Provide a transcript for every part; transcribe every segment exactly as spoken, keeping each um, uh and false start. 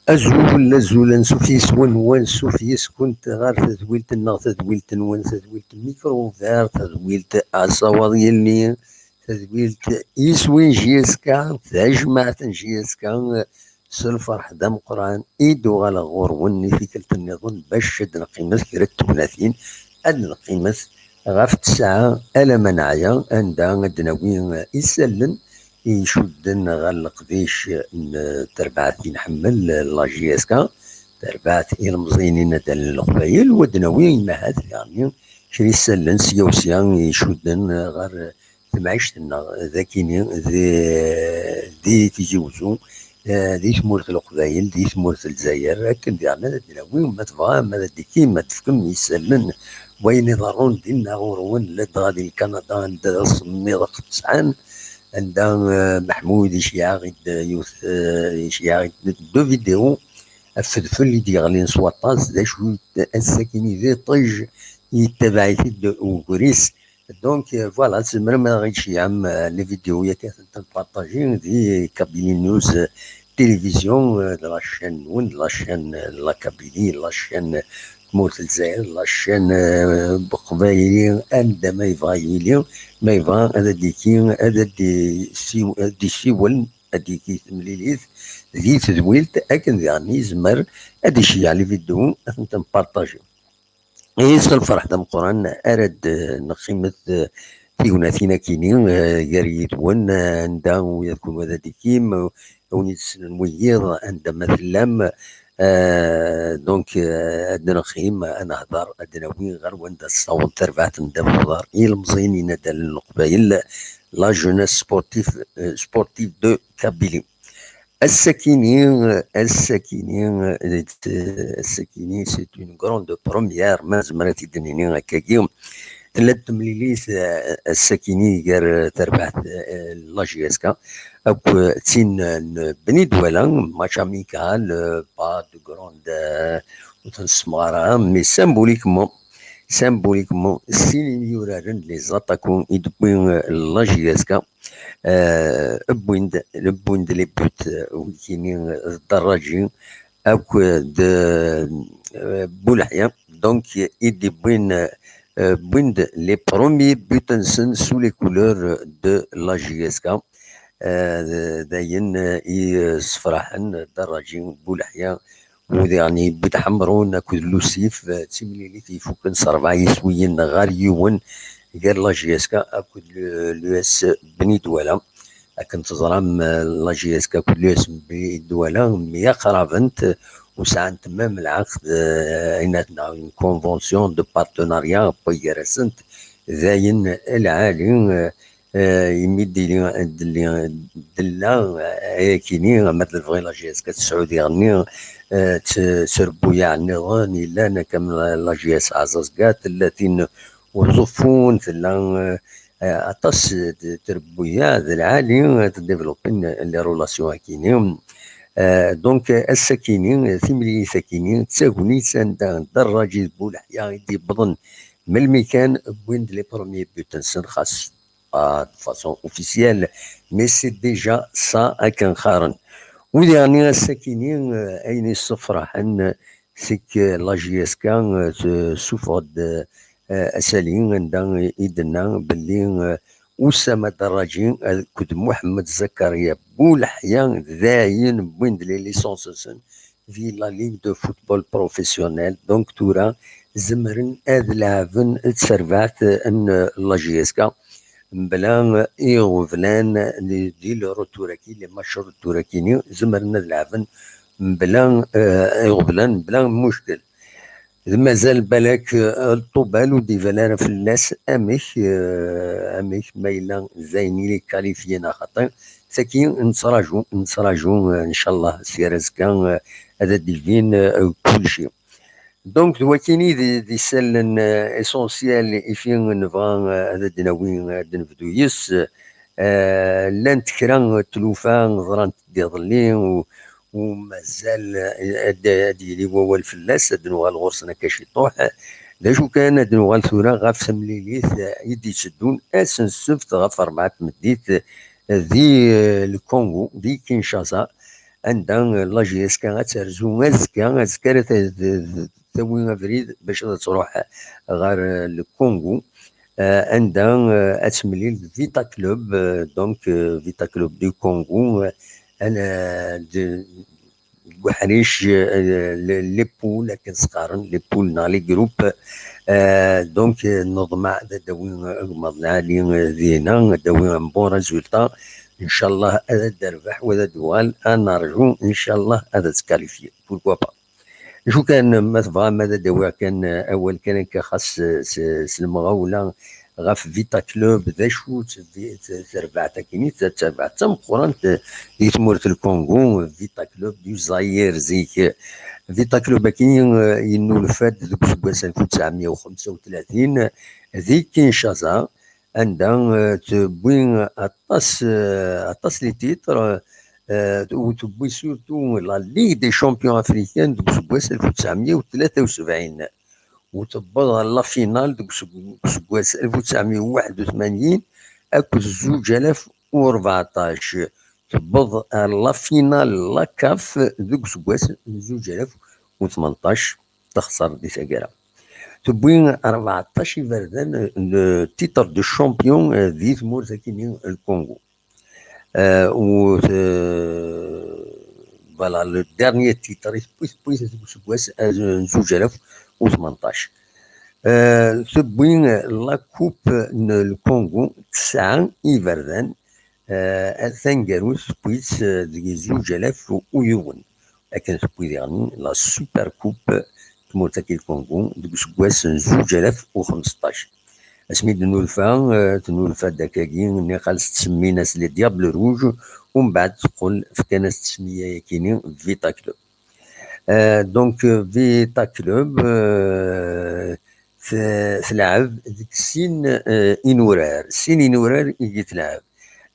Azul, azul, ansuf yes-wen, wansuf yes-kent ɣer tedwilt-nneɣ, tadwilt-nwen, tadwilt Micro Ouvert, tadwilt Asawaḍ Yelli, tadwilt Iswi J S K, tajmaɛt n J S K. S lferḥ d ameqqran i d-uɣaleɣ ɣur-wen i tikkelt nniḍen bac ad d-neqqimet kra n tegnatin, ad d-neqqimet ɣef ttesɛa alamma neɛya, anda ad d-nawi isallen i icudden ɣer leqdic n terbaɛt i nḥemmel, la J S K, terbaɛt ilemẓiyen inaddalen n Leqbayel, u ad d-nawi imahat diɣenni kra isallen sya u sya i icudden ɣer temɛict-nneɣ d akini di, di Tizi Wezzu, eh, di tmurt n Leqbayel, di tmurt n Lezzayer, akken diɣen ad d-nawi, ma tebɣam ad d-ikim, ad d-tefkem isallen n wayen iḍerrun dinna ɣur-wen, ladɣa di Lkanada, anda d asemmiḍ aqettɛan, anda, eh, Meḥmud iceyyeɛ-aɣ-id yiwet, eh, iceyyeɛ-aɣ-id deux vidéos, afedfel i d-yeɣlin s waṭas, d acu i d, ass-akini d iṭij, yettabaɛ-it-id ugris. Donc, euh, voilà, tzemrem ad ɣ-id-tceyyɛem, euh, les vidéos-yagi, ad tent-npartaji di Kabylie News, euh, Télévision, euh, d la chaîne-nwen, d la chaîne, euh, n la Kabylie, d la chaîne, euh, n tmurt n Lezzayer, d la chaîne, euh, n Leqbayel, anda ma yebɣa yili, ma yebɣa ad d-yekki, ad d-yessiw-, ad d-yessiwel, ad d-yekki timlilit di tedwilt, akken diɣen yezmer ad iceyyeɛ les vidéos, ad tent-npartaji. I s lferḥ d ameqqran ara d-neqqimet, eh, tignatin-akini, eh, gar yid-wen, eh, anda ula d kunwi ad d-ikim, eh, a wen-id-ssnen wiyiḍ anda ma tellam, eh, donc, eh, ad d-neqqim, ad nehder, ad d-nawi ɣer wanda tessaweḍ terbaɛt n ddabex uḍar i ilemẓiyen inaddalen n Leqbayel, la jeunesse sportive, eh, sportive de Kabylie. Ass-akini, ass-akini, eh, ass-akini, c'est une grande première, ma nezmer ad t-id-nini akkagi. Tella-d temlilit, eh, ass-akini gar, eh, terbaɛt, eh, la J S K akk, eh, d tin n Beni Douala, match amical, eh, pas de grande, eh, ur ten-ssemɣar ara, mais symboliquement, symboliquement, sin yimyuraren, les attaquants, i d-tewwi, eh, la J S K, eh, wwin-d, wwin-d les buts, eh, wigini, eh, d Daraji akked, eh, Boulaïa. Donc, i d-wwin, eh, wwin-d les premiers buts-nsen sous les couleurs de la J S K. Eh, d-, dayen, eh, i, eh, ssefraḥen Daraji, Boulaïa, u diɣen yewwi-d Ḥemrun akked Lusif, eh, d timlilit ifuken s rebɛa yiswiyen ɣer yiwen gar la J S K akked le-, l'U S Beni Douala. Akken teẓram, eh, la J S K akked l'U S Beni Douala myaqrabent, eh, u sɛant même lɛaqed, eh, ayen ad neɣ une convention de partenariat n waygar-asent, dayen lɛali, eh, eh, imi d-ili, d-, d-, della, eh, ayakini, ama d lebɣi la J S K tesɛu diɣenni, eh, t-, trebbuyaɛ nniḍen yellan, akka am la, la J S Azazga, tella tin Uẓeffun, tella, eh, eh, aṭas d trebbuyaɛ d lɛali, eh, tdéveloppin les relations akini. Eh, donc, ass-akini, timlilit-akini, d tagnit anda Daraji d Boulaïa i d-yewwḍen melmi kan wwin-d les premiers buts-nsen, xas pas de façon officielle, mais c'est déjà ça akken qqaren. U diɣenni ass-akini, eh, ayen yessefraḥen, c'est que la J S K, eh, tessufeɣ-d, eh, eh, Asali, anda i d-tenna belli, eh, Oussama Darraji akked Mohamed Zakaria Boulakhia d ayen wwin-d les licences-nsen di la Ligue de football professionnel. Donc tura zemren ad leɛben d terbaɛt n la J S K mebla iɣeblan di, di le retour-agi, les matchs retour-agi-ni, zemren ad leɛben mebla, eh, iɣeblan, mebla muckel. D mazal balak, eh, Ṭubal ur d-iban ara fell-as amek, eh, amek ma yella d ayen i qualifié neɣ xaṭi. Tagi nettraǧu, nettraǧu, eh, ncallah si ar azekka, eh, ad d-ibin, eh, kulci. Donc d wakini d, d isallen, eh, essentiel i fi nebɣa, eh, ad d-nawi, ad d-nebdu yes. Eh, llant kra n tlufa ẓrant-d iḍelli u, u mazal, eh, ad, ad yili wawal fell-as, ad nuɣal ɣur-sen akka ciṭuḥ. D acu kan, ad nuɣal tura ɣef temlilit, eh, i d-itteddun ass n ssebt ɣef rebɛa n tmeddit, eh, di, eh, le Congo, di Kinshasa, anda, eh, la J S K ad terzu azekka, azekka ara t-, t-, t-, tawi abrid bac ad truḥ ɣer, eh, le Congo, eh, anda, eh, ad temlil d Vita Club, eh, donc, eh, Vita Club du Congo, eh, ana, de, deg uḥric, eh, le-, les poules, akken s-qqaren, les poules neɣ les groupes, eh, donc, eh, neḍmeɛ ad d-awi agmaḍ lɛali, eh, dinna, ad d-awi un bon résultat, ncallah ad d-terbeḥ u ad d-tuɣal, ad nerju, ncallah ad d-tqualifié, pourquoi pas. Acu kan, ma tebɣam ad d-awiɣ kan, eh, awal kan akka xas, eh, s, s lemɣawla ɣef Vita Club, d acu-tt vi-, t-, terbaɛt-agi, d tarbaɛt tameqqrant, eh, di tmurt n Congo, Vita Club du Zaïre zik. Vita Club-agi, eh, yennulfa-d deg useggas alef u tesɛemya u xemsa u tlatin di Kinshasa, anda, eh, tewwi aṭas, eh, aṭas les titres, eh, u tewwi surtout la Ligue des Champions Africaines deg useggas alef u tesɛemya u tlata u sebɛin. U tewweḍ ɣer la finale deg useg-, useggas alef u tesɛemya u waḥed u tmanyin akked zuǧ alaf u rbeɛṭac. Tewweḍ ɣer la finale la CAF deg useggas n zuǧ alaf u tmenṭac, texṣer di taggara. Tewwi rbeɛṭac iberdan, eh, le titre de champion, eh, di tmurt akini, le Congo. Eh, u te-, voilà, le dernier titre i tewwi, tewwi deg useggas, eh, n zuǧ alaf u tmenṭac. Eh, tewwi la coupe n le Congo tesɛa iberdan, eh, taneggarut tewwi-tt, eh, deg zuǧ alaf u yiwen. Akken tewwi diɣen la Super Coupe n tmurt akkin Congo deg useggas n zuǧ alaf u xemseṭṭac. Asmi d-tennulfa, eh, tennulfa-d akkagi, nniɣ-as ttsemmin-as les Diables Rouges, umbeɛd teqqel fkan-as ttsemmiya-yakini Vita Club. Eh, donc, eh, Vita Club, eh, t-, tleɛɛeb deg sin, eh, inurar. Sin inurar i yi-tleɛɛeb.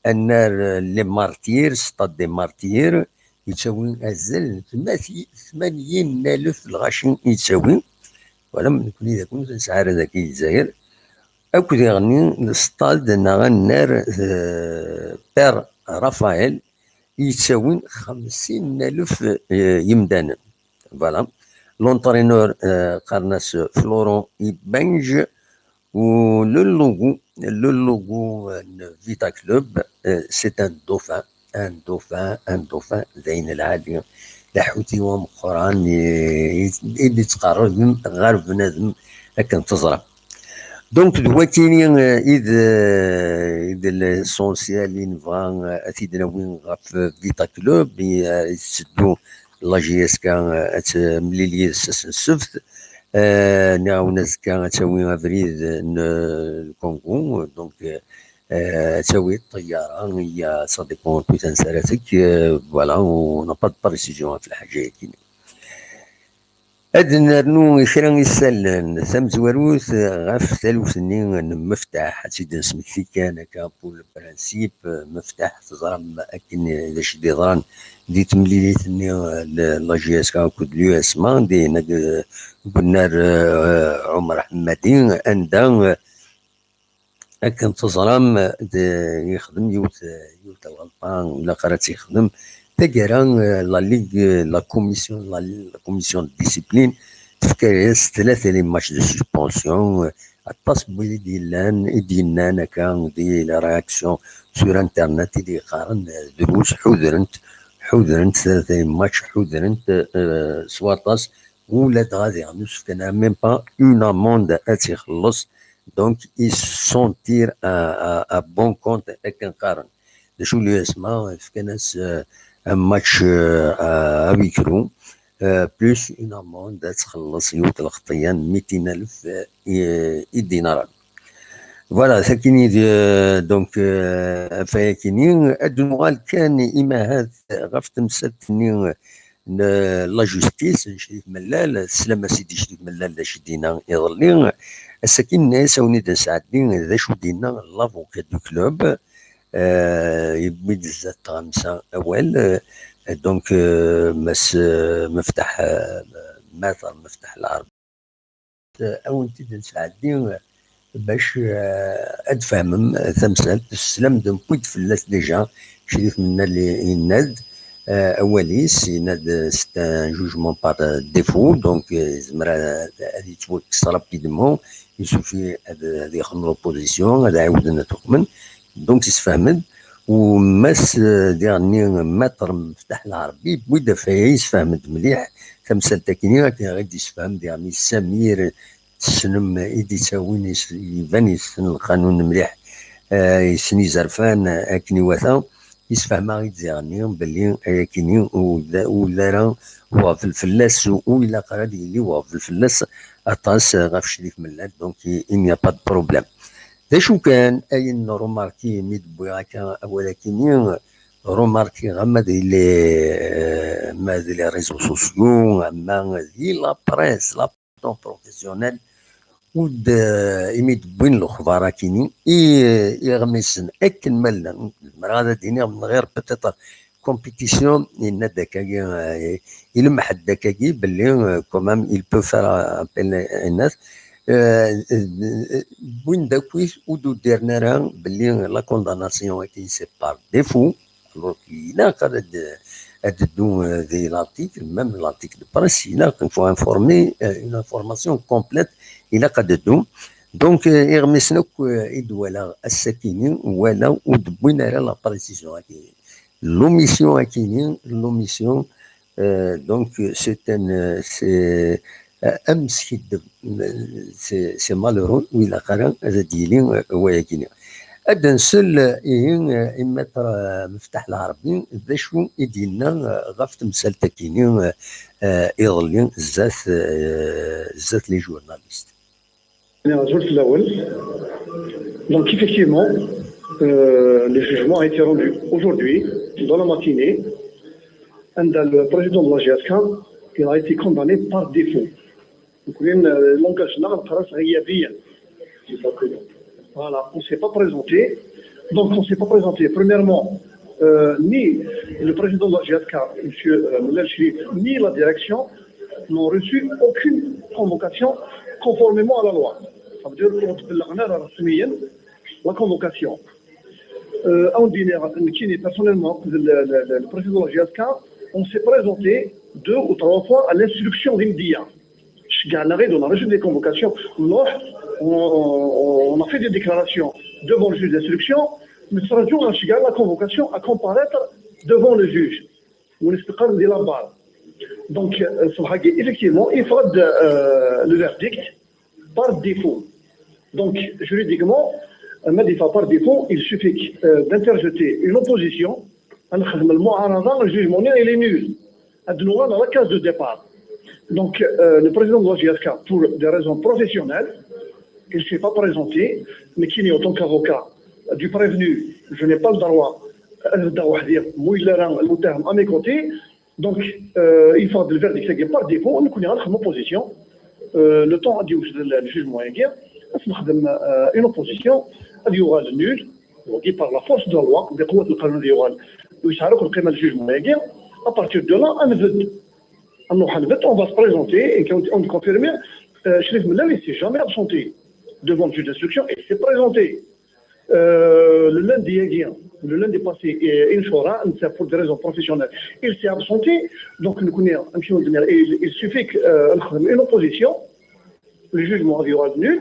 Annar, eh, les Martyrs, Stade des Martyrs, yettawi azal n tmati-, tmanyin n alef lɣaci yettawi. Voilà, nekni d akk nesɛa ara dagi Lezzayer. Akk diɣen le stade neɣ annar, eh, Père Raphaël, yettawin xemsin n alef, eh, yemdanen. Voilà. L'entraîneur, eh, qqaren-as Florent Ibenge, u le logo, le logo, eh, n Vita Club, eh, c'est un dauphin, un dauphin, un dauphin, d ayen lɛali. D aḥutiw ameqqran i, i, i d-ittqerriben ɣer bnadem akken teẓram. Donc, d wakini, eh, i d, eh, i d l'essentiel i nebɣa, eh, ad t-id-nawi ɣef Vita Club, i, eh, i tetteddu la J S K, eh, ad temlil yid-s ass n ssebt. Eh, nniɣ-awen azekka ad tawi abrid n, eh, Congo, donc, eh, eh, ad tawi ṭṭyara, ya, ça dépend tout ansi ara tekk, eh, voilà, on n'a pas de précision ɣef lḥaǧa-agi. Ad nernu kra isallen, tamezwarut ɣef taluft-nni n Meftaḥ, ad tt-id-nesmekti kan akka pour le principe. Meftaḥ, teẓram akken d acu i d-yeḍran di temlilit-nni n la J S K akked l'U S M A, din, eh, Gunnar, eh, Ɛumer Ḥemmadi, anda, eh, akken teẓram, d, yexdem yiwet, yiwet n lɣelṭa, ur ilaq ara ad tt-yexdem. Taggara, eh, la Ligue, eh, la commission, la, la commission de discipline tefka-yas tlata les matchs de suspension, eh, aṭas n wid i d-yellan, i d-yennan akka di la réaction sur internet, i d-yeqqaren, eh, drus ḥudrent, ḥudrent tlata match, ḥudrent, eh, s waṭas, ula dɣa diɣen ur s-fkan ara même pas une amende ad tt-ixelleṣ. Donc ils s'en tirent à, à, à bon compte, akken qqaren. D acu l'U S M A, fkan-as, euh, un match, euh, à, à huis clos, euh, plus une amende ad txelleṣ yiwet lxeṭṭya n mitin alef, euh, i, i dinaren. Voilà, sakini d, euh, donc, euh, ɣef wayakini, ad nuɣal kan imahat ɣef temsalt-nni n la justice, n Crif Mellal, teslam a Sidi Crif Mellal d acu i d-yenna iḍelli. Ass-agi nna-as a wen-id-nesɛeddi d acu i d-yenna l'avocat du club, euh, yewwi-d zdat tɣamsa awal, euh, donc, euh, Mass, euh, Meftaḥ, euh, Maître Meftaḥ Lɛerbi. Euh, a wen-t-id-nesɛeddi, euh, bac, euh, ad tfehmem, euh, tamsalt, teslam-d mewwi-d fell-as déjà, Crif Mellal yenna-d, euh, awal-is, yenna-d, euh, c'est un jugement par, euh, défaut, donc, euh, yezmer ad, ad yettwakkes rapidement, il suffit ad, ad yexdem l'opposition, ad ɛiwden ad t-xedmen, donc yessefhem-d. U Mass, euh, diɣenni Maître Meftaḥ Lɛerbi, yewwi-d ɣef waya, yessefhem-d mliḥ tamsalt-agi, akken i ɣ-d-yessefhem diɣenni Samir, tessnem, i d-yettawin, is-, iban yessen lqanun mliḥ, eh, yessen izerfan, eh, akken iwata, yessefhem-aɣ-id diɣenni belli ayakini ur d-, ur d ara uɣbel fell-as, ur ilaq ara ad yili uɣbel fell-as aṭas, eh, ɣef Crif Mellal, donc il n'y a pas de problème. D acu kan, ayen n remarki mi d-wwiɣ akka awal-akini, remarki ama di les, eh, ama di les réseaux sociaux, ama di la presse, la presse professionnelle, ur d, eh, imi d-wwin lexbar akini, i, eh, iɣmisen akken ma llan, zemreɣ ad d-iniɣ, min ɣir peut-être compétition, yenna-d akkagi, eh, ilemḥ-d akkagi belli, eh, quand même, il peut faire appel, eh, yenna-t, eh, eh, wwin-d akkit ur d-uddiren ara belli la condamnation-agi c'est par défaut, alors qu'il ilaq ad, ad d-, ad d-ddun, eh, di l'article, même l'article de presse, ilaq, il faut informer, eh, une information complète, ilaq ad d-ddun. Donc, eh, iɣmisen akk, eh, i d-walaɣ ass-akini, walaɣ ur d-wwin ara la précision-agi. L'omission akini, l'omission, euh, donc, c'est un, euh, c'est, euh, amskiddeb, c'est, c'est malheureux, ur ilaq ara ad d-yili, euh, wayagini. Ad nsel, euh, ihi, euh, i Maître, euh, Meftaḥ Lɛerbi, d acu i d-yenna, euh, ɣef temsalt-akini, euh, euh, iḍelli, zdat, euh, zdat les journalistes. Azul fell-awen. Donc, effectivement, euh, le jugement a été rendu aujourd'hui, dans la matinée, and le président de la J S K, il a été condamné par défaut. Donc, euh, l'engagement, voilà, on ne s'est pas présenté. Donc, on ne s'est pas présenté. Premièrement, euh, ni le président de la J S K, monsieur, euh, Moulal Chérif, ni la direction n'ont reçu aucune convocation conformément à la loi. Ça veut dire qu'on a la convocation. Euh, on dit, personnellement, le, le, le, le président de la J S K, on s'est présenté deux ou trois fois à l'instruction d'India. On a reçu des convocations. On, on, on a fait des déclarations devant le juge d'instruction, mais ça, on a la convocation à comparaître devant le juge. On espère de la barre. Donc, euh, effectivement, il faudra de, euh, le verdict par défaut. Donc, juridiquement, euh, par défaut, il suffit, euh, d'interjeter une opposition. Le jugement, il est nul. À la case de départ. Donc, euh, le président de la J S K, pour des raisons professionnelles, il ne s'est pas présenté, mais qu'il est en tant qu'avocat du prévenu, je n'ai pas le droit, euh, de dire, à mes côtés. Donc, euh, il faut le verdict par défaut, on connaît notre opposition. Euh, le temps a dit le jugement, euh, une opposition, elle est nul, on dit par la force de la loi, des coups de canon, à partir de là, on veut on va se présenter et on, on confirme, euh, Chérif Mellal, il ne s'est jamais absenté devant le juge d'instruction, il s'est présenté. Euh, le lundi, le lundi passé, et, pour des raisons professionnelles, il s'est absenté. Donc, nous connaissons, il, il suffit qu'une, euh, une opposition, le jugement aura nul.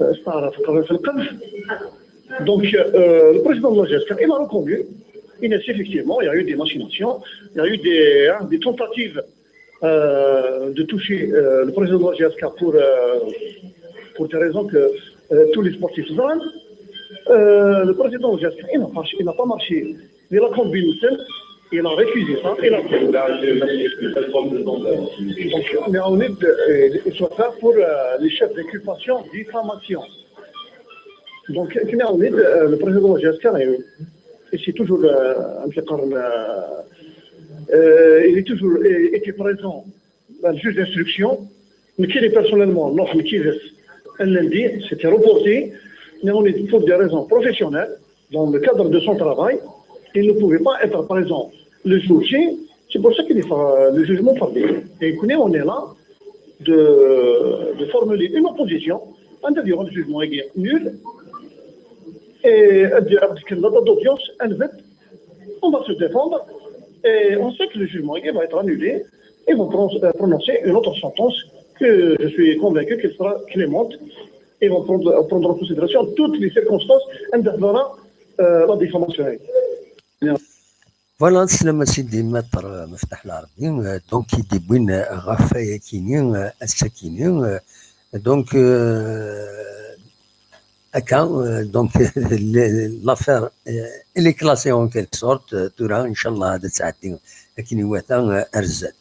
euh, c'est-à-dire, donc, euh, le président de la G S K, il a reconnu, il a dit effectivement, il y a eu des machinations, il y a eu des, hein, des tentatives euh, de toucher euh, le président de la G S K pour, euh, pour des raisons que euh, tous les sportifs savent. Euh, le président de la G S K, il n'a pas, il n'a pas marché. Il a combiné, il a refusé ça. Il a... Donc, mais on est, euh, il soit faire pour euh, les chefs d'inculpation, diffamation. Donc, euh, le président de la G S K, euh, et c'est toujours euh, un petit peu, euh, euh, il est toujours euh, été présent, le juge d'instruction, mais qui est personnellement, non, mais qui est un lundi, c'était reporté, mais on est pour des raisons professionnelles, dans le cadre de son travail, il ne pouvait pas être présent le jour J, c'est pour ça qu'il est euh, le jugement par. Et écoutez, on est là de, de formuler une opposition, un avis, le jugement est nul, et euh, avec la date d'audience, elle va, on va se défendre, et on sait que le jugement va être annulé, et vont pron- euh, prononcer une autre sentence que je suis convaincu qu'elle sera clémente, et vont prendre, prendre en considération toutes les circonstances, elle va euh, la diffamation. Voilà, teslam a sidi Maître Meftaḥ Lɛerbi, euh, donc i d-iwwin euh, ɣef wayakini, euh, ass-akini. Euh, donc, euh, akka, euh, donc, le- l'affaire, euh, elle est classée en quelque sorte, euh, tura, inchallah, ad tɛeddi akken iwata euh, ar zdat.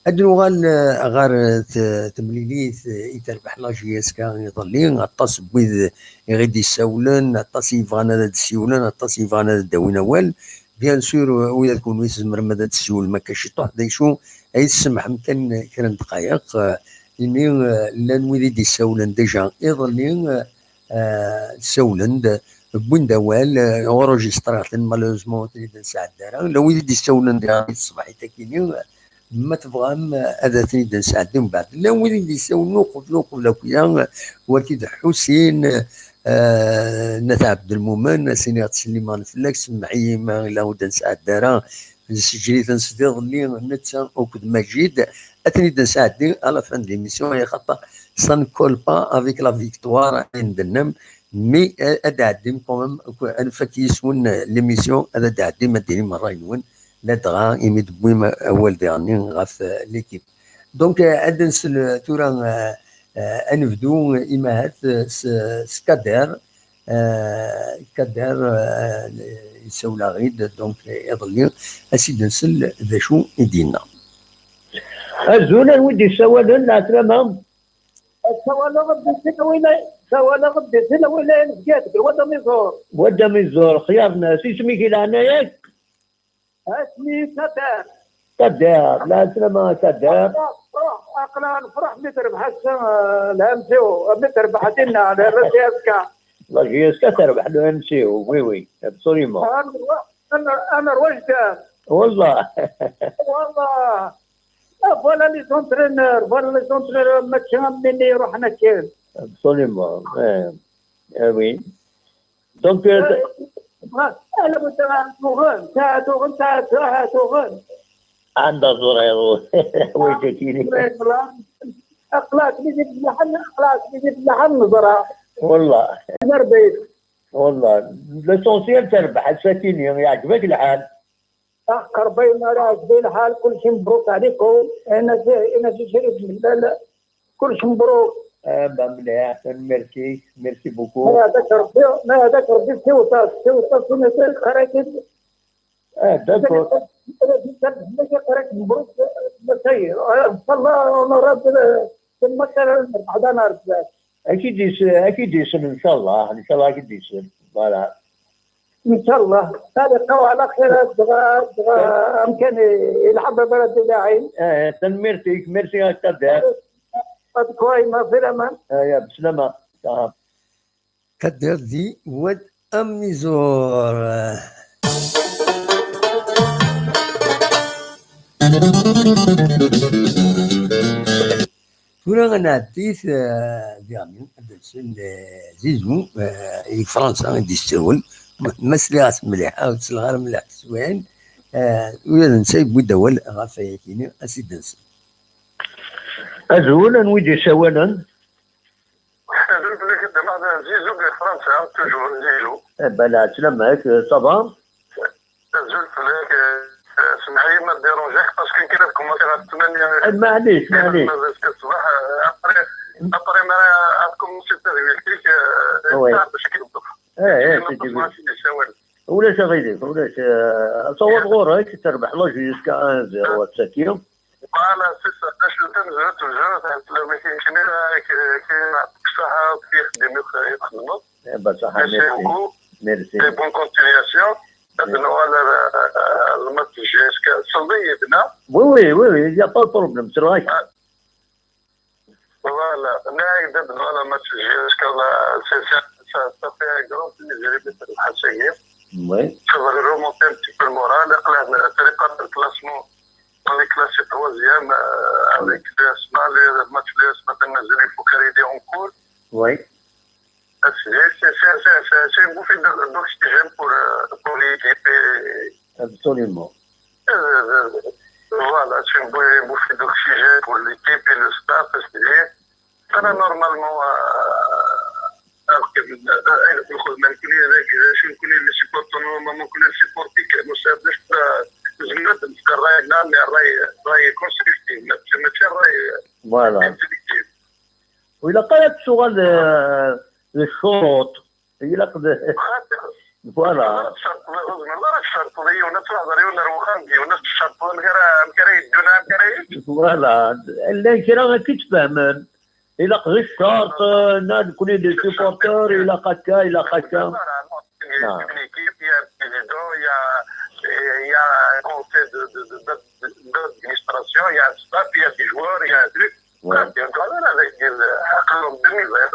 Ad nuɣal eh, ɣer eh, t- temlilit eh, i terbeḥ la J S K iḍelli, aṭas n wid i ɣ-id-issawlen, aṭas i yebɣan ad d-ssiwlen, aṭas i yebɣan ad d-awin awal. Bien sûr, eh, ula d kunwi tzemrem ad d-ssiwlem akka ciṭuḥ, d acu ay tsemḥem kan kra n ddqayeq, eh, imi eh, llan wid i d-issawlen déjà iḍelli, eh, eh, ssawlen-d, wwin-d awal, eh, enregistrent-ten, malheureusement ur ten-id-nesɛedda ara. Llan wid i d-issawlen diɣen i tṣebḥit akini, ma tebɣam ad ten-id-nesɛeddi mbeɛd. Llan wid i d-issawlen uqbel uqbel akk-ya, wagi d Ḥusin, eh, n At Ɛebdelmumen, a s-iniɣ ttsellimeɣ fell-ak, semmeḥ-iyi ma yella ur d-nesɛedda ara, nseǧǧel-iten sdiḍelli, netta akked Majid, ad ten-id-nesɛeddi à la fin de l'émission, axaṭer ça ne colle pas avec la victoire, ayen d-tennam, mais eh, ad d-tɛeddim quand même, anef-ak yis-wen l'émission, ad d-tɛeddim ad d-tinim ṛṛay-nwen, ladɣa imi d-tewwim awal diɣenni ɣef eh, l'équipe. Donc, eh, ad nsel eh, tura, eh, eh, ad nebdu, eh, imahat, eh, s, s Kader. Eh, Kader, eh, yessawel-aɣ-id, donc, eh, iḍelli, ad s-id-nsel d acu i d-yenna. Azul, anwa i d-yessawalen, lɛeslama? Ssawaleɣ-d si lwilaya, ssawaleɣ-d si lwilaya n Bgayet, deg Wad Amiẓur. Wad Amiẓur, xyar-nnes, isem-ik i leɛnaya-k? Asmi Kader. Kader, lɛeslama a Kader. Aql-aɣ nefreḥ mi terbeḥ ass-a eh, la M C O, mi terbeḥ dinna la J S K. La J S K terbeḥ la M C O, oui, oui, absolument. Ad nerwa-, ad ner-, ad nerwa ajdar. Wallah. Wallah. Ah, voilà les entraîneurs, voilà les entraîneurs, mačči am win iruḥen akken. Absolument, eh, eh oui. Donc, euh, Ala ma tuɣen, tuɣen, tuɣen, tuɣen. عند الظهر. ويجاكيني. Aql-ak mi d-ifellaḥen, aql-ak mi d-ifellaḥen neẓra. والله. Nerbeḥ. والله. L'essentiel terbeḥ ass-akini, yeɛǧeb-ak lḥal. Aqerb-ayen ara ɛeǧben lḥal, kulci mebruk ɛlikum. Ina si, ina si Crif Mellal, kulci mebruk. Ah, bah, mliḥ, tanemmirt-ik, merci beaucoup. Ma yehdak Rebbi, ma yehdak Rebbi, siweḍ-as, siweḍ-as, ina si qrib. Ah, d'accord. Ad k-id-isel, ad k-id-isel, ncallah, ncallah ad k-id-isel. Voilà. Ncallah. Ad iqaw ɛla xir, dɣa, dɣa amkan ilḥa baba ara d-ilaɛin. Eh, tanemmirt-ik, merci a Kader. Ad kway ma fi laman. Aya, beslama. Kader di Wad Amizur. Tura ad nɛeddi, eh, diɣmi ad d-nsen, eh, Zizou, eh, i Fransa i d-yessawel. Ma, ma sliɣ-as mliḥ, ur sliɣ ara mliḥ teswiɛin, eh, ula d netta yewwi-d awal ɣef wayakini, ad s-id-nsen. Azul, anwa i d-yessawalen? Azul fell-ak a Dda Meɛda, Zizou di Fransa, toujours Zizou. Eh ben, la, sslam-ik, ça va? Azul fell-ak, eh, eh, semmeḥ-iyi ma dérangeɣ-k, parce que nekk ad commencer ɣef ttmanya. Eh, maɛlic, maɛlic. Mazal ṣṣbeḥ, eh, après, après ma ad commencer tadwilt-ik, eh, oui, bac ad k-neṭṭef. Eh, eh, c'est difficile. Ulac aɣilif, ulac, eh, tawaḍ ɣur-k, terbeḥ la jusqu'à un zéro ass-agi. Voilà, c'est ça. Acu tamezwarut, tamezwarut, ḥeslew mi k-, kini, k-, kini, yeɛṭik ṣṣeḥḥa, ixeddim i txedmeḍ. Eh ben, ṣaḥa, merci beaucoup. Merci. Et bonne continuation. Ad nuɣal ar, ar, ar le match J S K. Selḍ-iyi-d, neɣ? Oui, oui, oui, oui, il y a pas de problème, c'est vrai. Ah. Voilà, nniɣ-ak-d ad nuɣal ar le match J S K, là, c'est, c'est, ça, ça fait un grand plaisir i mi terbeḥ ass-agi. Oui. Ça va remonter un petit peu le moral. Aql-aɣ, euh, triqat le classement. On est classé troisième, euh, avec l'U S M A, le match l'U S M A, il est en cours. Oui. C'est, c'est, c'est, c'est, c'est, c'est une bouffée de, d'oxygène pour, euh, pour l'équipe et, absolument, euh, euh, voilà, c'est une bou-, une bouffée d'oxygène pour l'équipe et le staff, c'est bien. Voilà, normalement, euh, alors que, euh, euh, les supporters, normalement, كنا les supporters, كانوا ساعات باش، آه، زعما نذكر راي هنا، mais راي، راي constructif، ماشي، ماشي راي، voilà، inflictif. وإلا قالت سؤال، آه، الشروط، إلا قد-، خاطر، voilà. الشرط، ما، ما، ما الشرط، يونس، هضر يونس، روخان، يونس، الشرط، من غير، من غير يدونا، من غير يد. Voilà. لا، كرا ما كنتش فاهمان. إلا قد الشرط، آه، نا، نكون les supporters، إلا قد كا، إلا قد كا. نعم. Une équipe, il y a un président, il y a, il y a un conseil de, de, de, de, d'administration, il y a un staff, il y a des joueurs, il y a un truc. Ouais. Quand même, avec des, euh, un club de niveau, euh,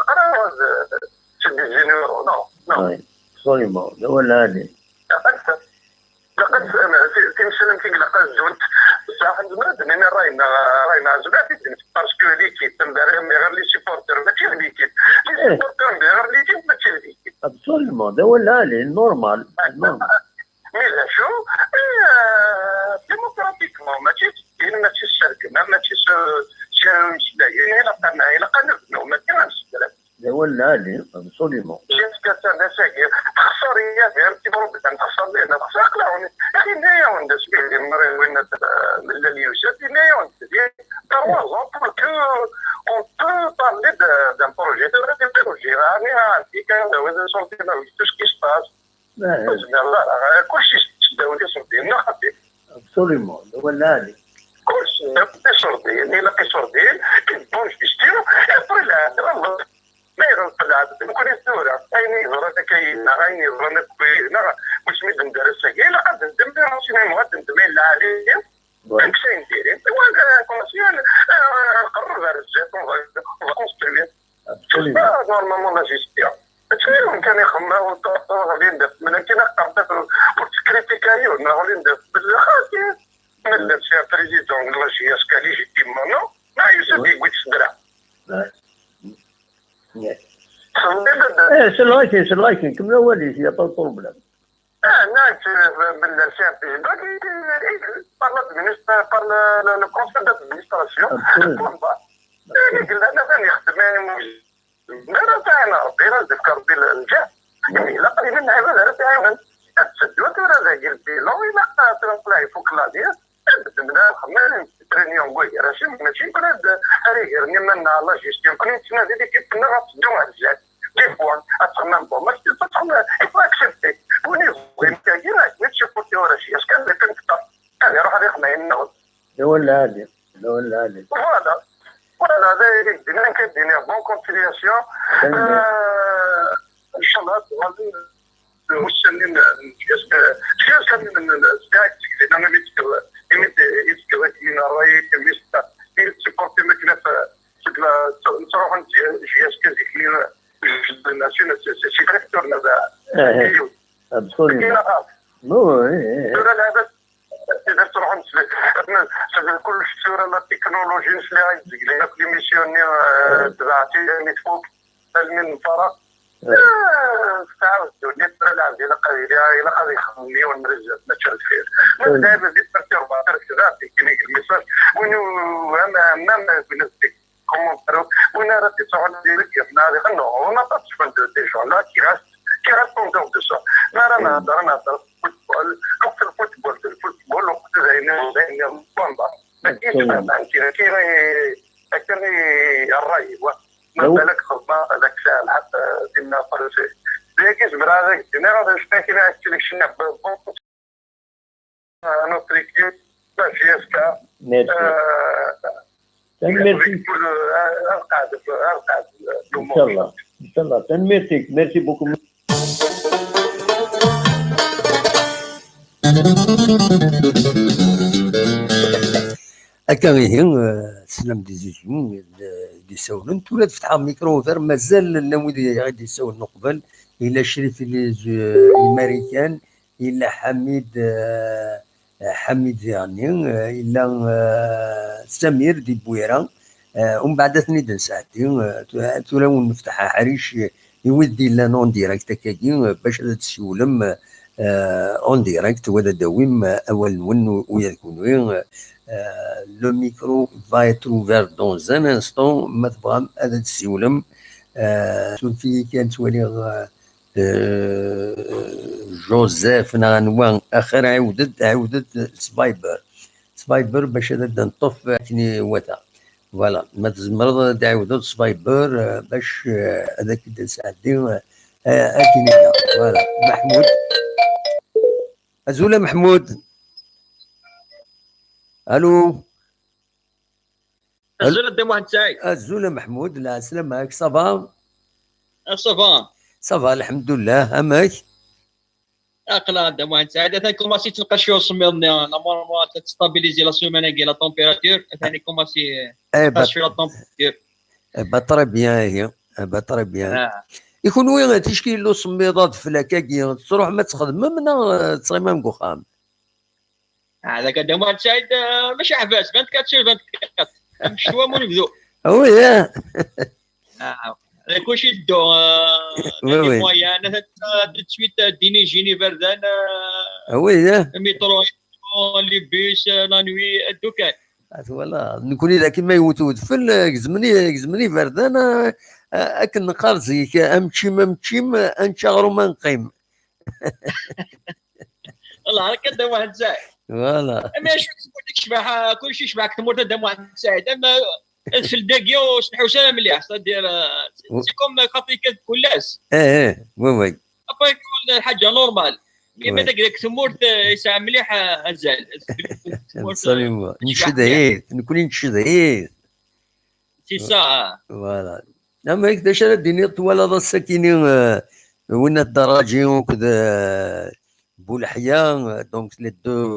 c'est des juniors, non, non. Ouais, absolument. هو العادي. لقد، لقد، أنا في، في مسلم كي لقد زدت بصح نزمر نعطي راينا، راينا زعما في الدنيا. Parce que l'équipe، نبغي غير les supporters، ماشي l'équipe. Les، إيه، supporters، نبغي غير l'équipe، ماشي l'équipe. Absolument. هذا هو العادي، normal. Normal. Mais la chose, euh, démocratiquement, ماشي الدين، ماشي السرقة، ماشي س-، س-، سلايين، إلا قلنا، إلا قلنا نبنوا، ماشي غنسكر. هذا هو العادي، absolument. Jusqu'à ça، الناس هاكي تخسر، هي فيها un petit problème، تخسر لينا، تخسر قلاون. لكن هي وين داس بيه، مرة وين، آه، من اليوسف، هي وين، هي trois ans pour que on peut parler de, d'un projet, de, de projet. راني عارف، كان هذا صوتي، ما tout ce qui se passe. آه. زعما، آه، كلشي شداو لي سردين، لا خاطي. Absolument، هو العالي. كلشي شداو لي سردين، إلا كي سردين، كي بون جيستيون، إبري العالي، والله. ما يرد في العالم، نكون الثورة. أين يزرى كايننا، أين يزرى نكوينا، واش من درس كاين، لا قد ندم، راسي ما يمغد ندم، إلا عليه. Ouais. Donc, c'est intéressant. وأنا كونسيون، آه، نقرب على الزيت، on va، on va construire. Absolument. C'est ça, normalement, la gestion. ماشي كان يخمم وتغلين دابا، من كاين قرطات وتكريتيكايو، نغلين دابا. بالله خاطي. ما دار شي بريزيدون لا جي اس كا ليجيتيمون، نو؟ ما يوسف، oui، يقول الصدرة. Ouais. Yeah. صلي بدل. إيه، c'est vrai que، c'est vrai que، كمل أولي، y a pas de problème. آه، ناس، آه، بالله شاف، donc، par l'administra-، par le، le، le conseil d'administration. Absolument. Bon, bah. إيه، قلنا أنا ثاني خدمة، يعني، ما راه تاعنا ربي، راه ديك ربي الجاه. يعني، لا قليل من العباد راه تعاون. تسدوا، ترى ذاك البيلون، إلا قاتل نطلع فوق لا دير. بدنا خمام، ترينيون، وي، راه شي، ماشي نكون هاد، هاد يهرني من لا جيستيون. كنا نتسنى هذيك كيف كنا غتسدوا على الجهات. دي فوا، أتخمم بون، ما شفتش أتخمم، يفوا أكسبتي. وني بغي نتاكي، راه كنت شي كورتي ورا شي، أش كان بغيت نكتر. هذه روح هذه خمين نغد. لا ولا هذه، لا ولا هذه. فوالا. فوالا، هذا يدينا كدينا بون كونسيلياسيون. آه، إن شاء الله، غادي مستنين، جياس كان من، من، من، أنا اللي تكلم، اللي تكلم من الرأي، اللي سبورتي مثلا، تروح أنت جياس كان ديك C'est très dur, là. Absolument. Tura lɛebad, tebda tettruḥ s kullec, tura la technologie, nesla i tzegli akk l'émission-nni, eh, tebɛet-iyi mi tfuk, almi nfara. Eh, tettɛawed ddunit, tura lɛebad ilaq ad yili, ilaq ad yexdem yiwen n réseau, mačči ar deffir. Ma d lɛebad d perturbateur, kra d-yettini deg le message, win u-, am, am, am, win ad commentaire, win ara d-yesɛun ad iregg, ad iɣennu. On a pas besoin de, des gens là qui restent, qui restent en dehors de ça. Mi ara nehder, ad nehder football, lweqt n football, d football, lweqt d ayen, d ayen, point barre. Mačči tebɛen kira, kira i, akken i ṛṛay, wa. Ma balak xedmeɣ, ad ak-sɛelḥeq, eh, dinna Faṛusi. Dagi zemreɣ ad ak-d-iniɣ, ad ak-d-iniɣ, ad ak-d-iniɣ, bon, notre équipe, la J S K. Merci. Euh, tanemmirt-ik. Ad qeɛdeɣ, ad qeɛdeɣ. Inchallah. Inchallah. Tanemmirt-ik. Merci beaucoup. Akka ihi, eh, teslam di Zuzu, eh, i d-isawlen. Tura ad fetḥeɣ micro ouvert, mazal llan wid i ɣ-d-isawlen uqbel. Yella Crif, les, eh, Imarikan, yella Ḥamid, eh, Ḥamid diɣenni, eh, yella, eh, Samir di Bwira. Eh, umbeɛd ad ten-id-nesɛeddi. Eh, tu-, tura ur nefteḥ aḥric, eh, i wid d-yellan en direct akkagi, eh, bac ad d-tessiwlem, eh, en direct, wa ad d-awim, eh, awal-nwen u-, ula d kunwi. Eh, le micro va être ouvert dans un instant, ma tebɣam ad d-tessiwlem. Eh, suref-iyi kan, ttwaliɣ, eh, eh, Joseph neɣ anwa, axir ɛiwed-d, ɛiwed-d s Viber. S Viber bac ad d-neṭṭef akken iwata. Voilà, ma tzemreḍ ad d-ɛiwdeḍ s Viber, eh, bac, eh, ad ak-d-nesɛeddi, eh, akken ilaq. Voilà, Maḥmud. Azul a Maḥmud. Allô. Azul a Dda Muḥend Saɛid. Azul a Maḥmud, lɛeslama-k, ça va? Ah, ça va. Ça va, lḥemdullah, amek? Aql-aɣ a Dda Muḥend Saɛid, atan kumaṣi ttelqac usemmiḍ-nni, normalement ad testabiliser la semaine-agi la température, atan kumaṣi ttelqac la température. Eh ben, très bien, ihi. Eh ben, très bien. Ah. I kunwi, ticki yella usemmiḍ adfel akka-agi, tettruḥem ad txedmem neɣ, eh, tettɣimam deg uxxam? Ah, ذاك هذا واحد سعيد، آه، ماشي حباس، vingt-quatre sur vingt-quatre. مش هو من بدو. Ah oui, hein. Ah, كلشي يدو، آه، Oui, oui. Moyens، أنا tout de suite، آه، ديني جيني بردان، آه، Ah oui, hein. Le métro، les bus، آه، la nuit، الدكان. Ah, voilà. Nekni d akken ma yewwet udfel, eh, gezmen-i, gezmen iberdan, eh, eh, akken neqqar zik, eh, amččim, amččim, eh, ad nečč aɣrum, ad neqqim. والله هكا دا واحد ساعة. Voilà. Mais شو تقول لك شبح، كل شيء شبح كتمورت دا واحد ساعة. أما في الدقيقة وش نحوس أنا مليح، c'est-à-dire، آه، c'est comme خاطي كل الناس. إيه، إيه، oui, oui. Après كل حاجة normal. Mais ما داك داك تمورت، آه، يسعى مليح، آه، أزال. Absolument. نشد عيد، نكون نشد عيد. C'est ça. Voilà. Ama d acu ara d-tiniḍ, twalaḍ ass-akini, euh, Winna Daraji akked, euh, Bouleḥya, euh, donc les deux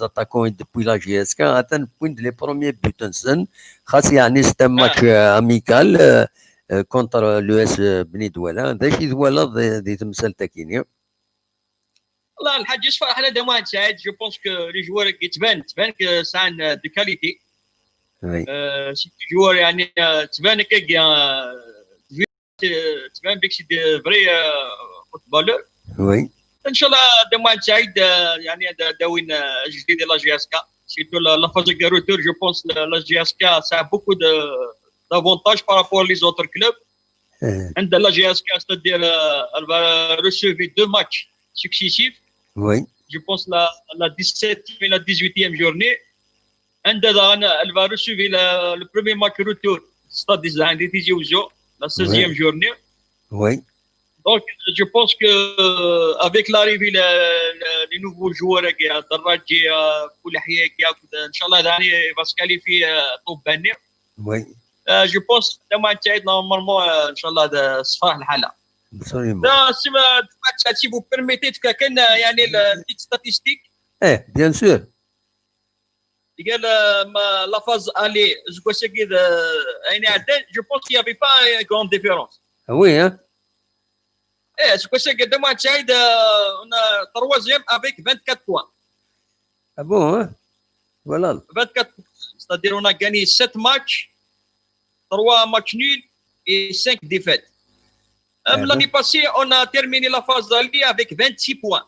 attaquants depuis la J S K, atan wwin-d les premiers buts-nsen, xas yeɛni c'est un match, euh, amical, euh, euh, contre l'U S Bni Douala. D acu i twalaḍ di, di temsalt-akini? والله الحاج يوسف فرحان هذا واحد سعيد، je pense que les joueurs كيتبان، تبان que c'est un de qualité. Oui. Euh, c'est des joueurs يعني، آه، تبان هكاك، آه، تبان بك c'est des vrais، آه، footballeurs. Oui. إن شاء الله هذا واحد سعيد، آه، يعني هذا داوين، آه، جديد la J S K. Surtout la, la phase de retour, je pense la, la J S K ça a beaucoup de, d'avantages par rapport aux autres clubs. عندها la J S K, c'est-à-dire, euh, elle va recevoir deux matchs successifs. Oui. Je pense la, la dix-septième et la dix-huitième journée. عندها داغن، elle va recevoir la, le premier match retour, c'est-à-dire عندي تيزي وزو, la seizième journée. Oui. Donc, je pense que, euh, avec l'arrivée, le, le, les nouveaux joueurs, كي دراجي، آه، بولحية، كي هاكدا، إن شاء الله، داني va se qualifier, آه، طوب باني. Oui. آه، je pense، لما تعيد normalement، آه، إن شاء الله، دا صفاح الحالة. Absolument. دا سي ما، si vous permettez، كان، يعني، la petite statistique. إيه، bien sûr. قال، آه، ما، la phase aller، زكوسكي، آه، يعني، عدى، je pense qu'il y avait pas une grande différence. Ah oui, hein? Eh, c'est quoi, c'est que Damac Saïd, euh, on a troisième avec vingt-quatre points. Ah bon, hein? Voilà. Vingt-quatre points. C'est-à-dire, on a gagné sept matchs, trois matchs nuls et cinq défaites. Euh, ah, l'année passée, on a terminé la phase d'aller avec vingt-six points.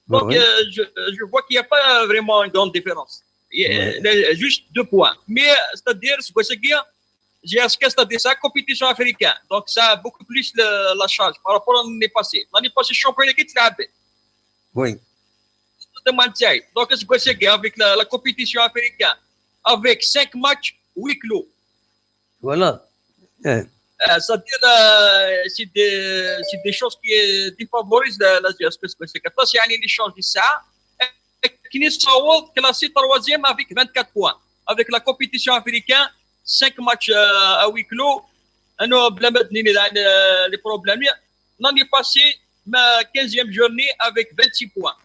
Donc, euh, je, je vois qu'il n'y a pas vraiment une grande différence. Il y a, euh, juste deux points. Mais, c'est-à-dire, c'est quoi, c'est que G S K, c'est-à-dire, c'est la compétition africaine. Donc, ça a beaucoup plus le, la charge par rapport à l'année passée. L'année passée, championnat qui te l'a. Oui. Donc, c'est quoi, c'est que avec la, la compétition africaine, avec cinq matchs, huis clos. Voilà. Eh. Euh, c'est-à-dire, euh, c'est des, c'est des choses qui euh, défavorisent la, la G S K. C'est que parce qu'il y a un échange de ça. Kini Saoud, classé troisième avec vingt-quatre points. Avec la compétition africaine, cinq matchs euh, à huis clos. Un autre problème, euh, les problèmes. L'année passée, ma quinzième journée avec vingt-six points.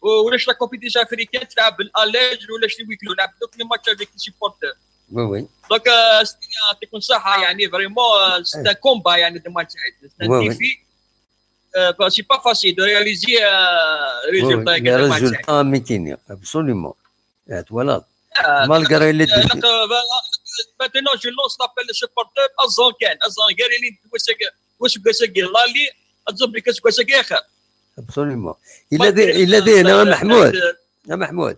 ولاش la compétition africaine تلعب à l'aise ولاش les huis clos لعب donc les matchs avec les supporters. Oui, oui. Donc, euh, c'est un truc comme ça, hein, يعني, vraiment, euh, c'est un combat, يعني, Damac Saïd. C'est un défi. Euh, bah, c'est pas facile de réaliser un résultat. Oui, oui. Les résultats, mais absolument. Eh, voilà. Malgré les défis. Maintenant, je lance l'appel des supporters. Azankan, Azankan, اللي واش واش قاسك لالي، تزبري كاس واش يا خير. Absolument. Il a dit, il a dit, non, Mahmoud. Non, Mahmoud.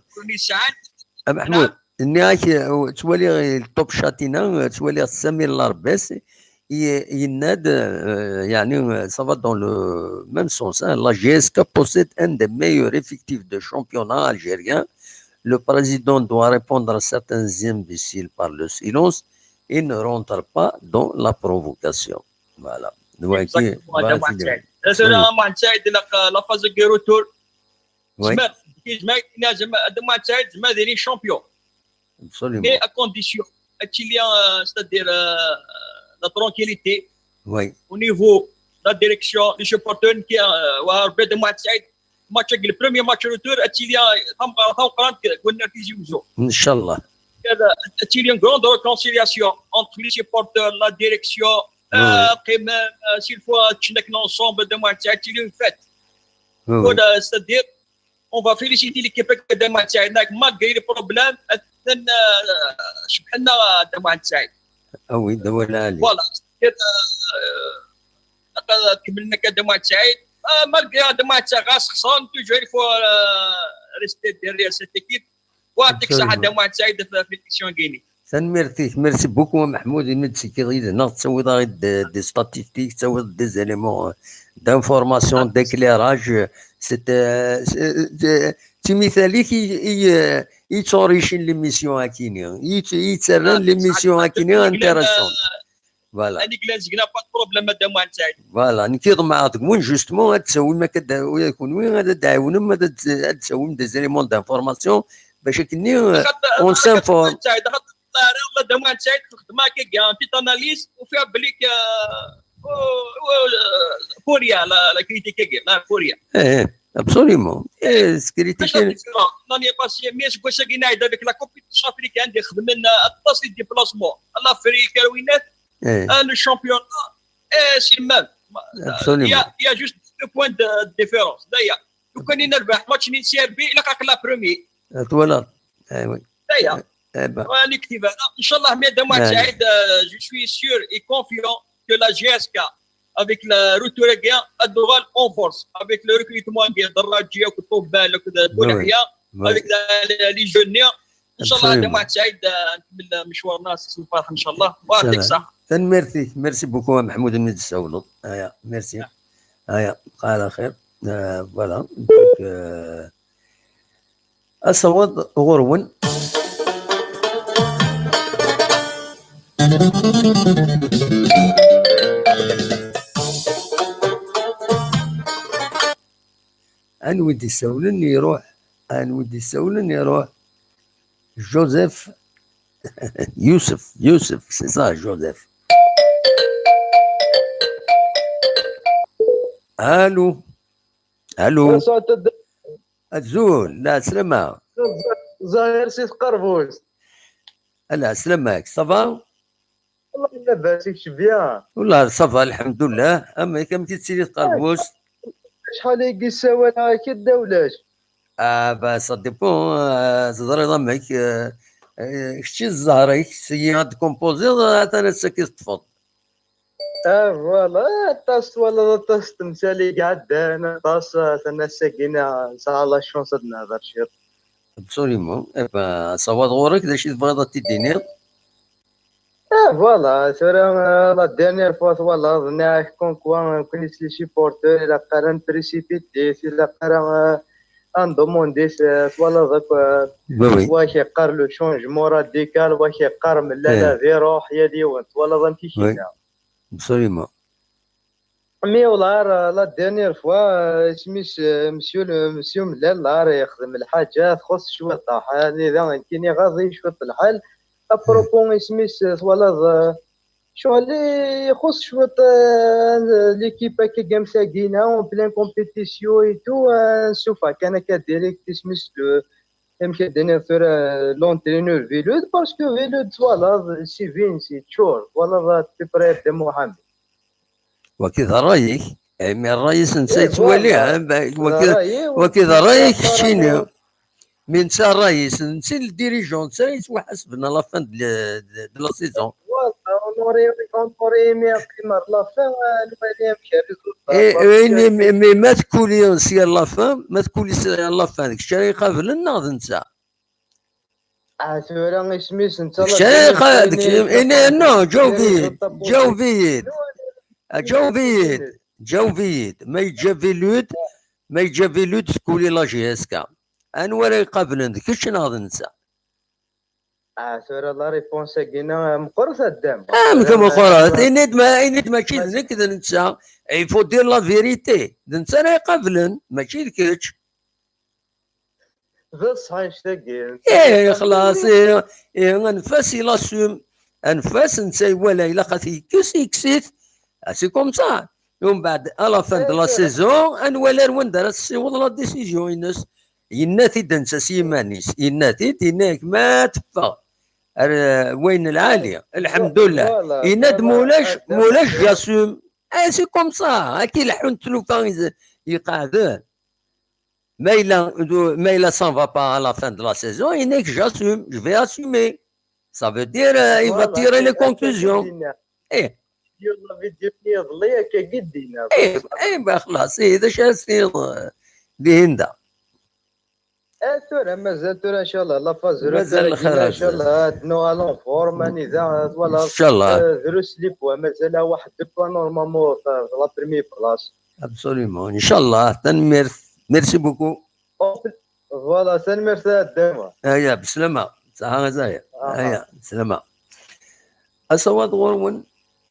Ah, Mahmoud. نهاك توالي الطوب شاتينا، توالي السمير الارباس، ي- يناد، آه، يعني، آه، ça va dans le même sens, hein. La G S K possède un des meilleurs effectifs de championnat algérien. Le président doit répondre à certains imbéciles par le silence. Il ne rentre pas dans la provocation. Voilà. Donc, exactement, voilà, Damac Saïd. La phase de retour. Oui. زعما، كي زعما، زعما، زعما، زعما، champion. Absolument. Mais à condition, qu'il y a, euh, c'est-à-dire, euh, la tranquillité. Oui. Au niveau de la direction, les supporters, qui, euh, وربي Damac Saïd, match, le premier match retour, qu'il y a, قلنا في زوزو. إن شاء الله. Qu'il y a une grande réconciliation entre les supporters, la direction, oui, euh, après même, euh, s'il faut, euh, تشنكنا ensemble, Damac Saïd, qu'il y a une fête. Oui, oui. C'est-à-dire, on va féliciter l'équipe de Damac Saïd, malgré les problèmes, euh, شبحنا Damac Saïd. Ah oui, voilà. Voilà. كملنا كا Damac Saïd. آه، malgré Damac Saïd غاس خسران, toujours il faut, euh, rester derrière cette équipe. ويعطيك الصحة Damac Saïd في la finition gagnée. Tanemmirt-ik, merci beaucoup محمود, imi d-tekkiḍ yid-neɣ, tettawiḍ-aɣ-d des statistiques, tettawiḍ-d des éléments, euh, d'information, d'éclairage. C'est, euh, c'est, euh, d timithal-ik i, i, euh, i yettɣuricen l'émission akini, i, i yettarran l'émission akini intéressante. Voilà. Voilà, nekk ḍemɛeɣ deg-wen, justement, ad d-tawim akka d-, ula d kenwi, ad d-tɛiwnem, ad d-, ad d-tawim des éléments d'information, bac akken-nni, euh, on s'informe. Damac Saïd, xedmeɣ akka, une petite analyse, ufiɣ belli, euh, pour rien, la, la critique, la, pour rien. Eh, eh, absolument. Eh, c'est critique. L'année passée, mais je pense que avec la compétition africaine, des, euh, atas les déplacements, l'Afrique, euh, le championnat, eh, c'est le même. Absolument. Il y a, il y a juste deux points de différence. D'ailleurs, لو كان نربح ماتش نين سي ار بي، إلا قاق لا بروميي. Voilà. Eh oui. D'ailleurs. Eh ben. إن شاء الله, mais Damac Saïd, euh, je suis sûr et confiant que la G S K, avec le retour, elle doit en force, avec le recrutement, avec Daraji, avec Toubal, avec Boulahia, avec les jeunes. إن شاء الله, Damac Saïd, euh, نكمل مشوارنا, c'est الفرح, إن شاء الله. ويعطيك الصحة. Tanemmirt-ik, merci beaucoup, محمود, imi d-tessawleḍ. Aya, merci. Aya, bqa ɛla xir. Euh, voilà. Donc, euh, asawaḍ ɣur-wen. Anwi d-isawlen iruḥ, anwi d-isawlen iruḥ. Joseph, Youssef, Youssef, c'est ça, Joseph. Allô. Allô. Azul, lɛeslama. Zahir si Tqerbust. Lɛeslama-k, ça va? Labas, i kečč bien? Wallah, ça va, lḥemdullah. Amek, amek i tettili tqerbuzt? Acḥal ay yessawal-ak-d, a ulac? Ah, bah, ça dépend, euh, teẓriḍ amek, euh, euh, kečč i zzher-ik, seg ad tkumpuziḍ, atan ass-agi teṭṭfeḍ. Ah, voilà, aṭas twalaḍ, aṭas temsal i iɛeddan, aṭas, atan ass-agi nesɛa la chance ad nehder ciṭ. Absolument. Eh ben, ça va ɣur-k, d acu i tebɣiḍ ad t-id-tiniḍ? Ah, voilà, tura, euh, la dernière fois, twalaḍ, nniɣ-ak comme quoi, euh, nekkni s les supporters, ilaq ara nprécipiter, ilaq ara, euh, ad nḍemmun di, euh, twalaḍ akk, euh, oui, oui, wa k-yeqqar le changement radical, wa k-yeqqar mlala, eh, di ruḥ, yal yiwen, twalaḍ amek i, oui, k-yenna. Absolument. Mi ular, euh, la dernière fois, euh, isem-is, euh, monsieur le, monsieur Mlal, lar yexdem lḥaǧa txuṣ cwiṭ, ah, anida nekkini ɣaḍ-iyi cwiṭ lḥal. À propos, isem-is, euh, twalaḍ, euh, ccɣel ixuṣ cwiṭ, euh, l'équipe akka am tagina, en pleine compétition et tout, euh, nsuffeɣ kan akka direct isem-is, euh, amek ad d-iniḍ tura, euh, l'entraîneur Velud, parce que Velud twalaḍ, c'est Vinci, tčur, twalaḍ, à peu près de Mohamed. Waki d ṛṛay-ik, imi ṛṛay-is netta, eh, yettwali, voilà, hein, ba-, d waki, ṛṛay-iw, waki d ṛṛay-ik keččini. Mi netta ṛṛay-is, netta i le dirigeant, netta i yettwaḥasben à la fin de, de, de la saison. Voilà, on aurait, on aurait aimé aqqimer la fin, euh, nwali amek résultat. Eh, eh, mais, mais, mais ma tkuli si à la fin, ma tkuli si à la fin, d kečč ara iqablen neɣ d netta? Ah, tura isem-is netta d kečč ara iqa-, d kečč, ini, non, ǧaweb-iyi-d, ǧaweb-iyi-d. Ah, ǧaweb-iyi-d, ǧaweb-iyi-d. Ma yeǧǧa Velud, ma yeǧǧa Velud tkuli la J S K. Anwa ara iqablen, d kečč neɣ d netta? Ah, tura la réponse-agi-nni meqqret a ddam. Ah, amek meqqret? Ini-d ma, ini-d mačči d nekk, d netta. Il faut dire la vérité. D netta ara iqablen, mačči d kečč. D ṣṣeḥ annect-agi. Eh, xlaṣ, eh, eh, anef-as, il assume. Anef-as, netta iwala ilaq ad t-yekkes, yekkes-it. Ah, c'est comme ça. Umbeɛd, à la fin de la saison, ad nwali ar wanda ara tessiweḍ la décision-ines. Yenna-t-id netta s yiman-is. Yenna-t-id, yenna-yak ma teffeɣ ar, eh, wayen lɛali, lḥemdullah. Voilà, yenna-d ma ulac, ma ulac, j'assume. Eh, c'est comme ça. Akka i leḥḥunt tlufa iqeɛden. Ma yella, ma yella ça va pas à la fin de la saison, yenna-k j'assume, je vais assumer. Ça veut dire, euh, il va tirer les conclusions. Eh. Yella vidéo-nni iḍelli, akka i d-yenna. Eh, eh, ben, xlaṣ, eh, d acu ara s-tiniḍ, eh, dihin da? Eh, tura, mazal tura, inchallah, la phase mazal lxir, inchallah, ad nuɣal en forme, anida, twalaḍ, inchallah, eh, drus les points, mazal waḥed deux points normalement, la première place. Absolument. Inchallah. Tanemmirt. Merci beaucoup. Voilà, tanemmirt a ddama. Aya, beslama. Saha a Zaya. Aha. Aya, beslama. Asawaḍ ɣur-wen.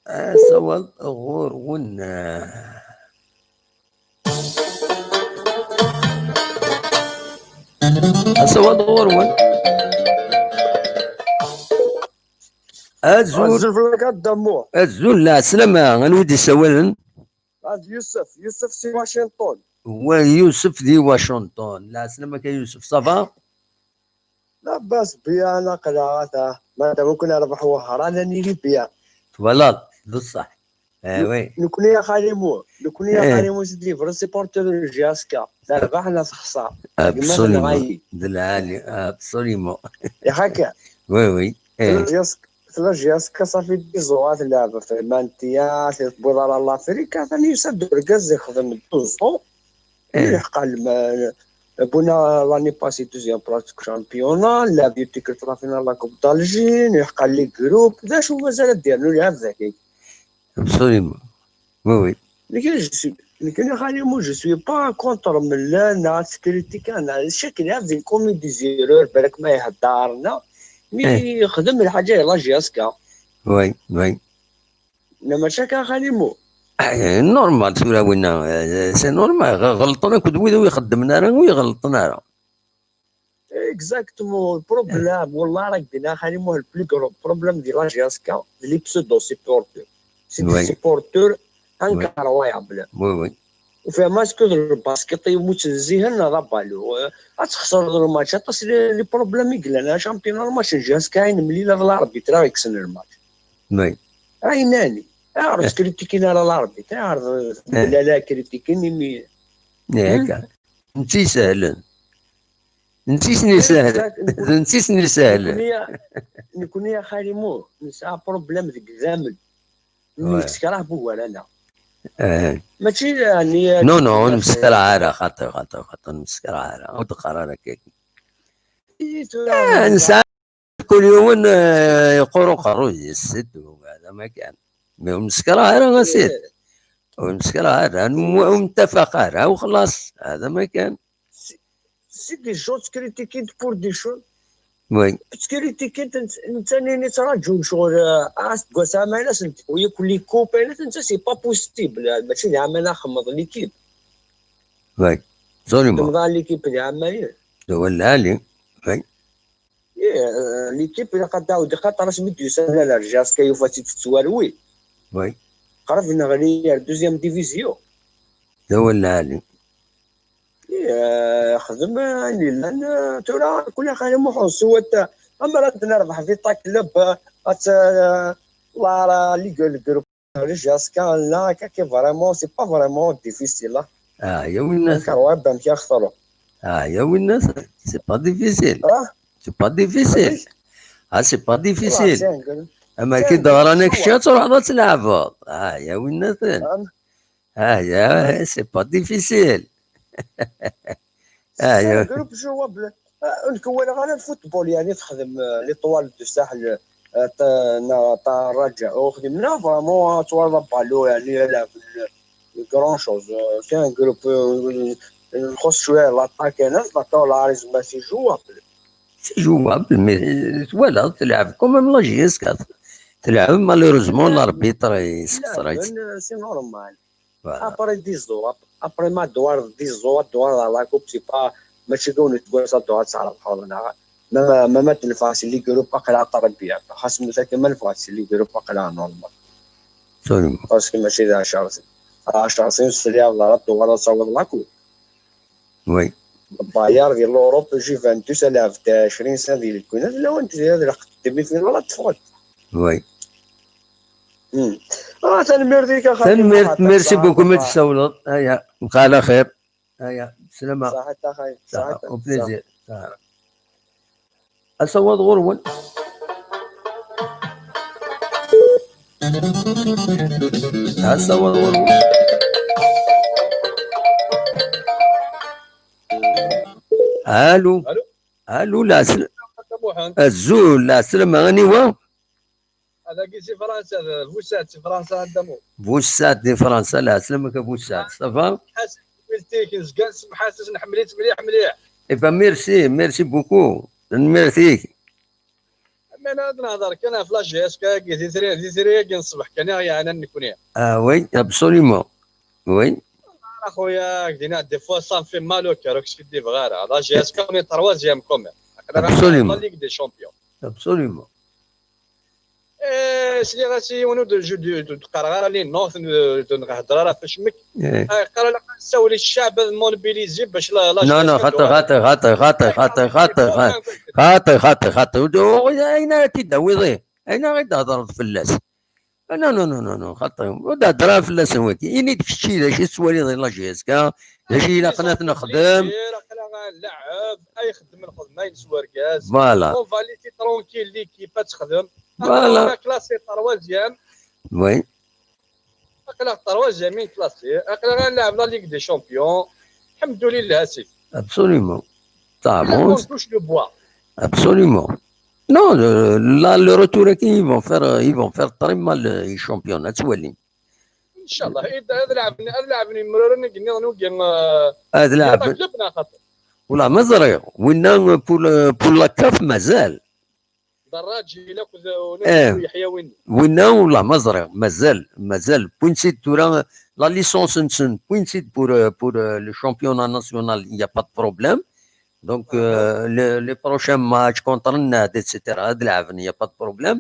Asawaḍ ɣur-wen. Asawaḍ ɣur-wen. Azul. Azul fell-ak a Dda Muḥ. Azul, lɛeslama. Anwa i d-yessawalen? Ah, d Yusef, Yusef si Washington. Wa Yusef di Washington. Lɛeslama-k a Yusef, ça va? Labas, bien, aql-aɣ ata. Madam ur k-nerbeḥ Wehran, ad nili bien. Twalaḍ, d ṣṣeḥ. Eh, oui. Nekkni a Xalimu, nekkni a Xalimu, c'est des vrais supporters de J S K. Nerbeḥ neɣ nexser. Absolument. D lɛali, absolument. Yaḥ akka. Oui, oui. Eh. Tella J S K, tella J S K, ça fait dix ans ad tleɛb ɣef Mantia, tewwiḍ ara l'Afrique, atan yusa-d urgaz ixdem douze ans. Eh. Yelḥeq l'Allemagne, wwin l'année passée deuxième place deg championnat, lɛeb yiwet tikkelt la finale la Coupe d'Alger, yelḥeq les groupes, d acu mazal ad d-yernu lɛeb dagi? Absolument. Oui, oui. Nekkini, je suis, nekkini, Xalimu, je suis pas contre mlal neɣ ad tkritikiḍ neɣ chaque lɛeb d une commis des erreurs, balak ma ihedder neɣ mi, eh, yexdem lḥaǧa yella J S K. Oui, oui. Neɣ mačči akka, Xalimu? Eh, normal, tura winna, eh, c'est normal, ɣ-, ɣelṭen akked wid ur ixeddmen ara, ur iɣelṭen ara. Exactement, le problème, wallah, rak dina, Xalimu, le plus gros problème de la J S K, c'est les pseudo-supporters. C'est des supporters incroyables. Oui, oui. Ur fhimeɣ est-ce que le basket yemmut d zzin neɣ d abalu. Eh, ad txesreḍ le match, aṭas les, les problèmes i yellan, championnat, le match n J S K, ayen mlil, ad l'arbitre ara yekksen le match. Oui. Ɛinani. Ɛreḍ kritikin ara larbi. Ɛreḍ lala kritikin imi. Yak. Netta isehlen. Netta isni isehlen. D netta isni isehlen. Nekni a xali Muh, nesɛa problème deg idammen. Neskeṛah bugar-aneɣ. Mačči yeɛni. Non, non, ur nemsekṛah ara, xaṭi, xaṭi, xaṭi, ur nemsekṛah ara. Ur d-qqar ara akka. Nesɛa kul yiwen, eh, yeqqur uqerruy-is, c'est tout, hada ma kan. Mais ur nemsekṛah ara, a sidi. Ur nemsekṛah ara, ur nettafaq ara, u xlaṣ, hada ma kan. C'est des gens qui critiquent pour des choses. Oui. Ttkritikin, netta nini ttraǧun ccɣel, ah, aseggas amalas n tewwi akk l'équipe, amalas netta c'est pas possible, mačči d aman axemmeḍ l'équipe. Oui. Absolument. Temḍa l'équipe d amayen. D awal lɛali. Oui. Ih, l'équipe ilaq ad d-tɛawed, xaṭer asmi d-yusa Lala Rjaska yufa-tt-id tettwarwi. Oui. Qrib neɣli ar deuxième division. D awal lɛali. Ih, xdem ayen yellan, tura kul axir Muḥ, swat, amer ad nerbeḥ Vita Club, ad t-, la, la, le groupe Rjaska, là, kaki vraiment, c'est pas vraiment difficile, là. Ah, ya winna. Amek, amek axeṭru? Ah, ya winna, c'est pas difficile. Ah? C'est pas difficile. Ah, c'est pas difficile. Ama ki d-ɣran ak kečč, ad truḥeḍ ad tleɛbeḍ. Ah, ya winna. Ah, ya, c'est pas difficile. Ah, ya. Groupe jouable. Ah, nekk ur walaɣ ara lfutbol, yeɛni texdem, euh, l'étoile du Sahel, euh, ta-, neɣ ta Raja. Ur xdimen ara vraiment, ad twalaḍ abalo, yeɛni ad lɛeben grand chose. Euh, c'est un groupe, euh, nxuṣ cwiya l'attaque, yeɛni d'accord, la Rja, mais c'est jouable. C'est jouable, mais, euh, twalaḍ, tleɛb quand même la J S K. Tleɛb, malheureusement, l'arbitre, il s'extrait. C'est normal. Voilà. Après dix ans, ap-, après ma dwar dix ans, dwar à la coupe, c'est pas, mačči kul aseggas ad dwar ad tɛerḍeḍ, neɣ ma, ma, ma, ma tenfeɛ si les groupes, aql-aɣ ṭṭerbiya. Xas ma tlata ma nefɛet si les groupes, aql-aɣ normal. Absolument. Parce que mačči d ɛecṛa snin. Ɛecṛa snin ur tettɛawad ara ad tuɣaleḍ ad tawiḍ la coupe. Oui. Bayern di l'Europe, Juventus, ad lɛebent ɛecrin sna di lkunat, lawan tezzi ad lḥeqq demi-finale ad teffɣent. Oui. Hmm. Ah, tanemmirt-ik, a xaṭi. Tanemmirt, merci beaucoup, ma tessawleḍ. Aya, bqa ɛla xir. Aya, slama. Saḥit, a xaṭi. Saḥit, au plaisir. Saḥit. Asawaḍ ɣur-wen. Asawaḍ ɣur-wen. Allo. Allo. Allo, la sl-, azul, la slama, aniwa? Adagi si Fransa, d Bussat si Fransa, a Dda Muḥ. Bussat di Fransa, la slama-k a Bussat, ça va? Ḥasen, wid-ik, nezga nessemḥasis, nḥemmel-itt mliḥ, mliḥ. Eh ben, merci, merci beaucoup. Tanemmirt-ik. Aman ad nehder kan ɣef la J S K-agi, di tri-, di tri-agi n ṣṣbeḥ kan i ɣ-yeɛnan nekni. Ah oui, absolument. Oui. A xuya, ak d-iniɣ, des fois ça me fait mal au cœur, ur k-skiddibeɣ ara. La J S K, on est troisième quand même. Aql-aɣ, absolument, la Ligue des Champions. Absolument. Eh, sliɣ-as i yiwen ur d-, ur d-, ur d-qqareɣ ara les noms, ur d-, ur d-nhedder ara ɣef wacemmek. Eh. Ah, yeqqar ilaq ad nessawel i ccɛeb ad mobiliser bac la, la J S K. Non, non, xaṭi, xaṭi, xaṭi, xaṭi, xaṭi, xaṭi, xaṭi, xaṭi, xaṭi, xaṭi. Ayen ara t-id-tawiḍ, eh? Ayen ara d-thedreḍ fell-as? Ah, non, non, non, non, non, xaṭi. Ur d-hedder ara fell-asen wagi. Ini-d kečči d acu i tettwaliḍ di la J S K, d acu ilaqen ad t-nexdem. Aql-aɣ ad nleɛɛeb, ad yexdem lxedma-ines wergaz. Voilà. On va laisser tranquille l'équipe ad texdem. Voilà. Aql-aɣ classé troisième. Oui. Aql-aɣ troisième in classé. Aql-aɣ ad nleɛɛeb la Ligue des Champions. Alḥemdulillah, a sidi. Absolument. T'as raison. On touche le bois. Absolument. Non, le, là, le retour-agi, ils vont faire, euh, ils vont faire très mal, euh, les championnats, ad twalim. Inchallah, ad, ad lɛeben, ad lɛeben imraren i yenniḍen ugi, euh, ad lɛeben. Club neɣ xaṭi. Wala ma ẓriɣ, winna, euh, pour le, pour la CAF mazal. D Rraǧil akked, euh, eh, Uyeḥya winna. Winna, wala ma ẓriɣ, mazal, mazal. Wwin-tt-id tura, la licence-nsen, wwin-tt-id pour, euh, pour, euh, le championnat national, il y a pas de problème. Donc, euh, les, les prochains matchs contre Nnahdha, et cetera, ad lɛeben, il y a pas de problème.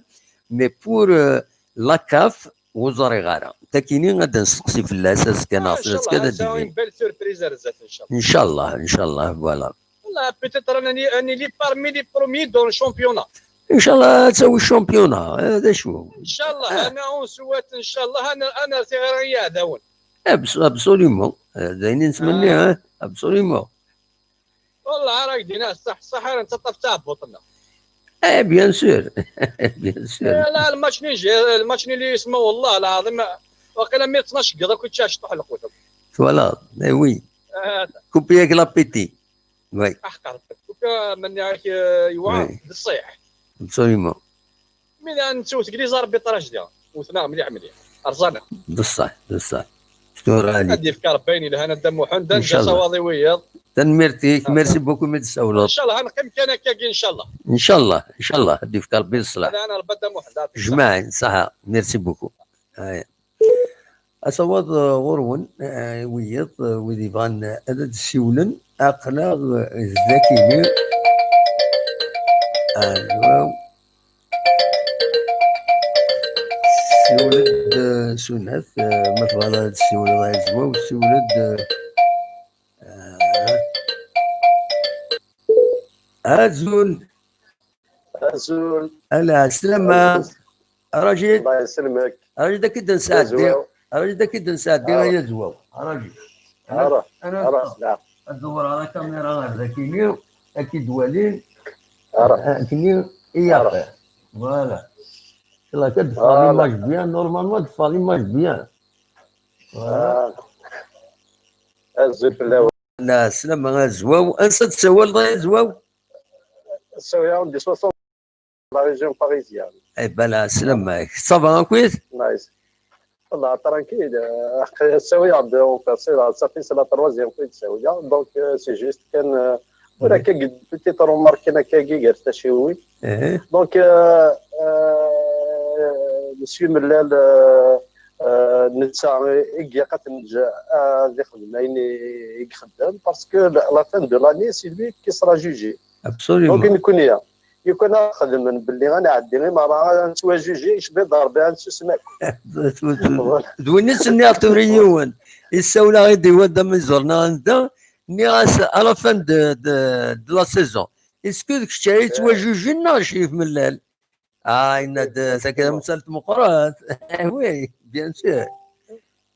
Mais pour, euh, la CAF, ur ẓriɣ ara. Takini ad d-nesteqsi fell-as azekka neɣ s azekka ad d-ibin. Inchallah, une belle surprise ar zdat, inchallah. Inchallah, inchallah, voilà. Wallah, peut-être ad nili, ad nili parmi les premiers dans le championnat. Inchallah ad tawi championnat, eh, d acu? Inchallah, ah. Ana unswat, inchallah, ana, ana tiɣri iɛdawen. Absolument. Eh, d ayen i nettmenni, ah. Eh, absolument. Wallah, ara k-d-iniɣ ṣṣeḥ, ṣṣeḥ ara nettaṭṭaf taɛebbuṭ-nneɣ. Eh, bien sûr. Bien sûr. Eh, la, lmatch-nni, lmatch-nni li yesma, wallah lɛaḍim, waqila mi tnac n yiḍ akk yečča aceṭṭuḥ n lqut. Twalaḍ, eh oui. Eh. Couper avec l'appétit. Oui. Aḥqer. Kuka menni-ak, eh, yewɛer, oui. D ṣṣiḥ. Absolument. Mi d nettewt deg les arbitrages da, wten-aɣ mliḥ mliḥ. Rẓan-aɣ. D ṣṣeḥ, d ṣṣeḥ. Tura ad d-yefk Rebbi ayen yelhan a Dda Muḥend, ad nǧǧ asawaḍ i wiyaḍ. Tanemmirt-ik, merci beaucoup mi d-tsawleḍ. Inchallah ad neqqim kan akkagi, inchallah. Inchallah, inchallah, ad d-yefk Rebbi ṣṣeḥ. Ad Rebbi a Dda Muḥend. Jmaɛin, ṣaḥa, merci beaucoup. Aya. Asawaḍ, eh, ɣur-wen, eh, wiyiḍ, eh, wid yebɣan, eh, ad d-ssiwlen, aql-aɣ, eh, dagi-nni. Azwaw. Siwel-d, eh, s unat, eh, ma tebɣiḍ ad d-ssiwleḍ a Azwaw, siwel-d, eh, eh, azul. Azul. Ala, slama. Azul. Rajid. Allah yesselmek. Rajid, ad k-id-nsɛeddi. Azwaw. Rajid, ad k-id-nsɛeddi, ara. Ay Azwaw. Rajid. Ara, ara, ara, ara. Ad dewreɣ la caméra ɣer dagi-nni, ad k-id-walin. Ara. Akkenni i yaxir. Voilà. Cela, ad d-teffeɣ l'image bien, normalement, ad d-teffeɣ l'image bien. Voilà. Ah. Azul fell-awen. La, slama a Azwaw. Ansa d-tsawaleḍ a Azwaw? Ssawaleɣ-d di Soissons, la région parisienne. Eh ben, la slama-k. Ça va akkit? Nice. Voilà, tranquille. Euh, ssawaleɣ-d, en fait, c'est la, ça fait, c'est la troisième fois que ssawaleɣ. Donc, euh, c'est juste kan, euh, ur akka, peut-être remarqué akkagi gar tacciwin. Donc, euh, euh, Monsieur Mellal, euh, euh, netta i ilaq ad t-neǧǧ ad ixdem ayen i, i ixeddem, parce que la, la fin de l'année, c'est lui qui sera jugé. Absolument. Donc, nekkni, lukan ad xedmen belli ad nɛeddi i merra, ad nettwajuji, yecba-d Rebbi, ad nsusem akk. D win i s-nniɣ tura i yiwen, issawel-aɣ-id i wadda mi ẓerneɣ anda, nniɣ-as, à la fin de, de, de la saison, est-ce que d kečč ara yettwajujin neɣ Crif Mellal? Ah, yenna-d, eh, tagi d tamsalt meqqret. Eh oui, bien sûr.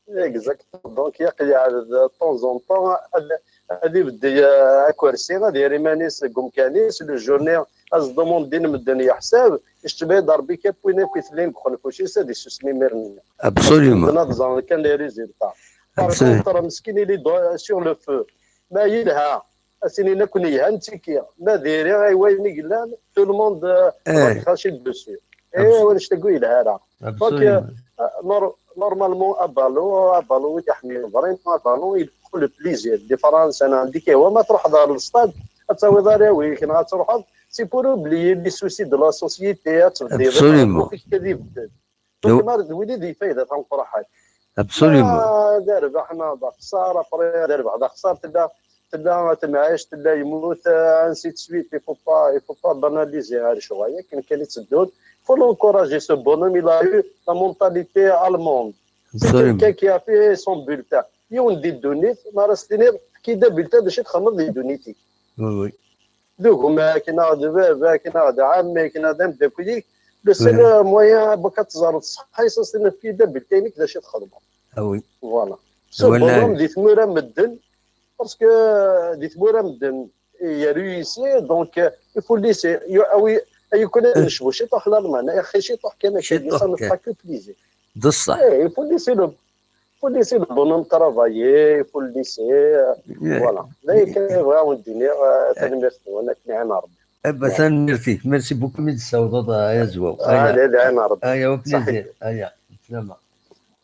Exactement. Donc, yaqil yeɛded de temps en temps ad, ad ibdel, eh, akersi, ad yerr iman-is deg umkan-is, le journée, ad s-demandin medden yeḥsab, yecba-d Rebbi kan win akk itellan deg uxenfuc-is ad isusem imir-nni. Absolument. Medden ad ẓren kan les résultats. Par contre, meskin, il est sur le feu. Ma yelha, ad s-inin akk yelha, nettiki. Ma diri, ay wayen i yellan, tout le monde, euh, va cracher dessus. Eh, wanect-agi ur yelha ara. Donc, euh, nor-, normalement, abalu, abalu i iḥemmlen vraiment, abalu, il faut le plaisir. Di Fransa, neɣ deg Kihwa, ma truḥeḍ ɣer lestad, ad tawiḍ arraw-ik, neɣ ad truḥeḍ, c'est pour oublier les soucis de la société, ad tebdiḍ iferruḥ-ik ad ibeddel. Donc, ma d wid i d lfayda tameqqrant. Absolument. Ah, d arbaḥ neɣ d axṣar, après, d arbaḥ d axṣar, tella, tella temɛict, tella lmut, euh, ainsi de suite. Il faut pas, il faut pas banaliser ar ccɣel. Akken kan i tteddun. Il faut l'encourager, ce bonhomme, il a eu la mentalité allemande. C'est quelqu'un qui a fait son bulletin. Yiwen di ddunit, ma ara s-tiniḍ, efk-iyi-d abulletin, d acu i txedmeḍ di ddunit-ik? Oui, oui. D gma-k, neɣ d baba-k, neɣ d ɛemmi-k, neɣ d ameddakel-ik, le seul moyen, bak ad teẓreḍ ṣṣeḥḥa-s, ad s-tiniḍ, efk-iyi-d abulletin-ik, d acu i txedmeḍ. Ah oui. Voilà. Ce bonhomme, di tmura medden, parce que di tmura medden, il a réussi, donc, euh, il faut le laisser. Ah oui, ayyukan ad necbu ciṭuḥ Lalman, axi ciṭuḥ kan akka, ça ne fera que plaisir. D ṣṣeḥ. Eh, il faut laisser le, faut laisser le bonhomme travailler, il faut le laisser, euh, voilà. D ayen kan i bɣiɣ ad wen-d-iniɣ, euh, tanemmirt-nwen, akken iɛin Rebbi. Eh ben, tanemmirt-ik. Merci beaucoup mi d-tessawḍeḍ, a Azwaw. Aya, aya, au plaisir. Aya, slama.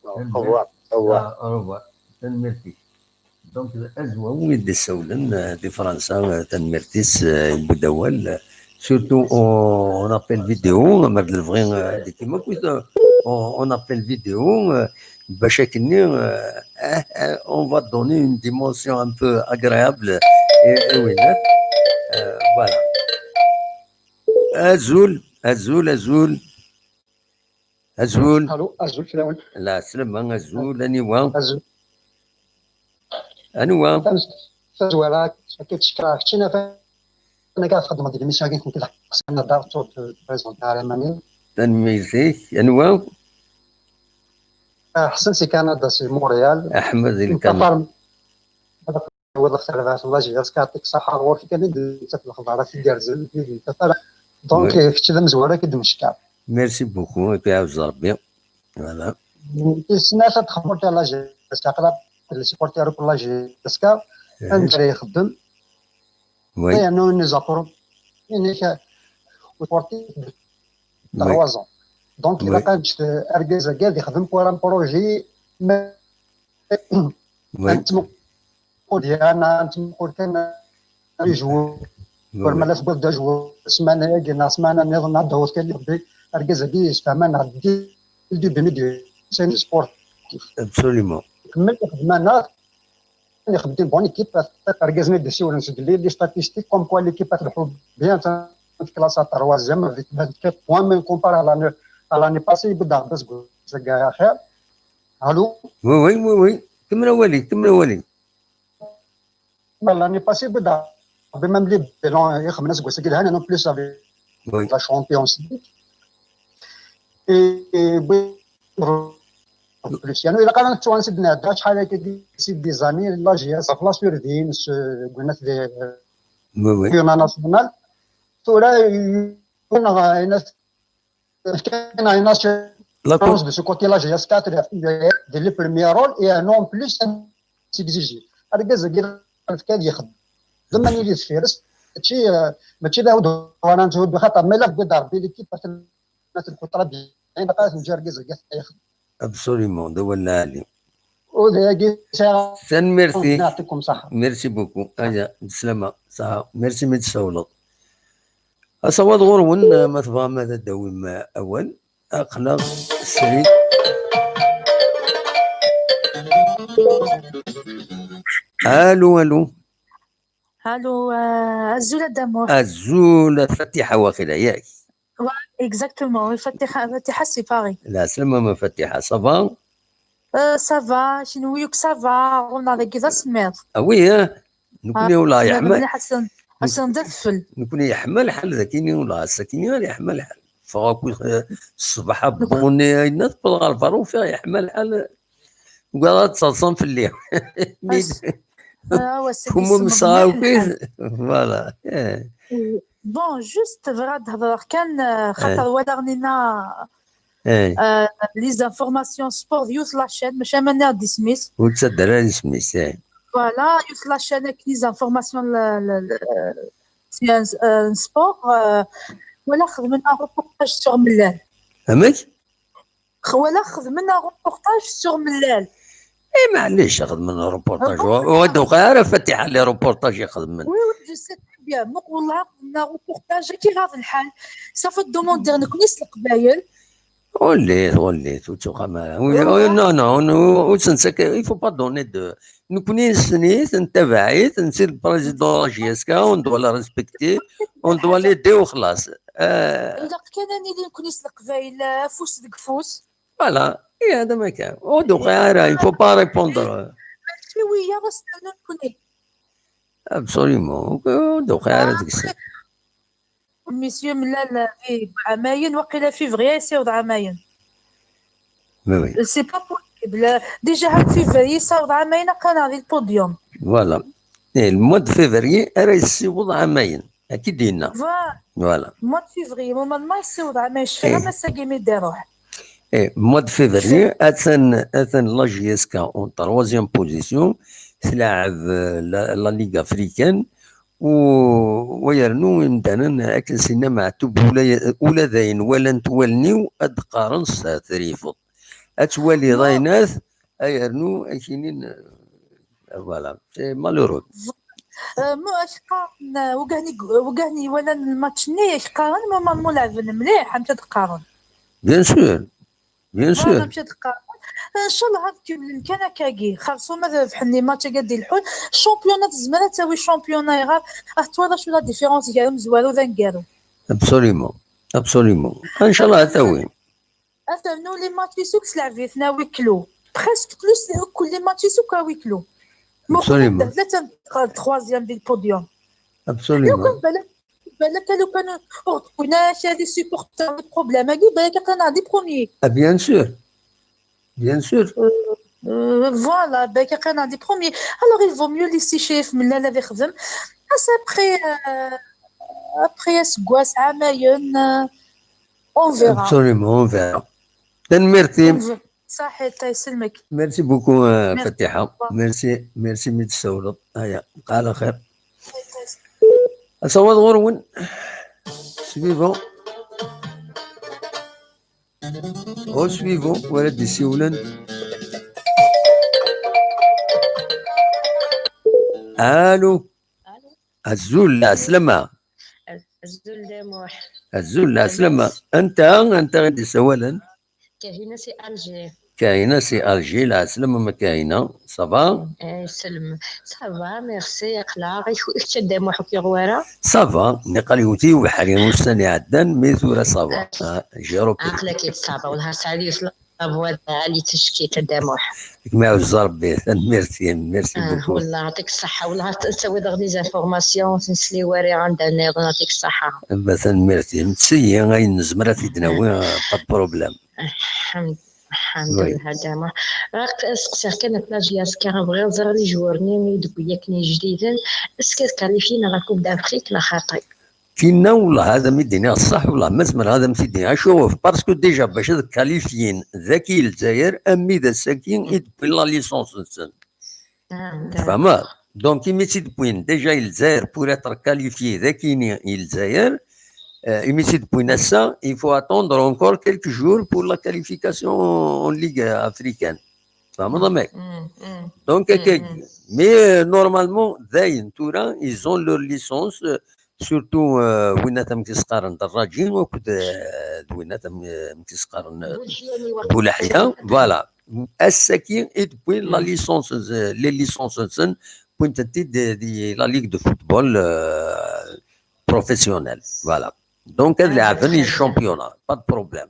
Au revoir. Au revoir. Tanemmirt-ik. Donc, Azwaw i d-issawlen, euh, di Fransa, euh, tanemmirt-is, euh, yewwi-d awal. Surtout, on, on appel vidéo, ma d lebɣi, euh, di timakkit, euh, on, on appel vidéo, euh, bac akkenni, euh, euh, euh, on va donner une dimension un peu agréable et, et winat. Euh, voilà. Azul, azul, azul. Azul. Allô, azul fell-awen. La slama, azul, aniwa? Azul. Aniwa? Tazwara, akka tcekra, keččina. Nekk ad xedmeɣ deg l'émission-agi, nekk d Ḥsen Nadar, ur d-présenter ara iman-iw. Tanemmirt-ik. Anwa? Ah, Ḥsen si Canada, si Montréal. Ḥmed Lkama. Walaɣ tarbaɛt n la J S K, yeɛṭik ṣṣeḥḥa, ɣur-k kan i d-nettat lexbarat igerrzen, i d-nettat ara. Donc, kečč d amezwar, ad k-id-ncekker. Merci beaucoup, ad k-iɛawez Rebbi. Voilà. Tis snat ad txedmeḍ la J S K, aql-aɣ d les supporters n la J S K, anda ara ixeddem. Oui. Yernu les apports, inek, sportif de trois ans. Donc, ilaq ad ǧǧet argaz-agi ad ixdem pour un projet, mais Oui. Nettmuqul kan, nettmuqul kan les joueurs. War ma la tewwiḍ-d ajwur ssmana-agi neɣ ssmana nniḍen, ad d-taweḍ kan irebbi, argaz-agi yestahman dès le début, c'est un sportif. Absolument. Kemmel ixdem-aneɣ, ixdem une bonne équipe, argaz-nni d-isiwlen seg les statistiques, comme quoi l'équipe a tleḥḥu bien, classe à troisième avec vingt-quatre points, mais comparé à l'année, à l'année passée, yewwi-d aɣebbaz deg useggas axir. Allô? Oui, oui, oui, oui. Kemmel awal-ik, kemmel awal-ik. L'année passée, yewwi-d aɣebbaz, même les bilans, ixemmen aseggas-agi yelhan, en plus avec Oui. La Champions League. Et, et, oui, plus. Yernu ilaq ara nettwansi d-nɛedda acḥal akka, c'est des années, la J S K, la survie, s, gwnat di, Oui, oui. championnat national. Tura, euh, on a, on a, on a, La de ce côté-là, J S K, de le premier rôle, et un an en plus, c'est exigé. Argaz-agi, kan yexdem. D aman yili deffir-s, mačči, euh, mačči d awd wana nthuddu, xaṭer ma yella tewwi-d Rebbi l'équipe, ad telḥu très bien, ilaq ad neǧǧ argaz-agi ad yexdem. Absolument, d awal lɛali. Ur d agi sɛiɣ. Tanemmirt-ik. Yeɛṭikum ṣṣeḥḥa. Merci beaucoup. Aya, bislama. Ṣaḥa. Merci mi d-tsawleḍ. Asawaḍ ɣur-wen, ma tebɣam ad d-tawim awal. Aql-aɣ srid. Allô, allô. Allô, euh, azul a Dda Muḥ. Azul a Fatiḥa, waqila, yak? Ouais, exactement, oui, Fatiḥa, Fatiḥa c'est pareil. Lɛeslama ma Fatiḥa, ça va? Euh, ça va, kenwi yakk ça va, ɣur-neɣ dagi d asemmiḍ. Ah oui, hein? Nekkni ula yeḥma. Ḥasen, Ḥasen d adfel. Nekkni yeḥma lḥal dagi-ni ula ass-agi yeḥma lḥal. Ffɣeɣ akk, eh, ṣṣbeḥ abuni, ayen tewweḍ ɣer berra ufiɣ yeḥma lḥal. Ugaɣ ad ttaḍsan fell-i. Ah, ouais, c'est Kumum sɣawkit, voilà. Eh. Bon, juste bɣiɣ ad hedreɣ kan, euh, xaṭer walaɣ nina, Eh. euh, les informations sport d yiwet la chaîne, maca ma nniɣ-d isem-is. Ur ttadder ara isem-is, eh. Voilà, yiwet la chaîne avec les informations, le, le, le, c'est un, un sport. Euh, walaɣ xedmen un reportage sur Mellal. Amek? Walaɣ xedmen un reportage sur Mellal. Eh, maɛlic, xedmen reportage. Ur d-uqiɛ ara Fatiḥa les reportages i xedmen. Oui, oui, je sais très bien. Muq, wallah, xedmen reportage, akka iɣaḍ lḥal. Safa d-demander nekkni s Leqbayel. Ɣullit, ɣullit, ur ttuqam ara. Oui, oh, non, non, on, on, on, il faut pas donner de, nekkni nessen-it, nettabaɛ-it, nsi le président de la J S K, on doit le respecter, on doit l'aider وخلاص. Euh, Ilaq kan ad nili nekkni s Leqbayel, afus deg ufus. Voilà. Eh, hada ma kan. Ur d-uqiɛ ara, il faut pas répondre. Mačči wiyaḍ ad s-nernu nekkni. Absolument. Ur d-uqiɛ ara deg-sen. Monsieur Mellal di Ɛamayen, waqila février, yessiweḍ Ɛamayen. Mais oui. C'est pas possible. Déjà, هاك février, yessaweḍ Ɛamayen, aql-aneɣ di le podium. Voilà. Eh, le mois de février, ara yessiweḍ Ɛamayen. Akka i d-yenna. Voilà. Mois de février, normalement, yessiweḍ Ɛamayen, cfiɣ am ass-agi mi d-iruḥ. Eh, mois de février, atan, atan la J S K en troisième position, tlaɛeb, euh, la, la Ligue africaine, u, wa yernu imdanen akken sinna Meɛtub, ula, ula d ayen walan-t wallen-iw, ad d-qqaren s trifeḍ. Ad twaliḍ aynat, ay rnu, ad k-inin, euh, voilà, c'est malheureux. Euh, ma, acu qqaren, euh, wigani, wigani walan lmatch-nni, acu qqaren, normalement leɛben mliḥ, amek ad qqaren? Bien sûr, bien sûr. Amek ad qqaren? Ncallah ad kemmlen kan akkagi, xerṣum ad rebḥen les matchs-agi ad d-ilḥun, championnat tezmer ad tawi championnat iɣer, ad twalaḍ acu la différence gar umezwaru d aneggaru. Absolument, absolument. Ncallah ad tawi. Ad ternu les matchs-is akk tleɛbit-nni à huis clos. Presque plus que les matchs-is akk à huis clos. Absolument. Tlata troisième di le podium. Absolument. Lukan balak Balak, lukan ur d-wwin ara kra des supporters, le problème-agi, balak aql-aneɣ des premiers. Ah, bien sûr. Bien sûr. Euh, voilà, balak aql-aneɣ des premiers. Alors, il vaut mieux laisser Chérif Mellal ad ixdem. Après, euh, après aseggas, ɛamayen, euh, on verra. Absolument, on verra. Tanemmirt-im. Saḥit, yesselmek. Merci beaucoup, euh, Fatiha. Merci, merci mi d-tessawleḍ. Aya, bqa ɛla xir. Asawaḍ ɣur-wen. Suivant. Au suivant, wara d-isiwlen. Allô. Azul, lɛeslama. Azul d Muḥ. Azul, lɛeslama. Anta, anta i d-isawalen? Kahina si Alger. Kahina si Alger, lɛeslama ma Kahina. Ça va? Eh, yesselm. Ça va, merci, aql-aɣ. I ku-, kečč a Dda Muḥ, ur k-yuɣ wara? Ça va, niqal yewwet-iyi ubeḥri ussan iɛeddan, mais tura ça va. Ah, j'ai repris. Aql-ak-id ça va, wellah, sɛiɣ yiwet la voix d ɛali teckit a Dda Muḥ. Kem iɛuzz Rebbi, tanemmirt-im, merci beaucoup. Wellah, yɛṭik ṣṣeḥḥa, wellah, ad tawiḍ-aɣ des informations, ur tt-nesli wara anda nniḍen, yɛṭik ṣṣeḥḥa. Tanemmirt-im, tteyyi ayen nezmer ad t-id-nawi, pas de problème. Lḥemd-, lḥemdullah, a Dda Muḥ. Ɣaq, seqsiɣ kan ɣef la J S K, bɣiɣ ẓriɣ les joueurs-nni i d-wwin akken ijdiden, est-ce que qualifien ɣer Coupe d'Afrique neɣ xaṭi? Tinna, wellah, ad am-id-iniɣ ṣṣeḥ, wellah, ma zemreɣ ad am-t-id-iniɣ. Acuɣef? Parce que déjà, bac ad qualifien daki i Lezzayer, armi d ass-agi i d-wwin la licence-nsen. Tfehmeḍ? Donc, imi tt-id-wwin déjà i Lezzayer pour être qualifié daki i Lezzayer, euh, imi tt-id-wwin ass-a, il faut attendre encore quelques jours pour la qualification en Ligue africaine. Tfehmeḍ amek? Donc, akkagi. Mais, euh, normalement, dayen tura, ils ont leur licence, euh, surtout, euh, winna amek i s-qqaren, d Rraǧi, akked, euh, d winna amek i s-qqaren, euh, Bouleḥya, voilà. Ass-agi i d-wwin la licence, euh, les licences-nsen, wwin-tent-id di, di la ligue de football, euh, professionnelle. Voilà. Donc, ad leɛben i le championnat, pas de problème.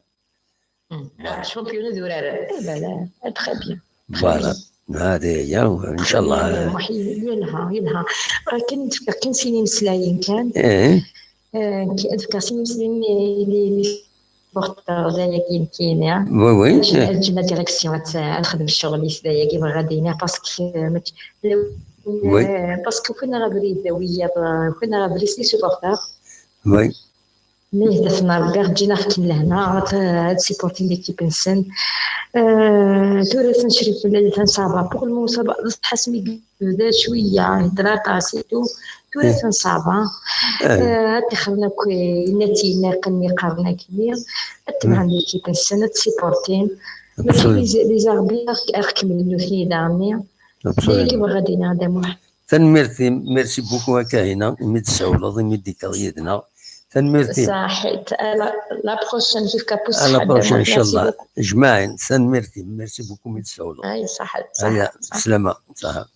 Voilà. Championnat d urar. Eh ben là, très bien. Voilà. Hadi ya, inchallah. Yelha, yelha. Kan, kan sin imeslayen kan. Eh, ad fkeɣ sin imeslayen i les supporters dayagi nekkini. Oui, oui. Ad ǧǧen la direction ad, ad texdem ccɣel-is dayagi, bɣiɣ ad iniɣ, parce que, euh, mačči, euh, parce que kul abrid d wiyaḍ, euh, kul abrid s les supporters. Oui. Ma yehda-ten Rebbi, ǧǧin-aɣ-ken lehna, ad, ad supportin l'équipe-nsen. Euh, tura atan Crif Mellal, atan ça va. Pour le moment, ça va. Bṣeḥ asmi yebda cwiya, yehder aṭas et tout. Tura atan ça va. Euh, ad ṭixren akk, euh, inna-t-, inna-, iqqen iqerren akkenni. Ad tebɛen l'équipe-nsen, ad supportin. Mačči les, les arbitres ara kemmlen nutni daɣenni. Dagi bɣiɣ ad iniɣ, a Dda Muḥ. Tanemmirt-im, merci beaucoup a Kahina, imi d-tsawleḍ, imi d-tekkeḍ yid-neɣ. Tanemmirt-im. Saḥit. À la, la prochaine, kif kapus. À la prochaine, inchallah. Jmaɛin, tanemmirt-im, merci beaucoup, imi d-tsawleḍ. Ay, saḥit, saḥit. Aya, saḥit. Slama, saḥit.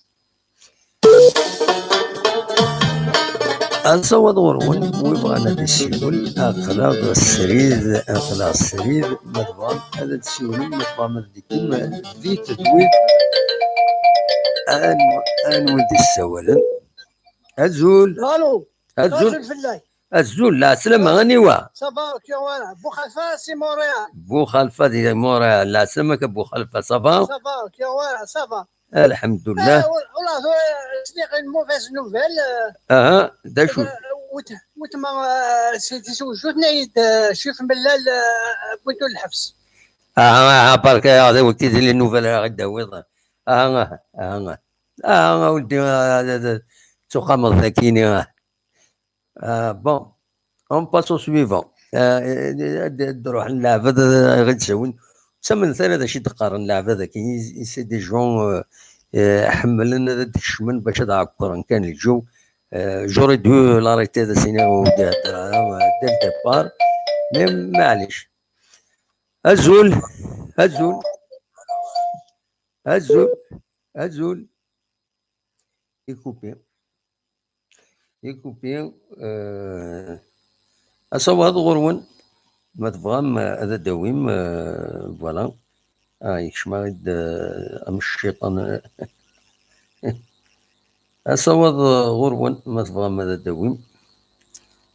Ad nessaweḍ ɣur-wen, wi bɣan ad d-isiwel, aql-aɣ srid, aql-aɣ srid, ma tebɣam ad d-siwlem, ma tebɣam ad d-ikkum di tedwilt, anwa, anwa d-issawalen? Azul. Allô. Azul. Azul fell-ak. Azul, lɛeslama, aniwa? Ça va, Kiwara. Buxalfa, si Montréal. Buxalfa di Montréal. Lɛeslama-k a Buxalfa, ça va? Ça va, Kiwara, ça va. Alḥemdullah. Ah, wal-, wallah, tura sliɣ une mauvaise nouvelle, euh, aha, d acu? Euh, wet-, wetma, euh, si, si, tisewjut-nni, euh, Crif Mellal, euh, wwin-tt lḥebs. Aha, aha, barka, ya, d wagi d les nouvelles ara ɣ-id-tawiḍ. Aha, aha, aha. Ah, a weldi, ah, ah, ah, tettuqameḍ dagi-ni, ah. Ah, bon, on passe au suivant. Ah, eh, eh, ad, ad ruḥen leɛbad, ah, ad ɣ-d-sawin. Ur ttamnen ara d acu i d-qqaren leɛbad-agi. I, i, c'est des gens, euh, euh, ḥemmlen ad d-kecmen bac ad ɛekkren kan lǧew. Euh, j'aurais dû l'arrêter, ad as-iniɣ ur d-ihedder ara, euh, dès le départ. Mais maɛlic. Azul, azul. Azul, azul. Ikupi. Ikupi, euh, asawaḍ ɣur-wen. Ma tebɣam, euh, ad d-tawim, euh, voilà. Ah, yekcem-aɣ-id, euh, am cciṭan. Asawaḍ, euh, ɣur-wen, ma tebɣam ad d-tawim.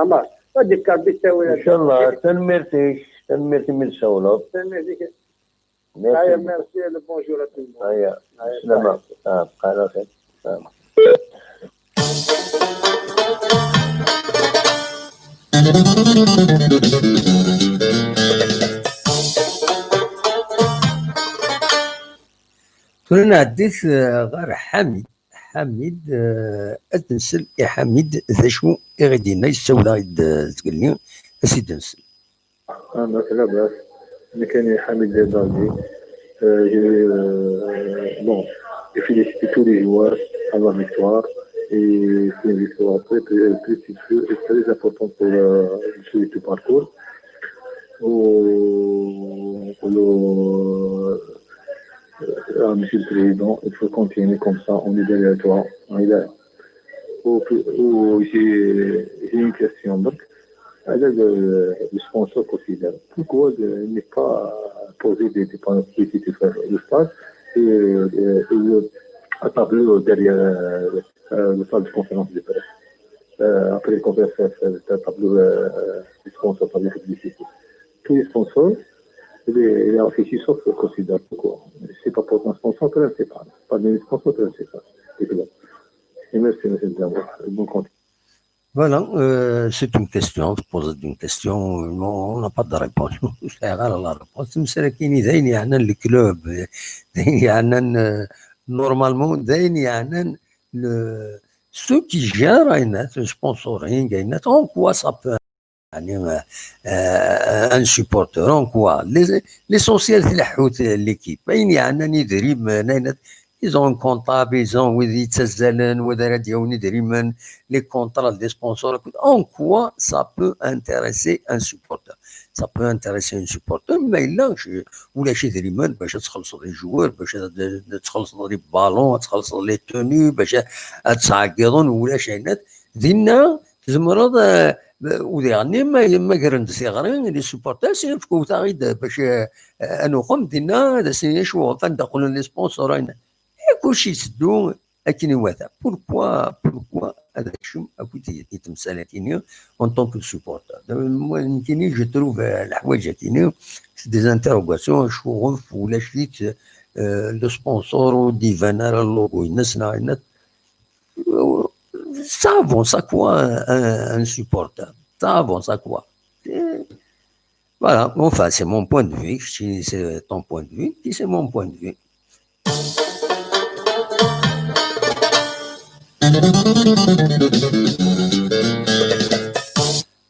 Ɛmer, ad d-ikkaṛ bi ttawil. Inchallah, tanemmirt-ik, tanemmirt imi d-tsawleḍ. Tanemmirt-ik. Merci. Aya, merci, le bonjour à tout le monde. Aya, Aya, slama. Ah, bqa ɛla xir. Slama. Tura nɛeddi-t, eh, ɣer Ḥamid. Ḥamid, eh, ad nsel i Ḥamid d acu i ɣ-d-yenna, yessawel-aɣ-d, eh, zgelli, ad s-id-nsel. Ah, merci, labas. Nekk, Ḥamid Dardi. Euh, j'ai, euh, bon, je félicite tous les joueurs à la victoire. Et c'est une victoire très, très, très, très, très importante pour, euh, le suite du parcours. Au, au, euh, à Monsieur le Président, il faut continuer comme ça, on est derrière toi. On est là. Au, au, j'ai, j'ai une question. Donc, alors, le, le sponsor considère. Pourquoi de, ne pas poser des dépenses spécifiques sur le stade et, euh, et, euh, un tableau derrière, euh, euh, le salle de conférence de presse. Euh, après les conférences, euh, un tableau, euh, du sponsor, tableau publicité. Tous les sponsors, il est, il est affiché sauf le considère. Pourquoi ? C'est pas pour un sponsor principal. Pas de sponsor principal. C'est clair. Et merci, monsieur le Président. Bon compte. Voilà, euh, c'est une question, tu poses une question, non, on n'a pas de réponse. Ur sɛiɣ ara la réponse. Tamsalt-agi d ayen yeɛnan le club, d ayen yeɛnan, euh, Normalement, d ayen yeɛnan le, ceux qui gèrent, ayen, le sponsoring, ayen, en quoi ça peut, yeɛni, euh, euh, un supporter, en quoi? Les, l'essentiel, c'est la, l'équipe. Ayen yeɛnan idrimen, ayen, ils ont un comptable, ils ont wid yettazzalen, wid ara d-yawin idrimen, les contrats, les sponsors, en quoi ça peut intéresser un supporter? Ça peut intéresser un supporter, mais là, je, ulac idrimen bac ad txellṣeḍ les joueurs, bac ad, ad txellṣeḍ les ballons, ad txellṣeḍ les tenues, bac ad, ad ttɛeggiḍen, ulac ayen. Dinna, tzemreḍ, euh, u diɣenni, ma, ma gren-d tiɣri, les supporters, yefk-, utaɣ-id bac, euh, ad nuqem dinna, ad as-nini acu, anda qqlen les sponsors, ayen. Kullec yetteddu akken iwata. Pourquoi, pourquoi ad akcem akk i temsalatin-nni en tant que supporter? Moi, nekkini, je trouve, euh, leḥwayeǧ-agi-nni, c'est des interrogations, acuɣef ulac-itt, euh, le sponsor ur d-iban ara le logo-ines, neɣ ayen. Ça avance à quoi un, un, un supporter? Ça avance à quoi? Euh, voilà, enfin, c'est mon point de vue, c'est ton point de vue, puis c'est mon point de vue.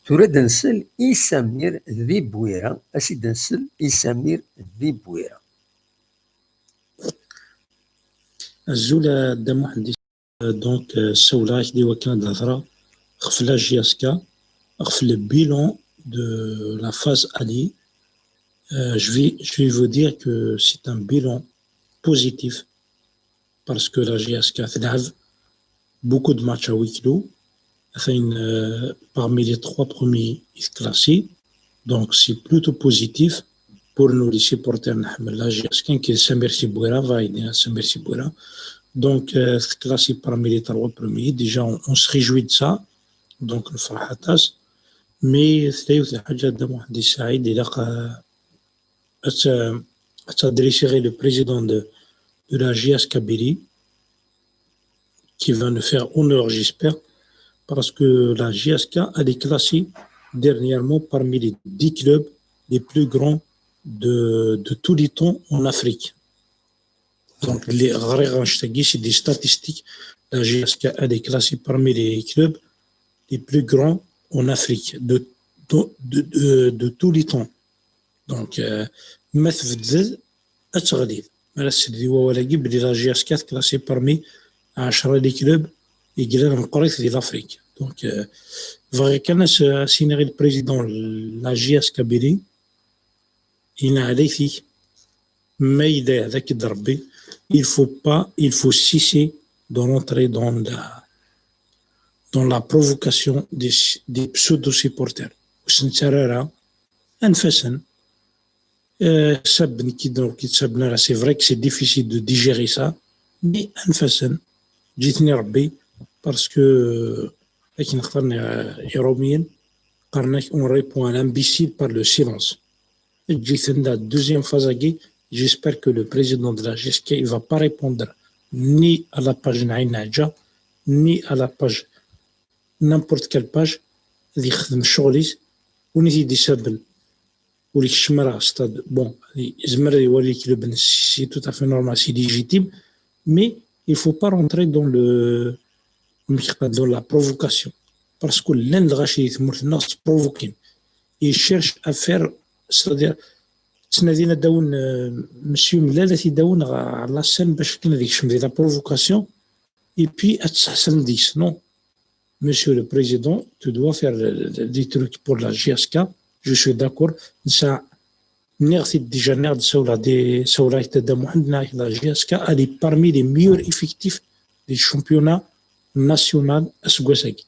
Tura ad nsel i Samir di Bwira, ad s-id-nsel i Samir di Bwira. Azul a Dda Muḥend. Donc, euh, ssawleɣ-ak-d i wakken ad d-hedreɣ ɣef la J S K, ɣef le bilan de la phase aller. Euh, je vais, je vais vous dire que c'est un bilan positif parce que la J S K تلعب beaucoup de matchs à huis clos. Enfin, euh, parmi les trois premiers classés. Donc, c'est plutôt positif pour nous, les supporters نحن la J S K, كي Samir Sibouira, va aider Samir Sibouira. Donc, euh, classé parmi les trois premiers, déjà, on, on se réjouit de ça. Donc, نفرح aṭas. Mais c'est une chose, Dda Muḥend Saɛid, il a, euh, à, à s'adresser le président de, de la J S Kabylie, qui va nous faire honneur, j'espère, parce que la J S K, elle est classée dernièrement parmi les dix clubs les plus grands de, de tous les temps en Afrique. Donc, les, c'est des statistiques. La J S K, elle est classée parmi les clubs les plus grands en Afrique de, de, de, de, de tous les temps. Donc, euh, ma tebded, ad teɣlid. Ma la tessed di wawal-agi, belli la J S K est classée parmi عشرة les clubs i yellan meqqrit di l'Afrique. Donc, euh, bɣiɣ kan ad s-, ad s-iniɣ i le président la J S Kabylie, yenɛel-itek, ma yella yeɛda-k-id Rebbi, il faut pas, il faut cesser de rentrer dans la, dans la provocation des, des pseudo-supporters. Ur sen-ttara ara, anef-asen. Euh, sabben-k-id, ur k-id-sabben ara, c'est vrai que c'est difficile de digérer ça, mais anef-asen, ǧǧet-ten i Rebbi, parce que, euh, akken qqaren, euh, Iṛumyen, qqaren-ak, on répond à l'imbécile par le silence. Ǧǧet-ten, la deuxième phase-agi, j'espère que le président de la J S K, il va pas répondre ni à la page n Ɛin Ɛeǧǧa, ni à la page, n'importe quelle page, ad yexdem ccɣel-is, win i t-id-isabben ur ikeččem ara stade. Bon, yezmer ad iwali club-nnes, c'est tout à fait normal, c'est légitime, mais il faut pas rentrer dans le, dans la provocation. Parce que llan lɣaci di tmurt-nneɣ ttprovokin. Ils cherchent à faire, c'est-à-dire, ttnadin ad d-awin, euh, monsieur Mlal, ad t-id-awin ɣer la scène bac akken ad ikcem di la provocation, et puis ad tseḥsren deg-s. Non. Monsieur le Président, tu dois faire le, le, des trucs pour la J S K. Je suis d'accord. Nesɛa, nniɣ-t-id déjà, nniɣ-d, sawla di, sawla-ak-d a Dda Muḥend, nniɣ-ak la J S K, elle est parmi les meilleurs effectifs des championnats national aseggas-agi.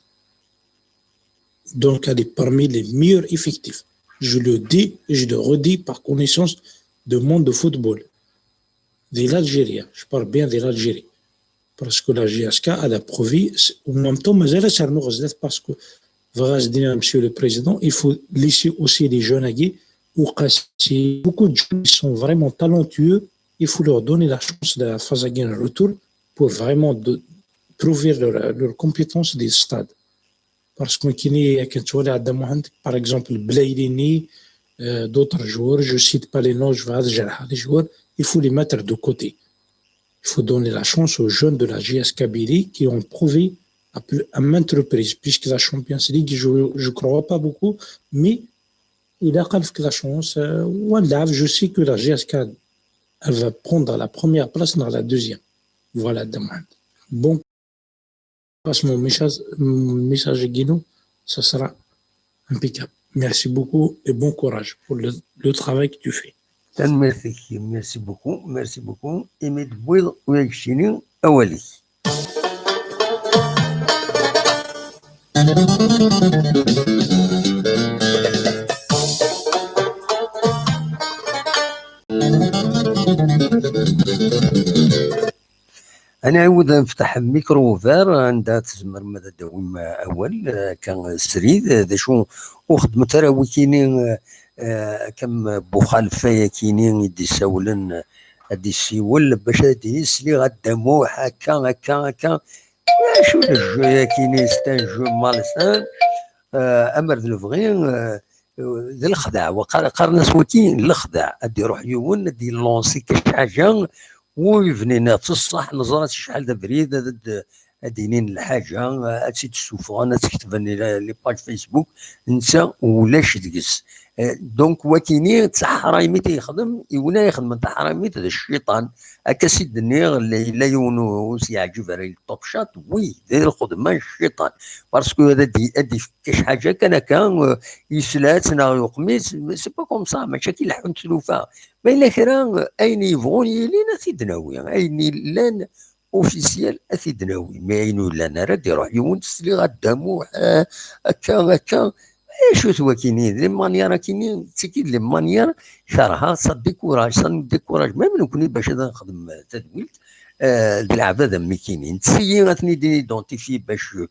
Donc, elle est parmi les meilleurs effectifs. Je le dis et je le redis par connaissance de monde de football. De l'Algérie, je parle bien de l'Algérie. Parce que la J S K, elle a prouvé, en même temps, mazal ad ternu ɣer zdat, parce que, bɣiɣ ad s-d-iniɣ, Monsieur le Président, il faut laisser aussi les jeunes agi, Ouqassi, beaucoup de jeunes qui sont vraiment talentueux, il faut leur donner la chance de la phase agi retour pour vraiment de, prouver leur, leur compétence des stades. Parce que nekkini, akken ttwaliɣ a Dda Muḥend, par exemple, Belaïlini, euh, d'autres joueurs, je cite pas les noms, je vais, les joueurs, il faut les mettre de côté. Il faut donner la chance aux jeunes de la J S Kabylie qui ont prouvé à, plus, à maintes reprises, puisque la Champions League, je ne crois pas beaucoup, mais il a quand même la chance. Euh, voilà, je sais que la J S K, elle va prendre la première place dans la deuxième. Voilà, demain. Bon, passe mon message, mon message à Guido, ça sera impeccable. Merci beaucoup et bon courage pour le, le travail que tu fais. Merci beaucoup, merci beaucoup. Imi d-tewwiḍ ula d keččini awal-ik. Ad nɛiwed ad nefteḥ micro ouvert anda tzemrem ad d-tawim awal, akka srid, d acu ur xeddmet ara wikini, akka am Buxalfa yakini i d-isawlen, ad d-isiwel bac ad d-yini sliɣ a Dda Muḥ akka, akka, akka. Acu d jeu yakini, c'est un jeu malsain, amer d lebɣi, d lexdeɛ, qqaren-as waki lexdeɛ, ad d-iruḥ yiwen ad d-ilansi kac ḥaǧa, wi bnin d ṣṣeḥ, neẓra-t acḥal d abrid ad d-inin lḥaǧa, ad tt-id-ssufɣen, ad tt-ketben les pages Facebook, netta ulac deg-s. Donc wakini d taḥramit i yexdem, i win ara ixedmen taḥramit d cciṭan. Akka s i d-nniɣ, yella yiwen ur s-yeɛǧib ara i Top Shot, wi d lxedma n cciṭan. Parce que ad d-yefk kac ḥaǧa kan akka, yesla-tt neɣ yuqem-itt, c'est pas comme ça, mačči akka i leḥḥunt tlufa. Ma yella kra, ayen yebɣun yilin ad t-id-nawi, ayen yellan officiel ad t-id-nawi, mais ayen ur yellan ara ad d-iruḥ yiwen sliɣ a Dda Muḥ, akka, akka, acu-t wakini, d les manières akini, d tigi d les manières, kerheɣ, ça décourage, ça nous décourage, même nekkni bac ad nexdem tadwilt, d leɛbad am wikini, netteyyi ad ten-id-identifier bac ur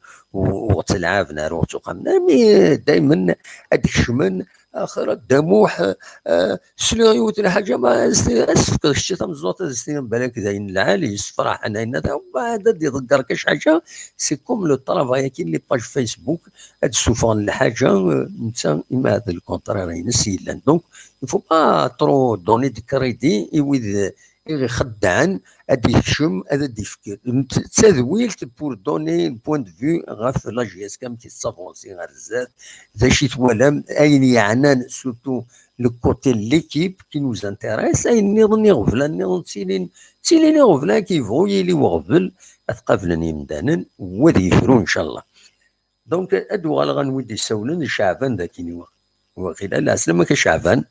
ɣ-ttlaɛben ara, ur ɣ-ttuqamen ara, mais daymen ad d-kecmen, axir a Dda Muḥ, sliɣ yiwet n lḥaǧa, ma as-tefkeḍ kečči tameẓẓuɣt ad as-tiniḍ balak d ayen lɛali, yessefraḥen, ayen ata, mbeɛd ad d-iḍegger kac ḥaǧa, c'est comme le travail akkin, les pages Facebook, ad d-ssufɣen lḥaǧa, netta ima d le contraire-ines yellan. Donc, il faut pas trop donner de crédit i wid i ɣ-ixeddɛen, ad d-ikcem, ad d-ifk d tadwilt pour donner un point de vue ɣef la J S K amek i tettavansi ɣer zdat, d acu i twalam, ayen yeɛnan surtout le côté de l'équipe qui nous intéresse, ayen nniḍen iɣeblan nniḍen ttilin, ttilin iɣeblan ki yebɣu yili weɣbel, ad t-qablen yimdanen, wa ad yefru ncallah. Donc ad d-uɣaleɣ anwa i d-issawlen d Ceɛban d akkin, waqila. Lɛeslama-k a Ceɛban.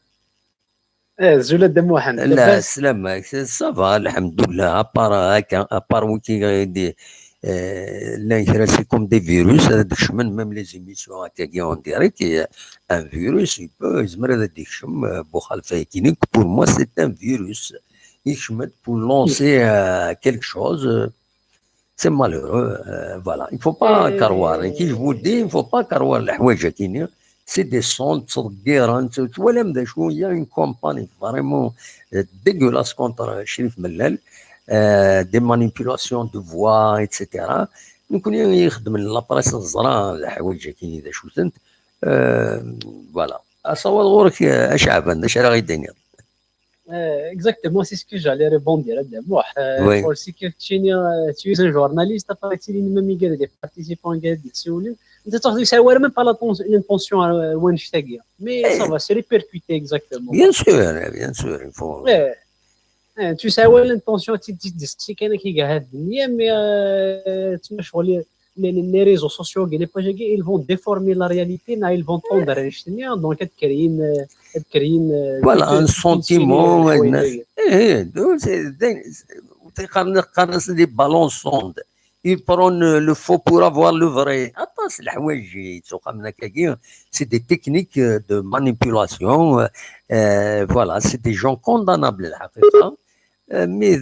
Azul a Dda Muḥend, labas? Lɛeslama-k, ça va, lḥemdullah, à part akka, à part wiki, llan kra c'est comme des virus ad d-kecmen, même les émissions akkagi en direct, un virus il peut, yezmer ad d-ikcem, Buxalfa yakini, pour moi c'est un virus, yekcem-d pour lancer quelque chose. C'est malheureux, voilà. Il faut pas croire, et qui je vous dis, il faut pas croire leḥwayeǧ-akini. C'est des sondes, ttḍeggiren, twalam d acu, il y a une campagne vraiment dégueulasse contre Crif Mellal, des manipulations de voix, et cetera. Nekkni i ixeddmen la presse neẓra leḥwayeǧ-akini d acu-tent. Voilà. Asawaḍ ɣur-k a Ceɛban, d acu ara ɣ-d-tiniḍ? Exactement, c'est ce que j'allais rebondir, a Dda Muḥ. Pour ce qui est, tu es un journaliste, après tu es même des participants, des siwlen. Tu as même pas l'intention à l'annoncer, mais ça va se répercuter exactement. Bien sûr, bien sûr, il faut. Tu as l'intention, tu dis, mais tu m'as les, les réseaux sociaux, les pages, ils vont déformer la réalité, ils vont tendre à l'Espagne, donc être créer une, être créer une. Voilà, un sentiment. C'est des ballons sondes. Ils prennent le faux pour avoir le vrai. C'est des techniques de manipulation. Voilà, c'est des gens condamnables, mais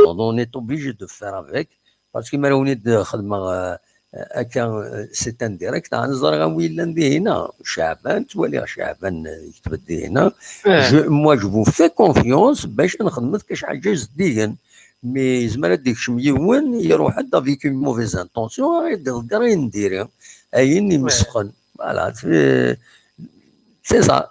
on est obligé de faire avec. Parce que ma wen-id-xedmeɣ akka, c'est un direct, neẓra wi yellan dihina. Ceɛban, ttwaliɣ Ceɛban yekteb-d dihina. Moi, je vous fais confiance bac ad nxedmet kac ḥaǧa zeddigen. Mais yezmer ad d-ikcem yiwen, iruḥ-d avec une mauvaise intention, ad d-iḍegger ayen n diri, ayen imesxen. Voilà, c'est ça.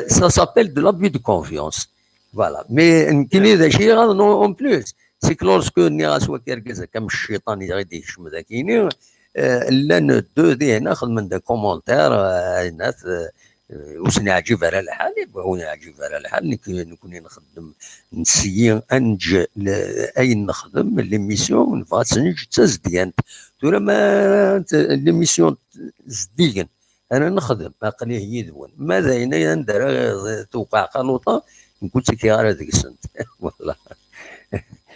Ça s'appelle de l'abus de confiance. Voilà. Mais nekkini d acu i ɣaḍen en plus. C'est que lorsque nniɣ-as wakka argaz akka am cciṭan i ɣ-d-yekcem dagi-ni, eh, llan deux dihin xedmen des commentaires, eh, ayennat, eh, ur sen-iɛǧib ara lḥal, eh, ur iɛǧib ara lḥal, nek-, nekni nxeddem, nseyyi ad neǧǧ le-, ayen nexdem, l'émission, nebɣa ad tt-neǧǧ d tazedyant. Tura ma t-, l'émission zeddigen, ara nexdem, aql-i yid-wen. Ma d ayen ay anda ara tewqeɛ xaluṭa, nekk ur ttekkiɣ ara deg-sent. Voilà.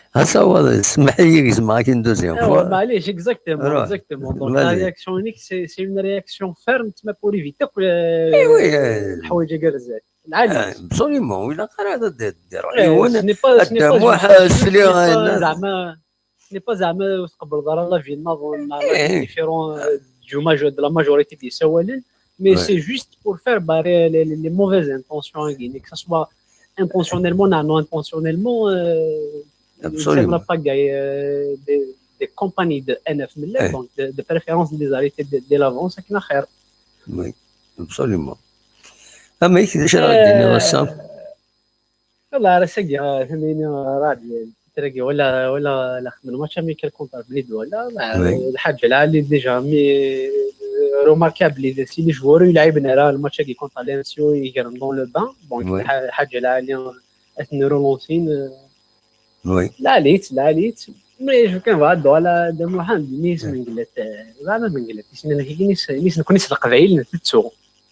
Asawaḍ, semmeḥ-iyi, gezmeɣ-ak une deuxième fois. Maɛlic, exactement, exactement. Donc, la réaction-inek, c'est, c'est une réaction ferme, tma pour éviter akk, euh, eh oui, euh, lḥwayeǧ-agi ar zdat. Lɛali. Ah, absolument, ur ilaq ara ad d-, d-, d-, eh, yiwen, ce n'est pas, ce n'est pas une, sliɣ, ce n'est pas, euh, zeɛma, ce n'est pas zeɛma ur tqebbleḍ ara l'avis nniḍen, neɣ les différents, euh, du major-, de la majorité des yessawalen, mais c'est juste pour faire barrer les, les, les mauvaises intentions, hein, que ce soit intentionnellement ou non intentionnellement, euh, c'est la pagaille, euh, des, des compagnies de N F M, donc de, de préférence des arrêtés de, de l'avance, c'est que oui, absolument. Amek, d acu ara d-tiniḍ ass-a? Wallah, ar ass-agi, ah, tanini, ah, rad, tragi, wala, wala la xedmen match amical contre Bled, wala, la, oui, lḥaǧa lɛali déjà, mais, euh, remarquable, si les joueurs ur lɛiben ara lmatch-agi contre l'M C O, i gren dans le bain, donc, oui, lḥa-, lḥaǧa lɛali, ad ten-relansin, euh, oui, lɛali-tt, lɛali-tt, mais je kan va ad d-uɣal Dda Muḥend, nis, eh, menglet, eh, zeɛma menglet, isem-nnek, nis, nis nekni s Leqbayel, ntettu.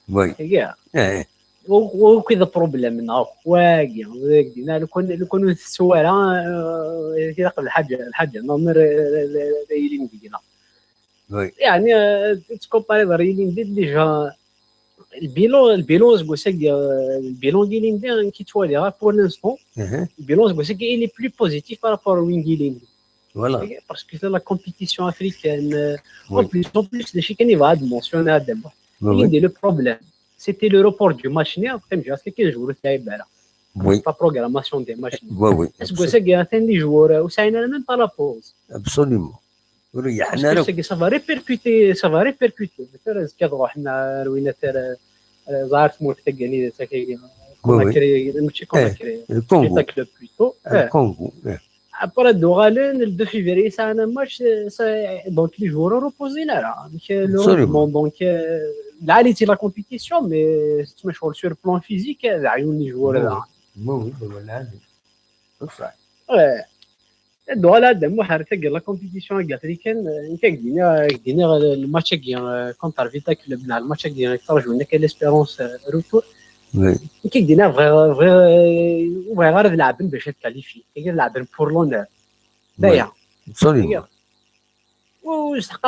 Oui. Tagi. Eh. Wi, wi, wi d problème-nneɣ akk, wagi, wagi, na, lukan, lukan ur ntettu ara, eh, ilaq lḥaǧa, lḥaǧa, non, non, la, la, la, la, yilin deg-neɣ. Oui. Yeɛni, eh, tettkumpariḍ ar yilindi, déjà, le bilan, le bilan seg wass-agi, eh, le bilan n yilindi, nekk ttwaliɣ, pour l'instant, mhm, le bilan seg wass-agi, il est plus positif par rapport à win n yilindi. Voilà. Parce que c'est la compétition africaine, eh, oui, en plus, en plus, d acu kan yebɣa ad mentionner Adama. Oui, oui. Yilindi, le problème, c'était le report du match-nni, teqqim ǧǧiɣ-t kan joueur ur t-lɛib ara. Oui. La programmation des matchs. Oui, oui. Aseggas-agi, atan les joueurs, ur sɛin ara même pas la pause. Absolument. Ur yeḥn ara. Parce que ça va répercuter, ça va répercuter. Azekka ad ruḥen ar win, ar, eh, ẓer tmurt taggani, Conakry, mačči Conakry. Eh, le Congo. C'est un club plutôt. Eh. Le Congo, eh. Après, ad d-uɣalen, le deux février, sɛan un match, eh, ça, donc les joueurs ur reposin ara. Donc, eh, le rendement, donc, eh, lɛali-tt la compétition, mais c'est, sur le plan physique, eh, d aɛyun les joueurs, eh. Oui, oui, oui, oui. Ad d-uɣal Adama Muḥ ar tagi la compétition-agi africaine, eh, nekk ad k-d-iniɣ, ad k-d-iniɣ, eh, le match-agi, eh, contre Vita Club, neɣ le match-agi, eh, yettṛaǧun akka l'Espérance, eh, retour. Oui. Nekk ad k-d-iniɣ bɣiɣ, bɣiɣ, eh, ur bɣiɣ ara ad leɛben bac ad qualifier. Ad leɛben pour l'honneur. D aya. Absolument. Ur yesteḥq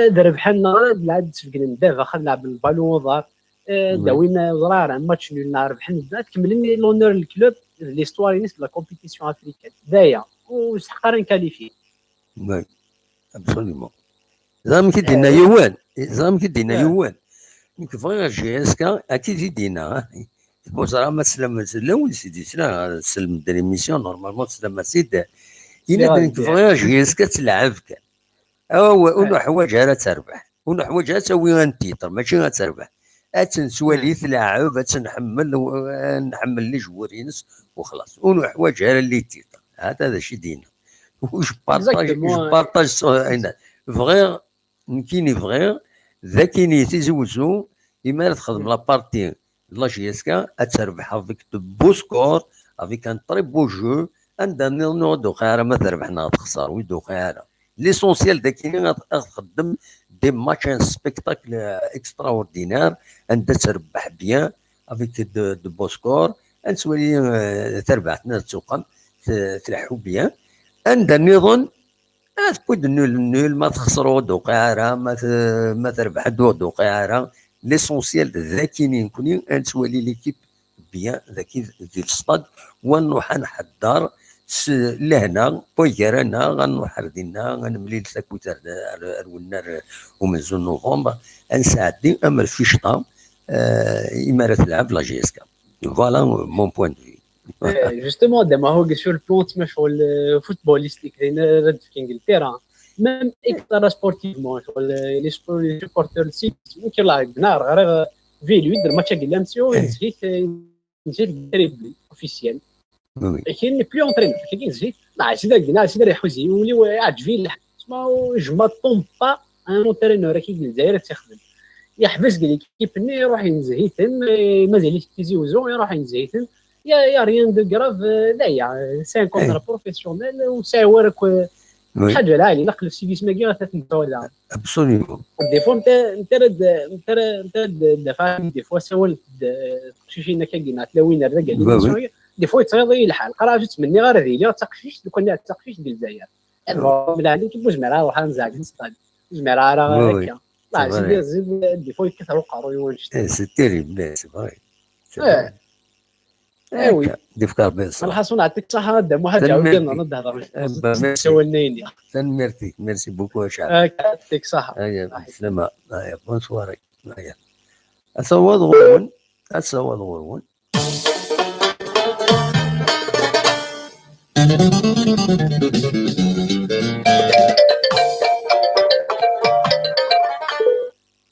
ad rebḥen neɣ ad lɛeb-, ad sbegnen ddabex, ad leɛben le ballon au bar. Eh, ad awin, eh, ẓriɣ ara, match nul neɣ rebḥen, ad kemmlen l'honneur n le club, d l'histoire-ines de la compétition africaine. D aya, ur yesteḥq ara ad qualifier. Oui, absolument. Ẓer amek i d-yenna yiwen, ẓer amek i d-yenna yiwen. Nekk bɣiɣ J S K, akka i d-yenna. Ur ẓriɣ ma teslam, llan wid i s-d-yeslan, sselmed l'émission, normalement teslam-as-id. Yenna-d, nekk bɣiɣ J S K ad tleɛɛeb kan. Aw, ur nuḥwaǧ ara ad terbeḥ. Ur nuḥwaǧ ara ad tawi un titre, mačči ad terbeḥ. Ad tt-nettwali tleɛɛeb, ad tt-nḥemmel, ad nḥemmel les joueurs-ines, u xlaṣ. Ur nuḥwaǧ ara les titres. Hata d acu i d-yenna. U je partage, je partage son, ayen, bɣiɣ, nekkini bɣiɣ, d akini Tizi Wezzu, imi ara texdem la partie de la J S K, ad terbeḥ avec de beaux scores, avec un très beau jeu, anda nniḍen ur d-tuqiɛ ara ma terbeḥ neɣ texṣer, ur d-tuqiɛ ara. L'essentiel d akini ad, ad txeddem des matchs, un spectacle, euh, extraordinaire, anda ad terbeḥ bien, avec de, de beaux scores, ad nettwali, euh, tarbaɛt-nni ad tuqem, t-, tleḥḥu bien. Anda nniḍen, ah, tewwi-d nul, nul, ma texṣer ur d-tuqiɛ ara, ma t-, ma terbeḥ ur d-tuqiɛ ara. L'essentiel d akini nekni ad nettwali l'équipe bien dagi di l'stade, wa nruḥ ad nḥedder s lehna, wagi gar-aneɣ, ad nruḥ ar dinna, ad nemlil takkit ar, ar, ar wennar umenzu n novembre, ad nesɛeddi am lficṭa, eh, imi ara telɛeb la J S K. Voilà mon point de vue. Eh, justement, d amahug sur le plan, tma, ccɣel, euh, footballistique, d ayen ara d-fken deg le terrain. Même extra sportivement, ccɣel, euh, les spo-, les supporters, si, si, ki la, bna, ɣriɣ, euh, vidéo, d match-agi, la, monsieur, eh, nzit, euh, nzit, terrible, officiel. Oui, oui. Et il n'est plus entraîneur. Kaki zit, la, c'est dingue, c'est dingue, c'est dingue, c'est dingue, c'est dingue, je ne tombe pas un entraîneur qui est Lezzayer ad t-ixdem. Yeḥbes deg l'équipe-nni, iruḥ yenzeh-iten, eh, mazal-it Tizi Uzzu, iruḥ yenzeh-iten. Il y a, il y a rien de grave, euh, là, il y a, c'est un contrat professionnel, ou c'est un work, euh, حاجة العالي، نقل في سيفيس ماكي غير ثلاث نتاع ولا. Absolument. Des fois, انت انت رد انت رد انت رد دفعه، des fois سوال تقشيشي انك كاين تلاوين الرجل. Oui, oui. Des fois يتصير الحال، قرا جيت مني غير هذه اللي تقشيش، لو كان تقشيش ديال الجزائر. المهم، لا عليك، بوز مرا وحان زعك نستاد. بوز مرا راه هكا. لا، زيد زيد، des fois يكثر وقارو يوان شتا. C'est terrible, c'est vrai. C'est vrai. ايوا. ديفك ربي ينصر. الحاصول نعطيك الصحة، دا محمد عاودنا نهضر. Merci beaucoup, شعب. يعطيك الصحة. هيا، بسلامة. هيا، bonne soirée. هيا. أصوات غرون. أصوات غرون.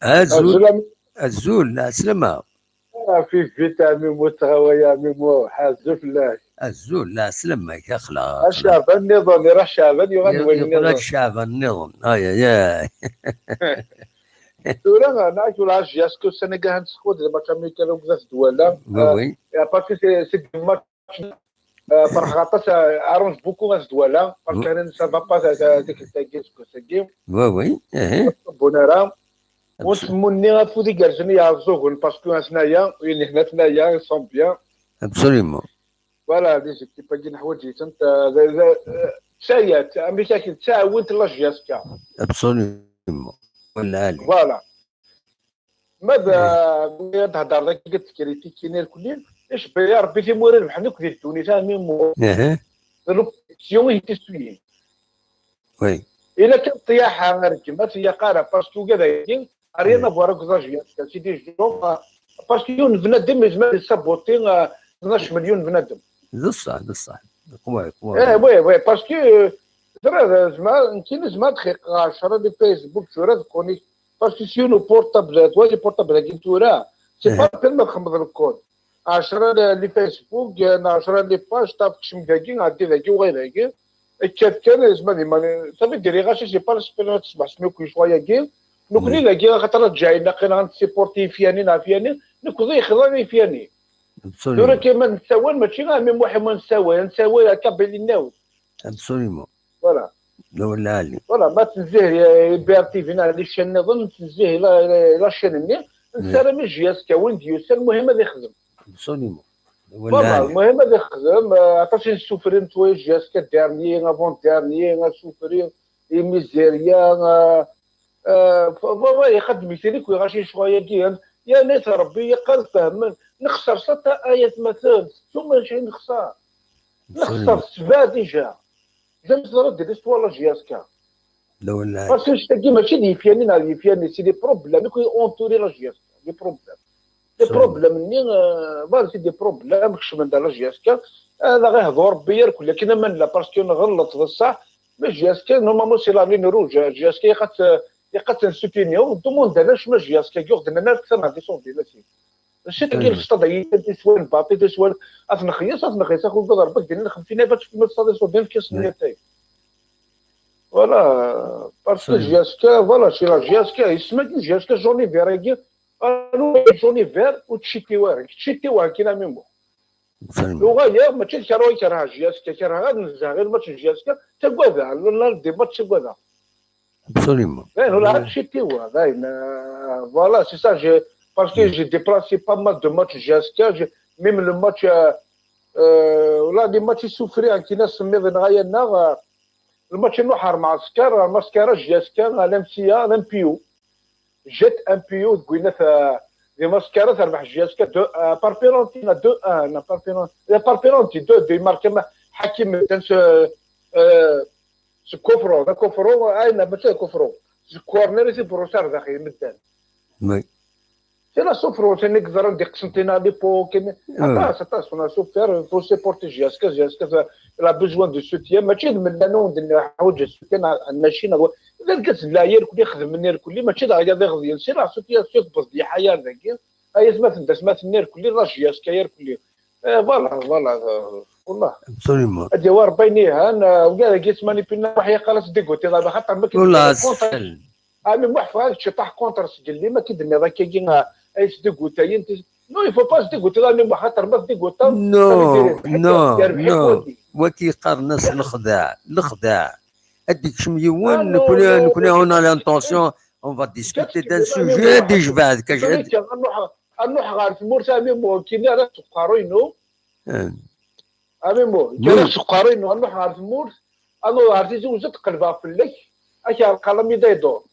أزول. أزول، العسلامة. في فيتامين متغوية ميمو، حاز فلاك. أزول، العسلامة، يا خلا. الشعب النظام، يروح شعب، يغني يغني النظام. الشعب النظام، آي، آي، آي. Tura, nɛak ulac, est-ce que Sénégal هنسخوت زعما كاميكا لو بزاف دوالا؟ Oui, oui. Parce que c'est, c'est des matchs, euh, par rapport, ça arrange beaucoup à ce duel-là. Parce que ça va pas, ça, ça, ça, ça, ça, ça, Oui, oui. بونارا. ونسموني غا فودي قرزني يا زوغن، parce que هنايا، وين هنا ثنايا، ils sont bien. Absolument. Voilà, les équipes كاين حوايج تنت، سايات، امريكا كي تعاون لا جي اس كا. Absolument. ولا علي. Voilà. ماذا تهضر ذاك كتكريتيكيني الكلين؟ ايش بيا ربي في موري ربحني كذي الدوني ثاني مو. اها. لوبسيون هي تسويين. Oui. الا كان طياحه غير كما هي قاره parce que كذا rien à voir avec la J S K, c'est des gens, parce que يون بنادم يزمر يسابوتي اثناش مليون بنادم. بصح، بصح. قوي، قوي. ايه، oui, oui, parce que ترى زعما كاين زعما دقيقه عشرة ديال فيسبوك، شو راه كوني، parce que c'est un portable, toi, les portables هاكي تورا، c'est pas tellement تخمض الكود. عشرة لي فيسبوك، عشرة لي باج، طاب كشم داكي، غادي داكي وغير داكي. كيف كان زعما ديما، صافي ديري غاشي، c'est pas l'espérance تسمع سميو كل شويه كي. نكني داكي خاطر راه جاي ناقي غنسيبورتي فياني نا فياني، نكضي يخضر فياني. Absolument. ثورة كيما نساوي، ماشي غير ميم واحد ما نساوي، نساوي هكا بلي ناوي. Absolument. Voilà. لا ولا علي. Voilà، ما تنزيه بي ار تي في نا لي شين نظن، تنزيه لا، لا، لا شين ني. نسالم جي اس كا وين ديوسا، المهم هذا يخدم. Absolument. لا ولا علي. المهم هذا يخدم، آه، عطاش نسوفري نتوي جي اس كا ديرني، افون ديرني، نسوفري، اي ميزيريا، آه، آه، ف-، ف-، ف-، يخدم يثيريك ويغاشي شوية كيان. يا ناس ربي يقال فهم، نخسر سطا آيات مثل، ثم شي نخسر. نخسر سبعة ديجا. جا نصدر دي ليستوار لا جي اس كا. لا ولا. باسكو شتا كي ماشي دي فياني، نا دي فياني، سي دي بروبليم، يكون اونتوري لا جي اس كا، دي بروبليم. دي بروبليم ني، آه، فوالا، سي دي بروبليم، كشمن دار لا جي اس كا. هذا غير هضور بيا الكل، لكن من لا، باسكو نغلط بصح. مي جي اس كا، نورمالمون، سي لا لين روج، جي اس كا يقات، يقات نسوتينيو، دوموند انا شما جي اس كا، يوغ دنا نار كثر هذه صوتي، لا سي. ماشي تلقى الشطة ضيقة، تسوى الباطي، تسوى ال-، أتنخيص، أتنخيص، أخو قدر بك، دينا نخمسين ألف تكمل تصادي صوت ديال كيس نيتي. فوالا، باسكو جي اس كا، فوالا، شي لا جي اس كا، يسمى جي اس كا جوني فير، يجي، أنا جوني فير، وتشيتي وارك، تشيتي وارك، كينا ميمو. لغة يا، ماشي كارو يكرهها جي اس كا، كارها غير نزهة، غير ماتش جي اس كا، تقوى ذا، لا، لا، دي ماتش تقوى ذا. Absolument. باين ولا عاد شتي هو، باين، آه، voilà, c'est ça, j'ai, parce que j'ai déplacé pas mal de matchs G S K, j'ai, même le match, euh, euh, là, les matchs souffrés, hein, كي ناس سميض نغايا نغ، الماتش نروح على المعسكر، المعسكر جي اس كا، الام سي ا، الام بي يو. جات ام بي يو، تقولنا في، les mascaras، تربح جي اس كا deux، آه، par penalty، لا، deux un، لا، par penalty، لا، par penalty، deux deux، ماركا حكيم تنس، آه، آه، سكوفرو، ذا كوفرو، اين ماشي كوفرو. سكورنر يسي بروسار داخل مدان. Oui. C'est la souffrance, c'est une grande ديك سنتينا لي بو، كاين، آه. Attends, attends, on a souffert, il faut supporter جي اس كا، جي اس كا، il a besoin de soutien، ماشي من لا نون، حوايج soutien، ماشي نغو. اذا لقيت لا يركل يخدم من يركل، ماشي دا غير يغضي، c'est la situation بزدي حياه ذاك. هاي اسمها تندس، ما تنير كل، لا جي اس كا يركل. آه، voilà، voilà، آه. والله. Absolument. Ad yawi Rebbi ayen yelhan, ah, wigad-agi yettmanipulin, Muḥ yeqqar ad s-dégoûtiḍ, xaṭer ma k-id-nniɣ contre. Ah, mais Muḥ, bɣiɣ ad k-ciṭaḥ contre sgelli, ma k-id-nniɣ akka-agi, ah, ay s-dégoûtayen, tis-, non, il faut pas s-dégoûtiḍ, ah, mais Muḥ, xaṭer ma s-dégoûtiḍ, non, ça veut dire, non, yerbeḥ-ik wagi. Wagi qqaren-as lexdeɛ, lexdeɛ. Ad d-ikcem yiwen, ah, non, nekni, non, nekni, on a l'intention, on va discuter d'un sujet, ad d-ijbeɛ d kac-, ad nruḥ, ad nruḥ ɣer tmurt, ah, mais Muḥ, kini ara s uqerru-inu. A Mimo, ǧǧiɣ s uqerru-inu, ad nruḥ ɣer tmurt, ad nuweḍ ɣer Tizi Uzzu, ad qelbeɣ fell-ak, ad k-ɛerqeɣ la médaille d'or.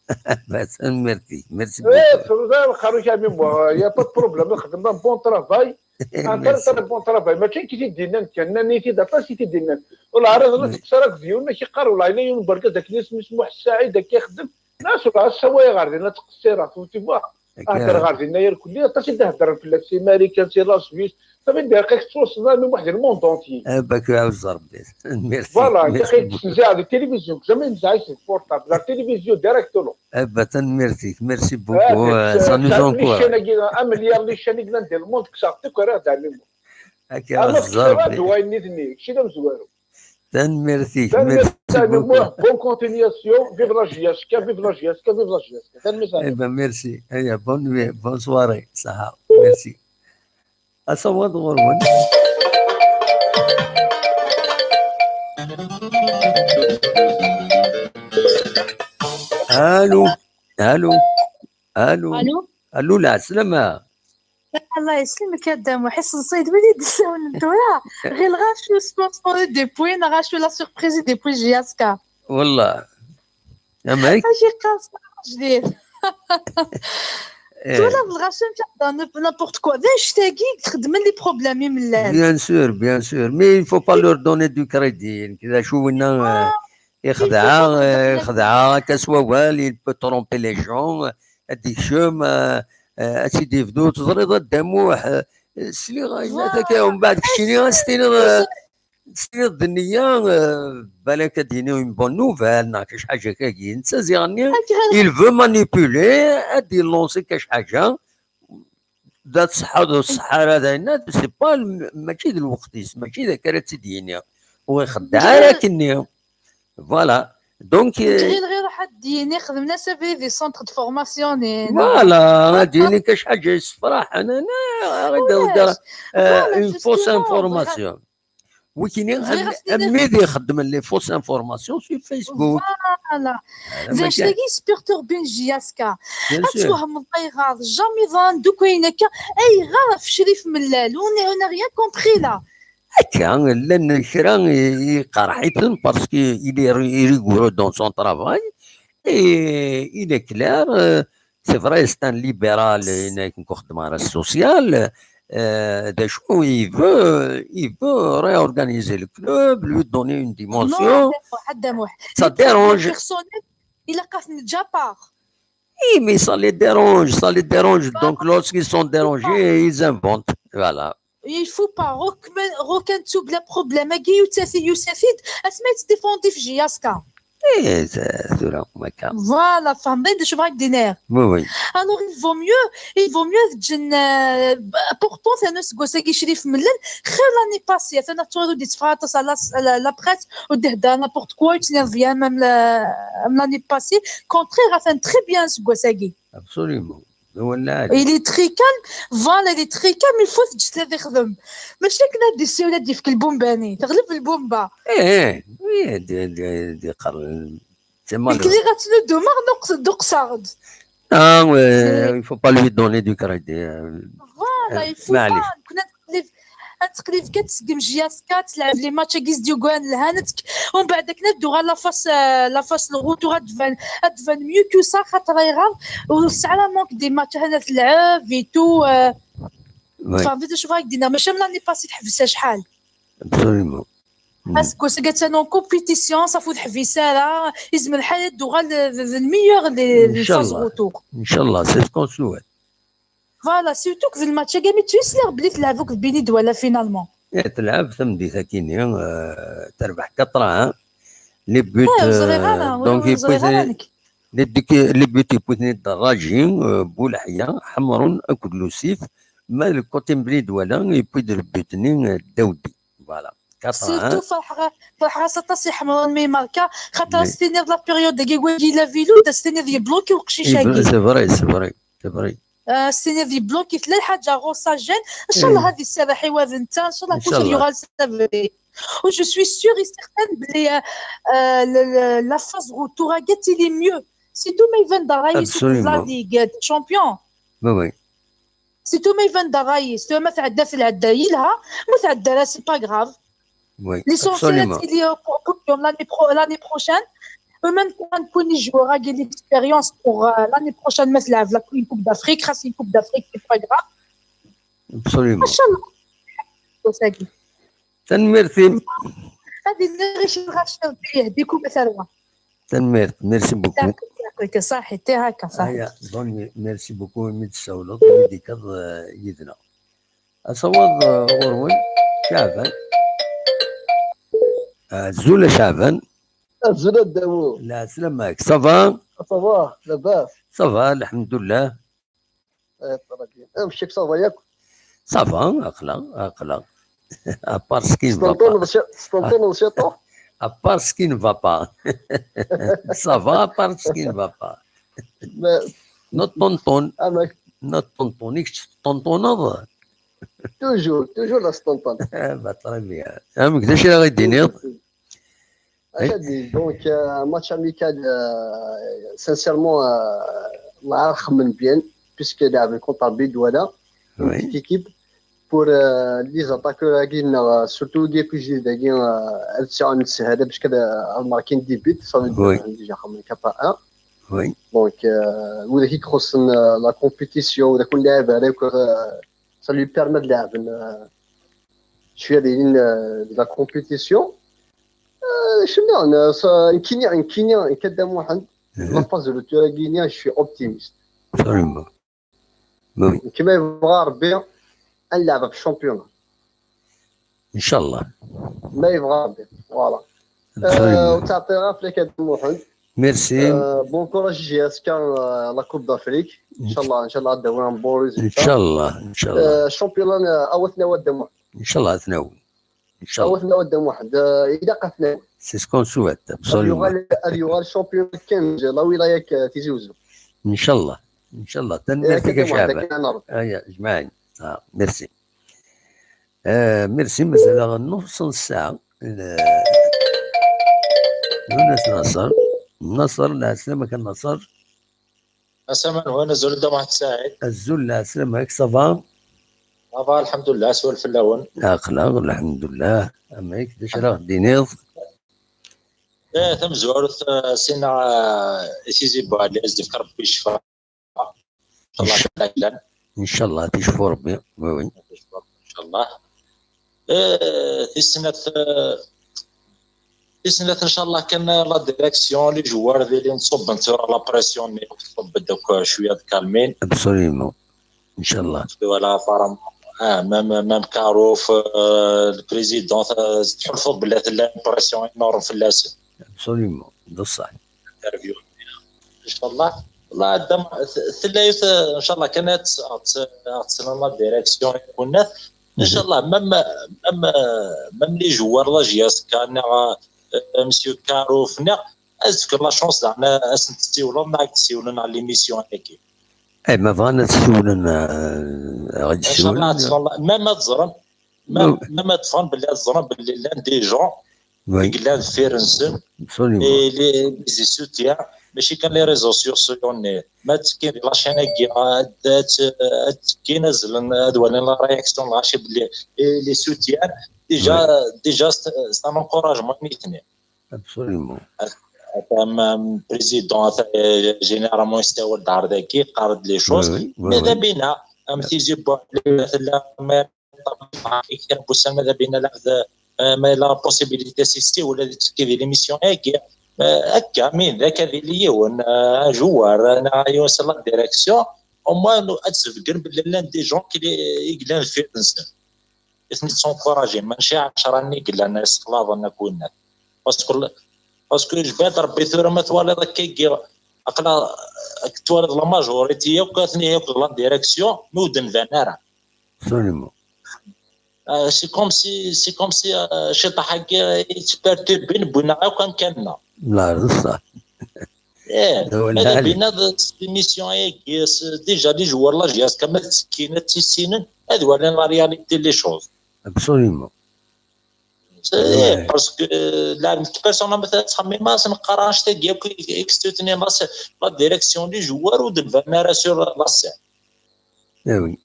Tanemmirt-ik, merci beaucoup. Eh, tefruḍ ara lqerru-k a Mimo, y a pas de problème, ad xedmeɣ un bon travail. Un très, très bon travail. Mačči nekk i t-id-yennan kan, nnan-iyi-t-id aṭas i t-id-yennan. Ur ɛriḍen ad teqṣir akked yiwen, ad k-iqqar, wellah, yella yiwen n wergaz akken isem-is Muḥ Saɛid, akka ixeddem. Nas, ur ɛad ssawayeɣ ɣer din ad ttqeṣṣireɣ, tu, tu vois. Akka. Heddreɣ ɣer dinna irkelli, aṭas i d-heddren fell-ak, si Marikan, si la Suisse. Ça veut dire, akka tettwassneḍ a Mimo di le monde entier. Eh, bac iɛuzz Rebbi. Merci. Voilà, akka testenziɛeḍ di télévision, jamais nezɛa si portable, la télévision directement. Eh ben, tanemmirt-ik, merci beaucoup, euh, ça nous encourage. Les chaînes-agi, un milliard les chaînes-agi di le monde, kkseɣ-t akk, rriɣ-t a Mimo. Akka iɛuzz Rebbi. Ad d-wayen nitni, kečč d amezwaru. Tanemmirt-ik, merci beaucoup. Bonne continuation, vive la J S K, vive la J S K, vive la J S K. Tanemmirt. Eh ben, merci. Aya, bonne nuit, bonne soirée. Saha, merci. Asawaḍ ɣur-wen. Allô, allô, allô. Allô. Allô, lɛeslama. Allah yesselmek a Dda Muḥ, iṣeḍṣay-d wid i d-ssawlen tura. Ɣileɣ acu sponsorisé depuis, neɣ acu la surprise depuis J S K. Wallah. Amek? Acu yeqqar s jdid? Eh. Twalaḍ lɣaci amek i heddren, n'importe quoi. D annect-agi i ixeddmen les problèmes i mellan. Bien sûr, bien sûr. Mais il faut pas leur donner du crédit. Nekk d acu winna, eh, ixdeɛ, eh, ixdeɛ akka s wawal, il peut tromper les gens, ad d-ikcem, eh, eh, ad tt-id-yebdu, teẓriḍ a Dda Muḥ, eh, sliɣ a yemma, voilà, akka, umbeɛd keččini ad s-tiniḍ, eh, ad s-tiniḍ d nniya, eh, balak ad d-yini une bonne nouvelle, neɣ kra ḥaǧa kagi. Netta ziɣ-nni, il veut manipuler, ad d-ilancer kra ḥaǧa, d ṣṣeḥḥa d ṣṣeḥḥa ara d ayenna, c'est pas, mačči d lweqt-is, mačči d akka ara tt-id-yini. Ur ixeddeɛ ara akkenni. Voilà. Donc, euh, ɣileɣ iruḥ ad d-yini xedmen-as abrid di centre de formation-nni. Voilà, ad d-yini kra ḥaǧa yessefraḥen, ana, euh, une fausse information. Wikini, am, am wid ixeddmen les fausses informations sur Facebook. Voilà. D acu-agi yesperturbin J S K. Ad twehmeḍ ayɣer, jamais ḍan, d akk ayen akka, ayɣer ɣef Crif Mellal, on n'a rien compris là. Akka, llan kra i, i iqerreḥ-iten parce que il est ri-, rigoureux dans son travail et il est clair, euh, c'est vrai, c'est un libéral, akken ixeddem ɣer social, euh, d acu, il veut, il veut réorganiser le club, lui donner une dimension. Ça dérange. Personnel, il a cassé Japar. Oui, mais ça les dérange, ça les dérange. Donc, lorsqu'ils sont dérangés, ils inventent. Voilà. Il faut pas. Roken, roken tub la problème. Agi yusa-t-id, yusa-t-id. Asma yettdéfendi f J S K. Eh, tura, ma akka. Voilà, fehmeḍ d acu bɣiɣ ad k-d-iniɣ. Oui, oui. Alors, il vaut mieux, il vaut mieux ad ǧǧen, euh, pourtant, atan useggas-agi Crif Mellal, xir l'année passée, atan ad twaliḍ ur d-itteffeɣ aṭas à la, à la, la presse, ur d-ihedder n'importe quoi, ur yettnadi même la, même l'année passée, contraire, atan très bien useggas-agi. Absolument. Il est très calme, voilà, il est très calme, il faut teǧǧeḍ ad ixdem. Mačči akken ad d-issiwel ad d-yefk lbumba-nni, teɣleb lbumba. Eh, eh, oui, d, d, d, d, Nekk liɣ ad ttnuddumeɣ, d uqs-, d uqsaɣ-d. Ah, ouais, il faut pas lui donner du crédit, euh, voilà, il faut pas. Nekkni ad teqlib, ad teqlib kan tsegm J S K, ad tleɛb les matchs-agi s d-yugan lhan, ad tek-, umbeɛd akken ad d-tuɣal la phase, euh, la phase n retour, ad d-tban, ad d-tban mieux que ça, xaṭer ayɣer ur tesɛi ara manque des matchs, ahat ad tleɛb et tout, euh, tfehmeḍ d acu bɣiɣ ad k-d-iniɣ, mačči am l'année passée teḥbes acḥal. Absolument. Aseggas-agi attan en compétition, ṣafi ur teḥbis ara, yezmer lḥal ad d-tuɣal d, d, d le meilleur les, les phases retour. Inchallah, c'est ce qu'on souhaite. Voilà, surtout que d le match-agi mi ttwasliɣ belli telɛeb akked Beni Douala finalement. Eh, telɛeb tameddit-agi-nni, euh, terbeḥ quatre un. Les buts, eh, ur ẓriɣ ara, euh, ur ẓriɣ ara nekk. Les buts, les buts yewwi-ten-id Raji, euh, Boulaḥya, Ḥemrun akked Lusif. Ma le côté n Beni Douala, yewwi-d le but-nni, euh, Daoudi. Voilà. Surtout, ferḥeɣ, ferḥeɣ-as aṭas i Ḥemran mi marka, xaṭer as-tiniḍ la période-agi wagi la vélo, d as-tiniḍ yebloki uqcic-agi. C'est vrai, c'est vrai, c'est vrai. Ah, as-tiniḍ yebloki, tella lḥaǧa ɣur-s à gêne. Ncallah ad iserreḥ i wad netta, ncallah kullec ad yuɣal s abrid. Et je suis sûre et certaine belli, euh, euh, le, le, la phase retour-agi ad tili mieux. Surtout ma iban-d ṛṛay-is uqbel ad yeg champion. Oui, oui. Surtout ma iban-d ṛṛay-is, tura ma tɛedda tɛedda yelha, ma tɛedda ara c'est pas grave. Oui, l'essentiel ad tili au podium l'année pro, l'année prochaine. Même quand on jouera l'expérience pour euh, l'année prochaine, mais la, la une Coupe d'Afrique, c'est une Coupe d'Afrique, c'est pas grave. Absolument. Inchallah. Tanemmirt-im. Ad iniɣ i Ccix Racid, Rebbi yehdikum a tarwa. Tanemmirt, merci beaucoup. D'accord, d'accord, صحيح, t'es هكا, صحيح. Aya, bon, merci beaucoup imi d-tessawleḍ, imi d-tekkaḍ, euh, yid-neɣ. Asawaḍ, euh, ɣur-wen, Caɛban. Azul a Caɛban. Azul a Dawed. Lɛeslama-k, ça va? Ça va, labas. Ça va, lḥemdullah. Eh, très bien. Amek-ik, ça va yakk? Ça va, aql-aɣ, aql-aɣ. À part ce qui ne va pas. Tesṭenṭuneḍ ci-, tesṭenṭuneḍ ciṭuḥ? À part ce qui ne va pas. Ça va, à part ce qui ne va pas. Ma- Neṭṭenṭun. Amek? Neṭṭenṭun. I kečč teṭṭenṭuneḍ? Toujours, toujours la sṭenṭun. Eh ben, très bien. Amek, d acu ara ɣ-d-tiniḍ? Toujours, toujours. Aca d-, donc, euh, un match amical, euh, sincèrement, euh, la xemmen bien, puisque leɛben contre Bidwala, une petite équipe, pour, euh, les attaquants-agi, euh, surtout les plus jeunes, euh, ad sɛun sshala parce que, euh, remarqué des buts, ça veut dire, déjà, comme un K P un. Oui. Donc, euh, ولا كي تخص، euh, la compétition, ولا كون لاعب عليك, euh, ça lui permet de leɛben, euh, شوية دايرين, euh, de la compétition. آه، شنو يعني؟ صا-، نكيني، نكيني، نكدم واحد. La phase de retour-agi, je suis optimiste. Absolument. Oui. كيما يبغى ربي، نلعب في الشامبيون. إن شاء الله. ما يبغى ربي. Voilà. Absolument. آه، وتعطي غير فليك هاد المحن. Merci. آه، bon courage J S K, آه، la Coupe d'Afrique. إن شاء الله، إن شاء الله غداو un bon résultat. إن شاء الله، إن شاء الله. آه، الشامبيون، آه، أوثنا ودموع. إن شاء الله أثناون. إن شاء الله. أوثنا قدام واحد، آه، إذا قفنا. C'est ce qu'on souhaite, absolument. أن يغال، أن يغال شامبيون كنج، لا ولاية ك-، تيزي وزو. إن شاء الله. إن شاء الله. تنميرتك يا شعب. آه، يا جماعة. آه، merci. آه، merci. مازال نص ساعة. ال-، يونس ناصر. ناصر، العسلامة كان ناصر. Asaman hwan, azul a Dda Muḥend Saɛid. Azul, lɛeslama-k, ça va? Ça va, lḥemdullah, swal fell-awen. Aql-aɣ, lḥemdullah. Amek, d acu ara ɣ-d-tiniḍ? Eh, tamezwarut, eh, sinaɣ, eh, i Tizi Buɛli, ad s-d-ifk Rebbi ccfa. Incallah. Incallah, ticfu Rebbi. Oui, oui. Incallah. Eh, tis snat, eh, tis snat, incallah, kan la direction, les joueurs, d ilin ṣubben tura la pression-nni, ṣubben-d akk, eh, cwiya ad kalmin. Absolument. Incallah. Voilà, apparemment. Ah, même, même Karouf, eh, le président, eh, tḥulfuḍ belli tella une pression énorme fell-asen. Absolument. D ṣṣeḥ. Interview. Incallah. Wallah, Dda Mu-, t-, tella yiwet, incallah, kan ad tt-, ad tt-, ad tt-, la direction i kunnat. Incallah, même, même, même les joueurs, la J S K, neɣ, euh, Monsieur Karouf, neɣ, ad fken la chance, zeɛma, ad sen-tessiwleḍ, neɣ ad k-d-siwlen ɣer l'émission-agi. Eh, ma bɣan ad siwlen, euh, ad siwlen. Incallah, même ad ẓren, même, même ad ffɣen belli, ad ẓren belli llan des gens i yellan deffir-nsen. Absolument. Et les, les soutiens, mačči kan les réseaux sociaux-nni. Ma ttekkin di la chaîne-agi, ad, ad, ad ttekkin, ad zlen, ad walin la réaction n lɣaci belli, eh, les soutiens, déjà, déjà, c'est, c'est un encouragement i nitni. Absolument. Ata, am, am président, ata, eh, généralement yessawal-d ɣer dagi, yeqqar-d les choses. Oui, oui, oui. Mada bina, am Tizi Buɛli, tella, ma, kra n wussan, mada bina, la, eh, ma yella possibilité, si yessiwel, ad yettekki di l'émission-agi. Eh, akka, min, d akka, ad yili yiwen, eh, un joueur, eh, neɣ yiwen s la direction, au moins, ad sbeggen belli llan des gens qui, i yellan deffir-nsen. I ten-id-sencourager, mačči ɛecra-nni i yellan yessexlaḍen akk winnat. Parce que, parce que jbad Rebbi tura ma twaliḍ akka i, aqla, ak twaliḍ la majorité yakk, atni yakk la direction, mi ur d-nban ara. Absolument. آه، c'est comme si c'est comme si آه، الشيطان حقي يتبرتيربين بوينا غير كان كاننا. لا، بصح. ايه هذا هو هذا الحال. بينا هاد ليميسيون هي كيس ديجا لي جوار لا جي اس كما تسكينا تيسينن. هذا هو لا رياليتي لي شوز. Absolument. ايه باسكو لا بيرسون مثلا تخمم ما نقراش تاكي اكستوتني لا ديريكسيون لي جوار ودبانا راه سور لا سين. Eh oui.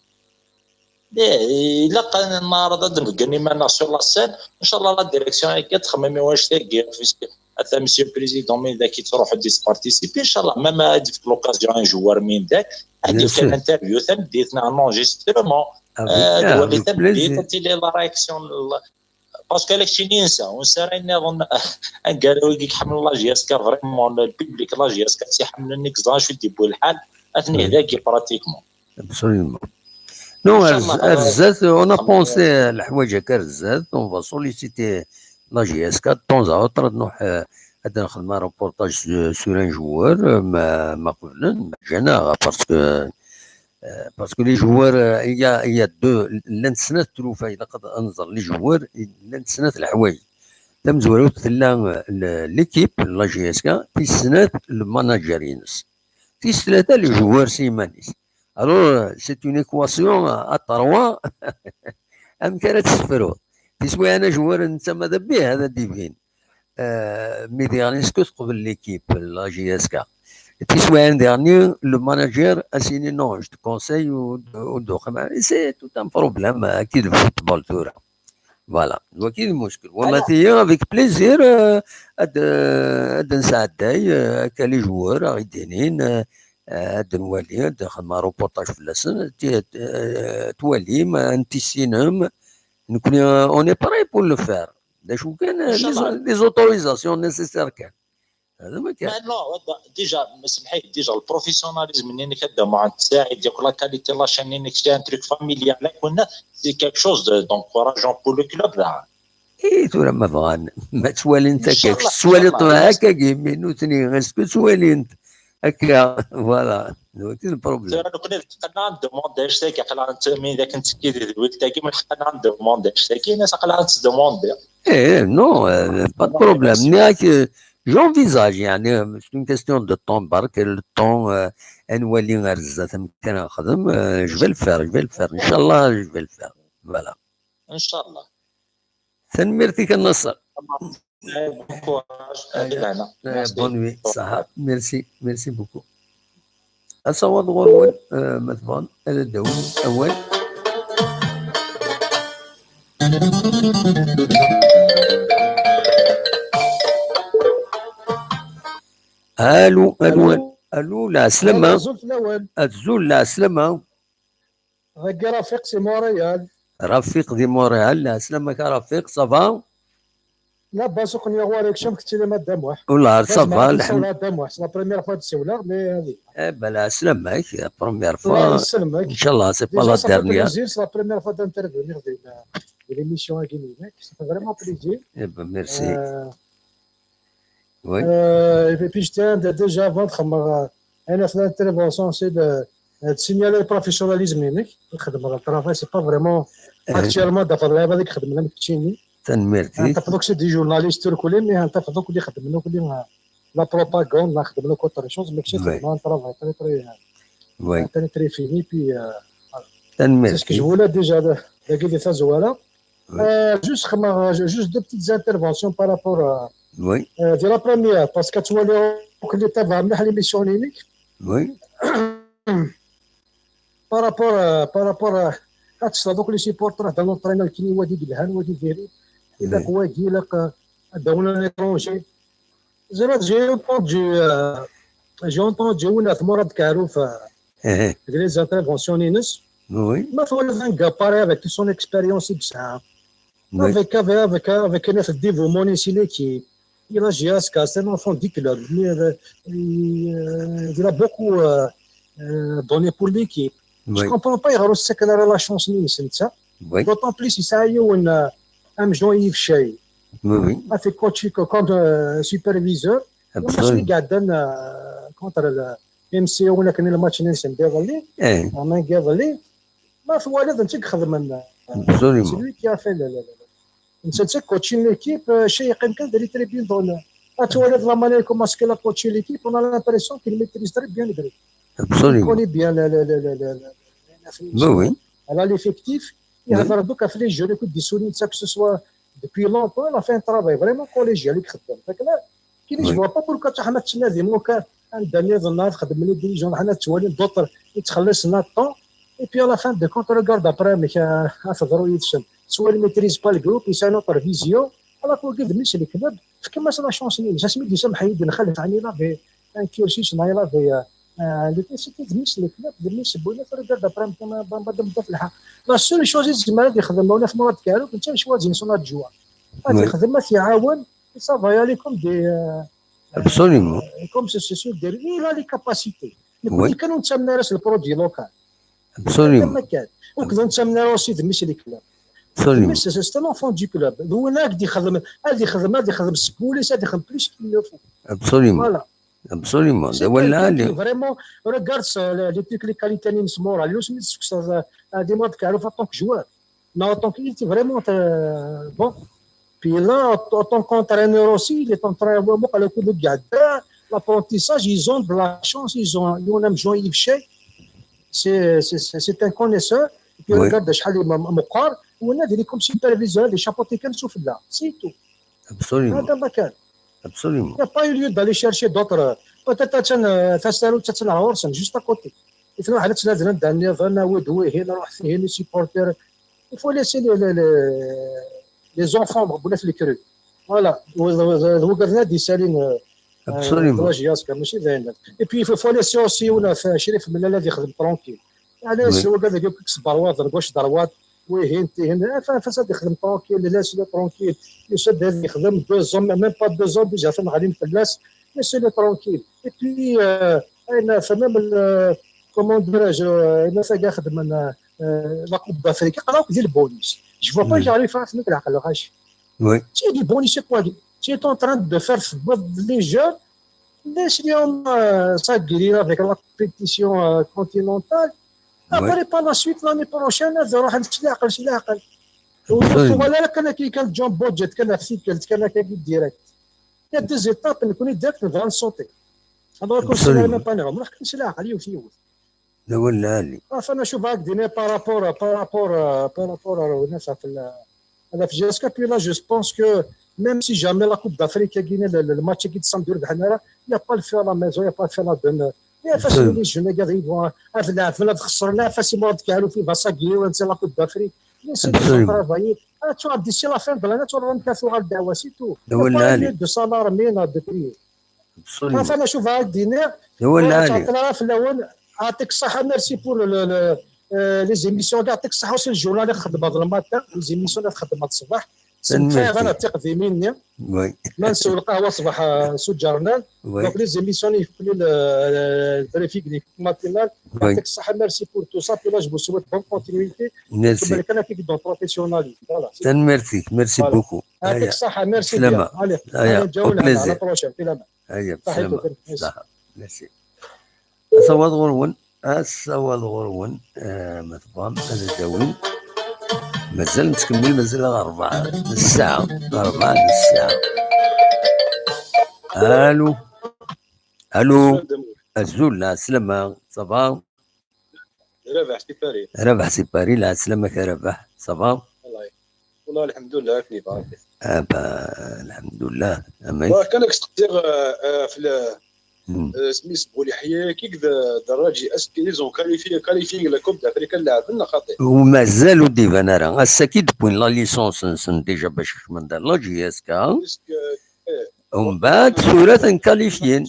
ايه الا قلنا النهار هذا نبقى مانا سور لا سين، ان شاء الله لا ديريكسيون هي تخممي واش تاكي. حتى مسيو بريزيدون من ذاك تروح دي بارتيسيبي ان شاء الله، ميم غادي في لوكازيون ان جوار من ذاك غادي Bien كان sûr. انترفيو تنبديت نعمل انجسترومون. Avec, ah, تولي avec تنبديت plaisir. تيلي لا رياكسيون. باسكو هذاك الشيء اللي ننسى ونسى راني نظن. قالوا يجيك حمل لا جي اس كا فريمون البيبليك لا جي اس كا تيحمل نيكزاج في ديبو الحال. اثني Oui. هذاك براتيكمون. Absolument. Non, إن شاء الله. الزات on a خم- pensé الحوايج هكا الزات. On va solliciter la J S K de temps à autre. نروح آه، هذا نخدم reportage sur un joueur آه، ما ما قبلن جانا parce que parce que les joueurs آه، il y a il y a deux, llant snat trufa الا قد انظر les joueurs llant snat الحوايج. تمزوروت تلا l'équipe la J S K, تيسنات الماناجر ينس، تيسلاتا les joueurs سيمانيس. Alors c'est une équation à trois. Amek ara tessefruḍ? Tiswiɛin ajwar netta ma d abih هذا divin. آه، mais dernier ce que تقبل l'équipe la J S K. Tiswiɛin dernier le manager a signé non, je te conseille ou ou c'est tout un problème. اكيد الفوتبول ثورة. Voilà, waki d المشكل. وما تيا avec plaisir آه، ad ad نساعداي آه، هكا les joueurs غيدينين آه، ad نوالي ad نخدم reportage في اللسن تي- آه، توالي ما انت سينم نكوني on est prêt pour le faire. دا شو كان إن شاء الله. les autorisations nécessaires كان هذا ما كان. لا لا ديجا سمحي ديجا البروفيسيوناليزم منين كدا مع تساعد ديك لا كاليتي لا شين انك سي ان تروك فاميليال كنا c'est quelque chose d'encourageant pour le club. اي ثورة ما بغان ما توالي انت إن شاء كيف الله، توالي إن شاء الله. طبعا هكا كيمين وثني غير سكو توالي انت هكا. Voilà, c'est le problème. ترى لو كنا قلنا ندوموندي اش تاكي قلنا انت مين ذاك انت كي دير ولد تاكي من قلنا ندوموندي اش تاكي ناس قلنا انت دوموندي. ايه non, euh, pas de problème. ياك j'envisage يعني c'est une question de temps برك le temps آه، نولي غير زعما كان نخدم آه، je vais le faire, je vais le faire ان شاء الله, je vais le faire. Voilà. ان شاء الله. تنميرتك النصر. هنا آه، bonne nuit صح. Merci, merci beaucoup. اصور غرول آه، مثلا انا داوي اول. الو الو الو. العسلامة. زول في الاول. الزول العسلامة. غاكي رفيق سي موريال. رفيق دي موريال العسلامة كرفيق صافا. لا باس كون يغوار يكشم كتير ما دام واحد. والله صافا الحمد. لا دام واحد سي لا بروميير فوا تسولغ مي هذه. ايه بلا عسلامة. بروميير الله فوا. يسلمك. ان شاء الله سي با ديجا لا صافي ديرنيير. بليزير سي لا بروميير فوا دانترفونيغ دي دي ليميسيون هاكي ليك صافي فريمون بليزير. ايه با ميرسي. آه، وي. آه، اي بي جيت ديجا افون خمغ انا في لانترفونسيون سي دو سينيالي البروفيسيوناليزم هناك نخدم هذا الطرافاي سي با فريمون اكتيالمون دافع اللعيبه هذيك خدمنا مكتشيني. تنميرتي. انت فضوك سي دي جورناليست تركولي مي انت فضوك اللي خدمنا كل لا بروباغوند لا خدمنا كوتر شوز ماكشي وي. خدمنا طرافاي تري تري وي. تري تري فيني بي سيسك تنميرتي. جولا ديجا داكي دي تازوالا. وي. جوست خما جوست دو بتيت انترفونسيون بارابور وي. دي لا بروميير باسكو تولي كل تابع مليح لي ميسيونينيك. وي. بارابور بارابور هاد الشتا دوك لي سيبورتر هدا لونترينور كيني وادي دلهان وادي فيري الا وي. كواكي الا ك- هدا هنا ليترونجي. زعما جي اونتوندي جي اونتوندي ولا في مراد كاروف ايه. ديك لي زانترفونسيون ينس وي. ما فوا لازم كاباري افيك تو سون اكسبيريونس بصح وي. افيك افيك افيك افيك ناس ديفو مونيسي ليكيب. Il a joué à Castres, c'est un enfant du club. Il a beaucoup euh, euh, donné pour l'équipe. Je وي. comprends pas, il a reçu la relation. وي. D'autant plus, il s'agit d'un jeune Yves Chay. وي. وي. A fait coach comme euh, superviseur. Le match اللي Absolument. قاعد contre le M C O ولا كان le match نسميه اللي ايه. ما قبل ما في والد انت خدم C'est lui qui a fait le, le, le- netta d coaching l'équipe, euh, chez yeqqim kan dans les tribunes d'honneur. Ah, tu vois, la manière comment il a coaché l'équipe, on a l'impression qu'il maîtrise très bien le groupe. Il connaît bien le, le, le, le, le, le- la- Oui, oui. على l'effectif. Il a donc fait les jeunes, écoute, des souvenirs, ça que ce soit depuis longtemps, il a fait un travail vraiment collégial. Donc là, qui ne vois pas pourquoi tu as un dernier dans la خدم les dirigeants, d'autres, ils te laissent le temps. Et puis à la fin de compte, regarde après, mais euh, soit il ne maîtrise pas le groupe, il a une autre vision. Alors qu'on dit, mais c'est le club, c'est comme ça la chance, c'est ce que je me dis, il avait un cursus, il avait euh, le club, le club, regarde après, la seule chose, c'est que je me dis, il a choisi son adjoint. Il a fait travailler comme des. Euh, Absolument. Comme c'est sûr, il a les capacités. Mais quand on s'amène le produit local. Absolument. Donc, on s'amène aussi de Michel Club. Absolument. C'est un enfant du club. Nous, on a des خدم, des خدم, des خدم, c'est plus qu'il le faut. Absolument. Voilà. Absolument. C'est quelqu'un qui vraiment regarde ça, les, les trucs, les qualités, les morales, les aussi, ça, ça, des mois de carrière en tant que joueur. Mais en tant qu'il était vraiment euh, bon. Puis là, en tant qu'entraîneur aussi, il est en train de voir l'apprentissage, ils ont de la chance, ils ont, ils ont un joueur Yves Shea. C'est c'est- c'est- c'est un connaisseur. Et puis Oui. Regarde شحال مقار, on a des comme superviseur, des chapeaux techniques, c'est tout. Absolument. هذا ما كان. Absolument. Il n'y a pas eu lieu d'aller chercher d'autres. Peut-être تسال تسال عورسن juste à côté. Il faut aller تسال dernier, نروح فيه les supporters. Il faut laisser les, les, les, les enfants, les crues. Voilà. وقالنا دي سالين Absolument. لاجياسكا ماشي دايما. Et puis il faut laisser aussi ولا شريف من الذي يخدم tranquille. يعني Oui. سوا قال لك كيكس بروات غوش دروات ويهين تيهن فساد يخدم tranquille, laisse-le tranquille. يسد هذا يخدم deux ans, même pas deux ans déjà, فما غادي فلاس, laisse-le tranquille. Et puis euh, اين فما من comment dirais-je, اين فاقا خدم la Coupe d'Afrique, قراوك ديال البونيس. Je vois pas, j'arrive à فهمك العقل غاش. Oui. C'est du bonus, c'est quoi? Tu es en train de faire les jeunes, laisse-les en euh, s'aguerrir avec la compétition euh, continentale. Après, par la suite, l'année prochaine, هذا راح نمشي العقل شي العقل. ولا كان كي كان جون بودجيت كان في كان كان direct. Il y a des étapes نكون direct نبغى نسوطي. Alors que c'est Absolument. Même pas نعم راح كنمشي العقل يوث يوث. لا ولا لي. فانا نشوف هاك دينا par rapport par rapport par rapport الناس في ال- انا في جيسكا. Puis là, je pense que même si jamais la Coupe d'Afrique كاينه الماتش كي تصندر بحال هنا, il n'y a pas le feu à la maison, il n'y a pas le feu à la demeure. يا فاش Absolument. Les jeunes قاعد يبغوا هذا اللاعب هنا خسرنا, فاش يمرض كاع في فاسا كيو انت la Coupe d'Afrique. Mais c'est Absolument. Travailler. Ah, tu as d'ici la fin de l'année, tu vas rendre كاع غير الدعوه, c'est tout. لا ولا لي. De salaire, mais de prix. Absolument. فانا نشوف هاك دينا لا ولا لي. تعطينا في الاول. يعطيك الصحه, merci pour le, le, euh, les émissions كاع. يعطيك الصحه aussi الجوله اللي خدمه هذا الماتان, les émissions اللي خدمه هذا الصباح. تنميرتي. سمعت انا تقديمين. Oui. ما نسوا القهوه صباح آه، سو جرنال. Oui. Donc les émissions اللي يكون البريفيك اللي يكون ماتينال. Oui. يعطيك الصحه, merci pour tout ça. Puis là, je vous souhaite bonne continuité. Merci. كما كان كيك دون بروفيسيوناليزم. Voilà. تنميرتي. Merci Voilà. beaucoup. يعطيك هيا. الصحه, merci سلامة. bien. Allez, هيا. allez, نتجاوب Au plaisir. على la prochaine. سلامه. هيا. صحيح، سلامة. merci. صحة. Merci. Asawaḍ ɣur-wen. Asawaḍ ɣur-wen. Ah, ma tebɣam ad dawin. مازال نتكمل, مازال غير ربع نص ساعة. ربع نص ساعة. الو. الو. Azul, العسلامة. Ça va? Rabaḥ si Paris. Rabaḥ si Paris, العسلامة Rabaḥ. Ça va? والله الحمد لله, كيف راك؟ Ah bah, الحمد لله. Amek? كان كنت في سميس بوليحية كيك دراجي اسكي ils ont qualifié qualifié la Coupe d'Afrique, لعبنا خاطئ. ومازالو ديفان راه الساكي دوبوين la licence نسن déjà باش كمن دار la J S K. ومن بعد ثورة كاليفيين.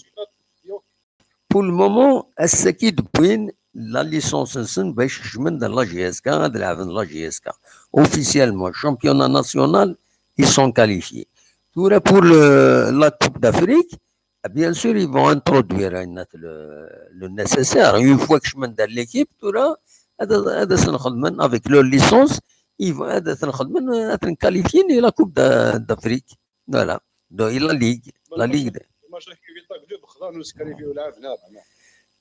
Pour le moment, الساكي دوبوين la licence نسن باش كمن دار la J S K, هاد لعبن la J S K. Officiellement, championnat national, ils sont qualifiés. ثورة pour le, la Coupe d'Afrique, bien sûr, ils vont introduire le, le nécessaire. Une fois que je mène dans l'équipe, ثورة, هذا سنخدمن avec leur licence, ils vont, هذا سنخدمن, هذا qualifier la Coupe d'Afrique. Voilà. Donc, la Ligue, la Ligue.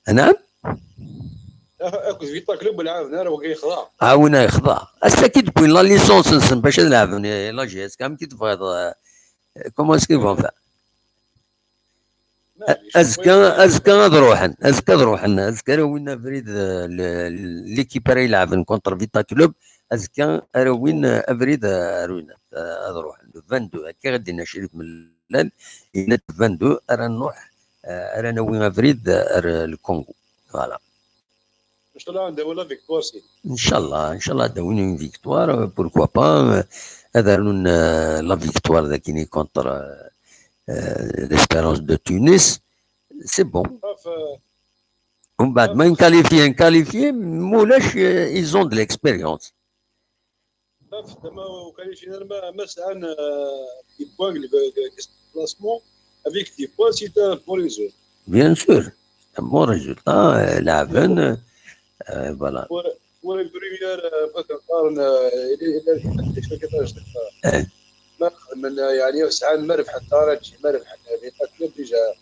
نعم. Akked Vita Club ur lɛaben ara, wagi yexḍa. Ɛawin a yexḍa. Ass-a ki d-wwin la licence-nsen bac ad lɛaben, eh, la G S K, amek i tebɣiḍ, eh, comment est-ce qu'ils vont faire? Azekka, azekka ad ruḥen, azekka ad ruḥen, azekka ara win abrid, eh, l-, l-, l'équipe ara ilɛaben contre Vita Club, azekka ara win, eh, abrid, eh, ar win, eh, ad ruḥen. Le vingt-deux, akka i d-yenna Crif Mellal, yenna-d le vingt-deux ara nruḥ, eh, ara nawi abrid, eh, ar le Congo. Voilà. Inchallah, ad d-awin la victoire, si. Inchallah, inchallah, ad d-awin une victoire, euh, pourquoi pas, euh, ad rnun, euh, la victoire dagini contre, euh, euh, l'Espérance de Tunis. C'est bon. Umbeɛd ma nkalifye, nkalifye, mulac, euh, ils ont de l'expérience. Taf, tama, au quart de finale, ma, ma sɛan, euh, des points, le, le, le classement, avec des points, c'est un bon résultat. Bien sûr, un bon résultat, euh, lɛaben, euh, voilà. Pour, pour une première, euh, بغيت نقارن, euh, il est, il est, il est, il est, ما خدمنا, يعني, سعان ما ربحت ترجي, ما ربحت هذه, قالت لي déjà,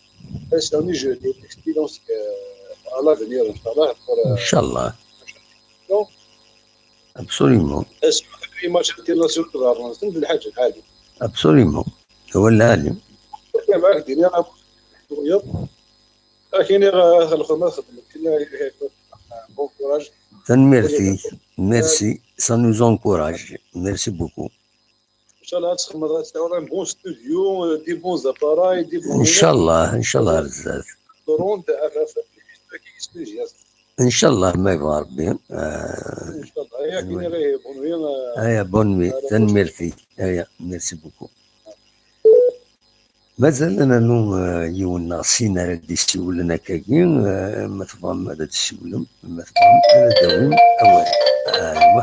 بس راني جو دي l'expérience, euh, à l'avenir, إن شاء الله, pour, euh, إن شاء الله. Absolument. اسمع، في ماتش انترناسيونال في الغرب، نستنى الحاجة العالية. Absolument. هو العالم. معك دنيا، شوية. لكن يا أخي الأخر ما خدمت. Bon courage. Tanemmirt-ik. Merci. Ça nous encourage. Merci beaucoup. إن شاء الله تخدم، تعمل un bon studio, des bons appareils, des bons. إن شاء الله، إن شاء الله. Drone, إن شاء الله ما يبغى ربي. آه، إن شاء الله. هيا، bonne nuit, آه، tanemmirt-ik. هيا، merci beaucoup. مازال أنا نو، آه، يون ناغ سين راه دي سيولنا كاكين، آه، ما تبغى ما تسيولم، ما تبغى أنا داوين أوان. أيوة.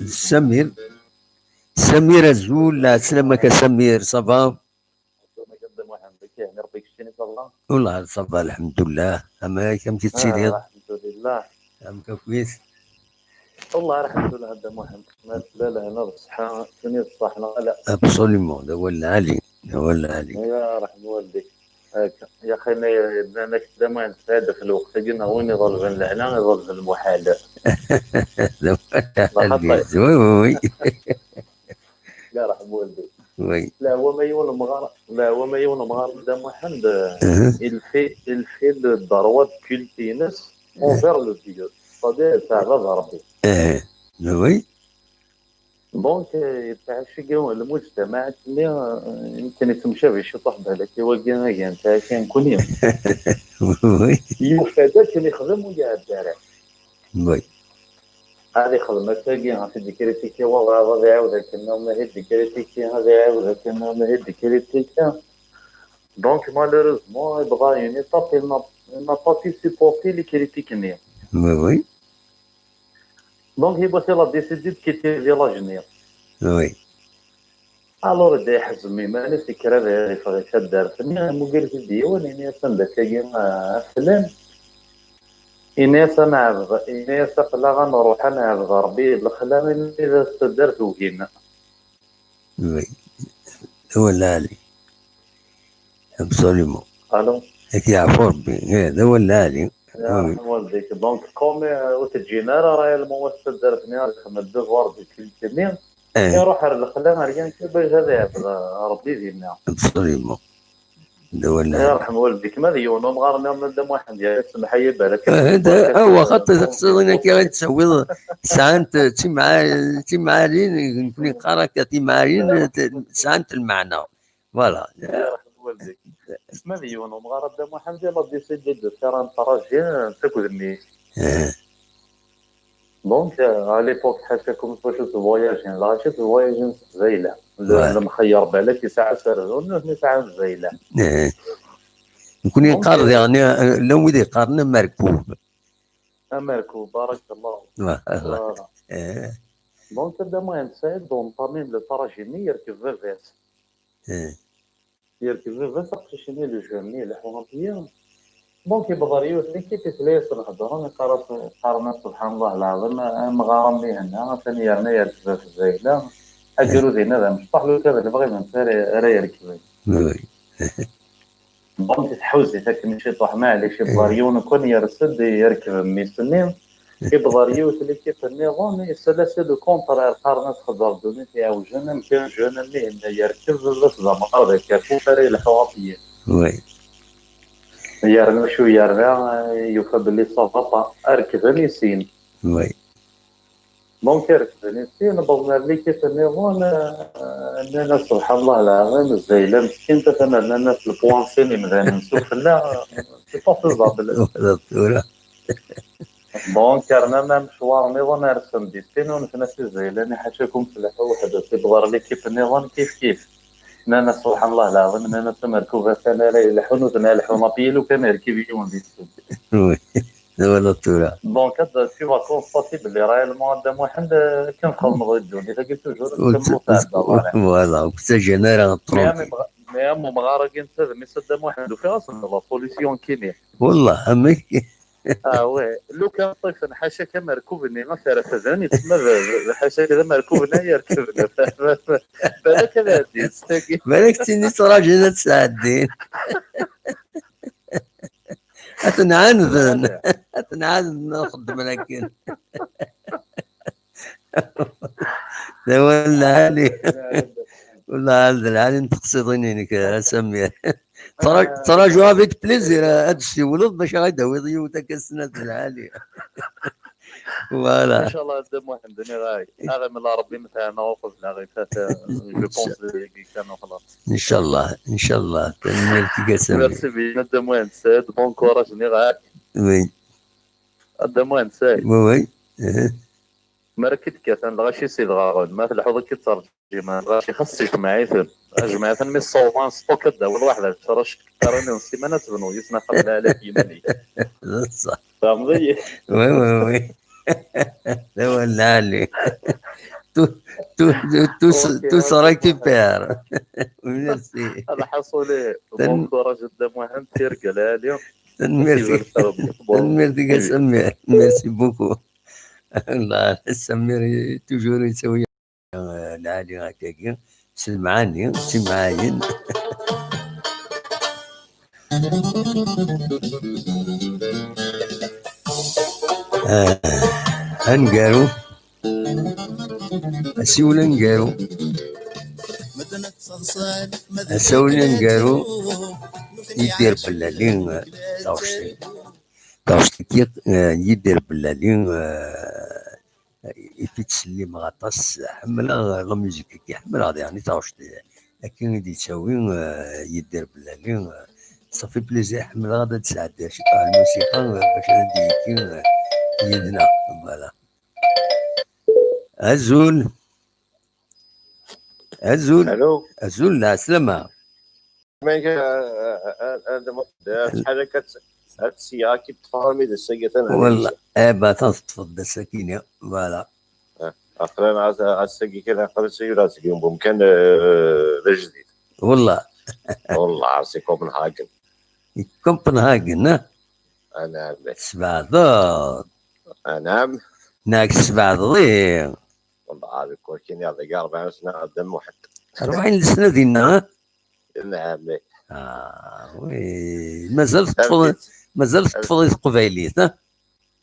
سمير. سمير أزول، السلامة كسمير، ça va؟ والله ça va، الحمد لله. أما كم تتسيريض؟ آه، الحمد لله. أم كويس؟ والله الحمد لله، هذا محمد. ما لا، لا، هنا بصحة، كني بصح، لا، لا. Absolument، هذا هو العالي، هذا هو العالي. يا رحم والديك. هاكا. يا أخي، أنا، أنا كنت دائمًا نتفادى في الوقت، كنا وين يضرب العلا، يضرب المحال. Oui, oui, oui. لا، رحم والديك. Oui. لا، هو ما يولم غير، لا، هو ما يولم غير بدا محمد، il fait, il fait le droit de culte ينس envers le Dieu. C'est-à-dire, تاع باب ربي. Oui. Donc, آه، يتعشق المجتمع اللي، آه، يمكن يتمشى في شي طحبة لك، يوقع ما كان تاع كان كوني. Oui. يوفى ذاك اللي يخدم ويا الدرع. Oui. هذه خدمة تاقي، غادي كريتيكي وغا، غادي يعاود هاك النوم، هادي كريتيكي، غادي يعاود هاك النوم، هادي كريتيكي. Donc, malheureusement, il va une étape, il n'a, il n'a pas pu supporter les critiques. Oui, oui. Donc, il a décidé de quitter le village. Oui. Alors, da iḥezm iman-is, yekker ad iffeɣ i taddart-nni, imuger-it-id yiwen, ini-as anda akka, ah, a flan. Ini-as ad neɛbed, ini-as aql-aɣ ad nruḥ ad neɛbed Rebbi d lexla, imi d taddart ugin. Oui. D awal lɛali. Absolument. Allô? Ad k-yeɛfu Rebbi. Eh, d awal lɛali. Oui. Donc, comme, euh, ur teǧǧin ara réellement s taddart-nni ad yexdem devoir de culte-nni, eh, iruḥ ar lexla, ar yan kan bac ad iɛbed Rebbi dinna. Absolument. D awal lɛali. Yerḥem waldik, ma d yiwen umɣar-nni, Nna Dda Muḥend, ya semḥ-iyi, balak. Eh, da, awa, xaṭer tiqsiḍin akka i d-tewwiḍ, sɛant timɛa-, timɛalin, nekni neqqar akka timɛalin, t-, sɛant lmeɛna. Voilà. Yerḥem waldik. Ma d yiwen umɣar, Dda Muḥend, il a décidé de faire un trajet, euh, akked mmi-s. Eh. Donc, euh, à l'époque, ḥaca kum s wacu tvoyajin, lɣaci tvoyajin s tzayla. Le, ouais, lemxeyyer balak yesɛa aserdun, nutni sɛan zzayla. Eh. Nekni donc, neqqar, euh, diɣen, eh, llan wid yeqqaren amerkub. Amerkub, barakallah. Voilà. Eh. Donc, Dda Muḥend Saɛid, d entamé le trajet-nni, yerkeb baba-s. Eh. Yerkeb baba-s aqcic-nni, le jeune-nni, ileḥḥu ɣef yiḍ. Donc, yewweḍ ɣer yiwet n l'équipe, yesla-yasen heddren, yeqqar-as, qqaren-as, subḥan Allah lɛaḍim, amɣar am Mihenna, atan yerna yerkeb ɣef zzayla. Agrud-inna d amecṭuḥ, lukan d lebɣi-nnes ara, ara yerkben. Oui. Bon, tḥuzi-t akken ciṭuḥ, maɛlic, iwweḍ ɣer yiwen kan, yers-d, yerkeb mmi-s-nni, iwweḍ ɣer yiwet l'équipe nniḍen, yessala-s le contraire, qqaren-as xezzeṛ ddunit iɛewjen, amek un jeune-nni yella yerkeb, baba-s d amɣar d akafuf ara yelḥu ɣef yiḍ. Oui. Yerna acu yerna, yufa belli ça va pas, rekben i sin. Oui. Donc, rekben i sin, wwḍen ar l'équipe nniḍen, eh, nnan-as, subḥan Allah lɛaḍim, Zayla meskint, atan rnan-as le point sin imdanen sufella, c'est pas faisable. Voilà, tura. Donc, rnan amecwar nniḍen, rsen-d i sin, unfen-as i Zayla-nni, ḥaca-kum telḥu weḥd-s, iwweḍ ar l'équipe nniḍen, kif kif. Nnan-as, subḥan Allah lɛaḍim, nnan-as, amerkub atan ara yelḥu, nutni ad lḥun apyil, lukan yerkeb yiwen di sin. Oui. Twalaḍ tura. Donc, ad, tu vas constater belli réellement, a Dda Muḥend, eh, akken txedmeḍ di ddunit-agi, toujours ur tettaǧǧaḍ ara. Voilà, ur ttaǧǧan ara ṭṭrumpi. Mais am umɣar-agi netta d mmi-s a Dda Muḥend, ufiɣ-asen la solution kini. Wallah, amek? Ah, ouais. Lukan ṭṭifen, ḥaca-k amerkub-nni, ma t-refden, yettma d, d, ḥaca-k d amerkub-nni ay yerkeben. Balak ad ɛeddin s tagi. Balak d tin i ttṛaǧun ad sɛeddin. Ad ten-ɛaneden. Ad ten-ɛaneden ad xeddmen akken. D awal lɛali. Wallah, d lɛali n teqsiḍin-inek, a Samir. Tra-, ttṛajuɣ avec plaisir ad d-tessiwleḍ bac ad aɣ-d-tawiḍ yiwet akka snat d lɛali. Voilà. Inchallah, a Dda Muḥend, nniɣ-ak, aɣ-imel Ṛebbi mteɛna uqbel aɣ-ifat, je pense, dagi kan uxlaṣ. Inchallah, inchallah. Tanemmirt-ik a Samir. Merci bien, a Dda Muḥend Said, bon courage, nniɣ-ak. Oui. A Dda Muḥend Said. Oui, oui. Eh. Mi ara k-id-kkaten lɣaci s idɣaɣen, ma tleḥḥuḍ ad k-id-terǧim, lɣaci xas sejmeɛ-iten. Jmeɛ-iten mi ssawḍen sṭuk ad d-tawiḍ waḥed ɛecra cektarin n ssiman ad tebnuḍ yis-sen axxam lɛali ɣef yiman-ik. D ṣṣeḥ. Tfehmeḍ-iyi? Oui, oui, oui. D awal lɛali. Tout, tout, tout, tout, ok, tout se récupère. Merci. Lḥaṣuli, bon courage a Dda Muḥend, tirga lɛali. Tanemmirt-ik. Tanemmirt-ik a Samir. Merci beaucoup. Wallah, Samir, toujours yettawi, eh, lɛali akkagi, s lemɛani, s imɛayen. Ah, aneggaru. Asiwel aneggaru. Asiwel aneggaru. Yidir Bellali, eh, taɣect-, taɣect-agi, eh, Yidir Bellali, eh, i t-ttsellimeɣ aṭas. Ḥemmleɣ la musique-agi, ḥemmleɣ diɣen i taɣect akken i d-yettawi, eh, Yidir Bellali, eh, ça fait plaisir, ḥemmleɣ ad d-sɛeddiɣ ciṭuḥ n lmusiqa, eh, bac ad d-yekki, eh, yid-neɣ. Voilà. Azul. Azul. Allô. Azul, lɛeslama. Ma iga, eh, eh, eh, eh, acḥal akka ad, ad sya ad k-id-ṭṭfeɣ armi d ass-agi atan. Wallah, eh, bah, atan teṭṭfeḍ-d ass-agi-nni, voilà. Eh, aql-aɣ ass-, ass-agi kan, aql-aɣ ass-agi ur d-tgim umkan, eh, d ajdid. Wallah. Wallah, c'est Copenhagen. Copenhagen, eh? Anɛam. Tesbeɛdeḍ. Anɛam. Neɣ tesbeɛdeḍ, ih. Wallah, deg wakken iḍ-agi rebɛin sna a Dda Muḥend. Rebɛin sna dinna, eh? Anɛam. Ah, oui. Mazal teṭṭfeḍ, mazal teṭṭfeḍ i teqbaylit, ha?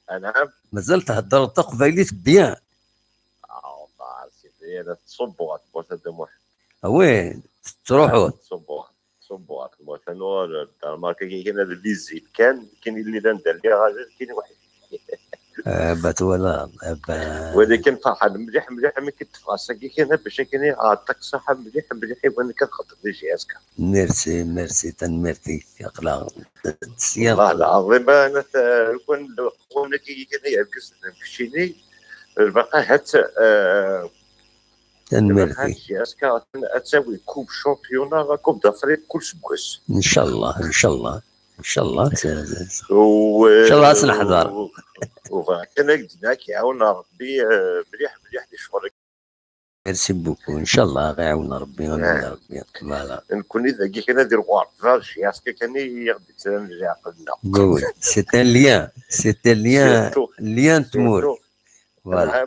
Anɛam. Mazal theddreḍ taqbaylit bien. Ah, wallah, sidi, la tettṣubbu ɣer tmurt a Dda Muḥend. Ah, oui, tettruḥuḍ. Tettṣubbu, tettṣubbu ɣer tmurt. Anu, remarque-agi kan ad lizin kan, kan illi d anda lliɣ, kan weḥd-i. Ah, bah, twalaḍ, ah, bah. Walakin ferḥen mliḥ, mliḥ, mi k-id-teffeɣ ass-agi kan, bac akken iɛeṭṭi-k ṣṣeḥḥa mliḥ, mliḥ, i wakken ad txedmeḍ di J S K. Merci, merci, tanemmirt-ik, aql-aɣ sya. Wallah lɛaḍim, ana t-, lukan lqanun-agi kan ay argaz n keččini, lbaqa hat, eh, tanemmirt-ik. Lbaqa J S K ad tawi coupe championnat, la coupe d'Afrique, kul seggas. Ncallah, ncallah. Ncallah, s-, s-, s-, u, ncallah ad s-neḥḍer. U, u bɣiɣ kan ad k-d-nini ad k-iɛawen Rebbi, eh, mliḥ, mliḥ di ccɣel. Merci beaucoup. Ncallah, ad ɣ-iɛawen Rebbi, amin ya Rebbi. Voilà. Nekkni dagi kan ad iruḥ ɣer ṭṭbal, j-, aska kan i aɣ-d-yettran leɛqel-nneɣ. Oui, oui. C'est un lien. C'est un lien, surtout, lien n tmurt. Surtout. Voilà.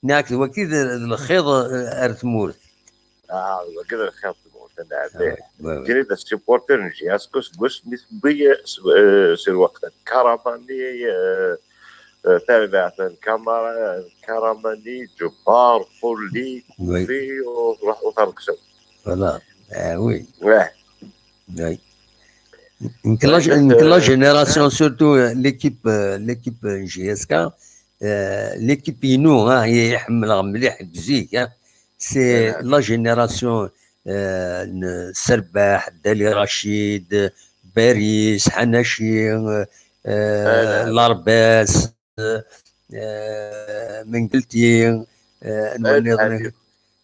Nniɣ-ak d wagi d, d lxiḍ, eh, ar tmurt. Ah, d wagi d lxiḍ n tmurt. Nekkini d supporter n J S K seg wasmi tewwi, eh, s, eh, s lweqt n Karamani, eh, eh, tarbaɛt n Kamara, n Karamani, Ǧebbar, Xulli, Kufi, u, u Tarksew. Voilà. Ah oui. Ouais. Nekk la, nekk la génération, surtout, euh, l'équipe, euh, l'équipe, euh, J S K, euh, l'équipe inu, hein, i ḥemmleɣ mliḥ deg zik, hein. C'est la génération, euh, n Serbaḥ, Dali Rachid, Baris, Hanachi, euh, euh, Larbas, euh, Mengelti, euh, anwa nniḍen?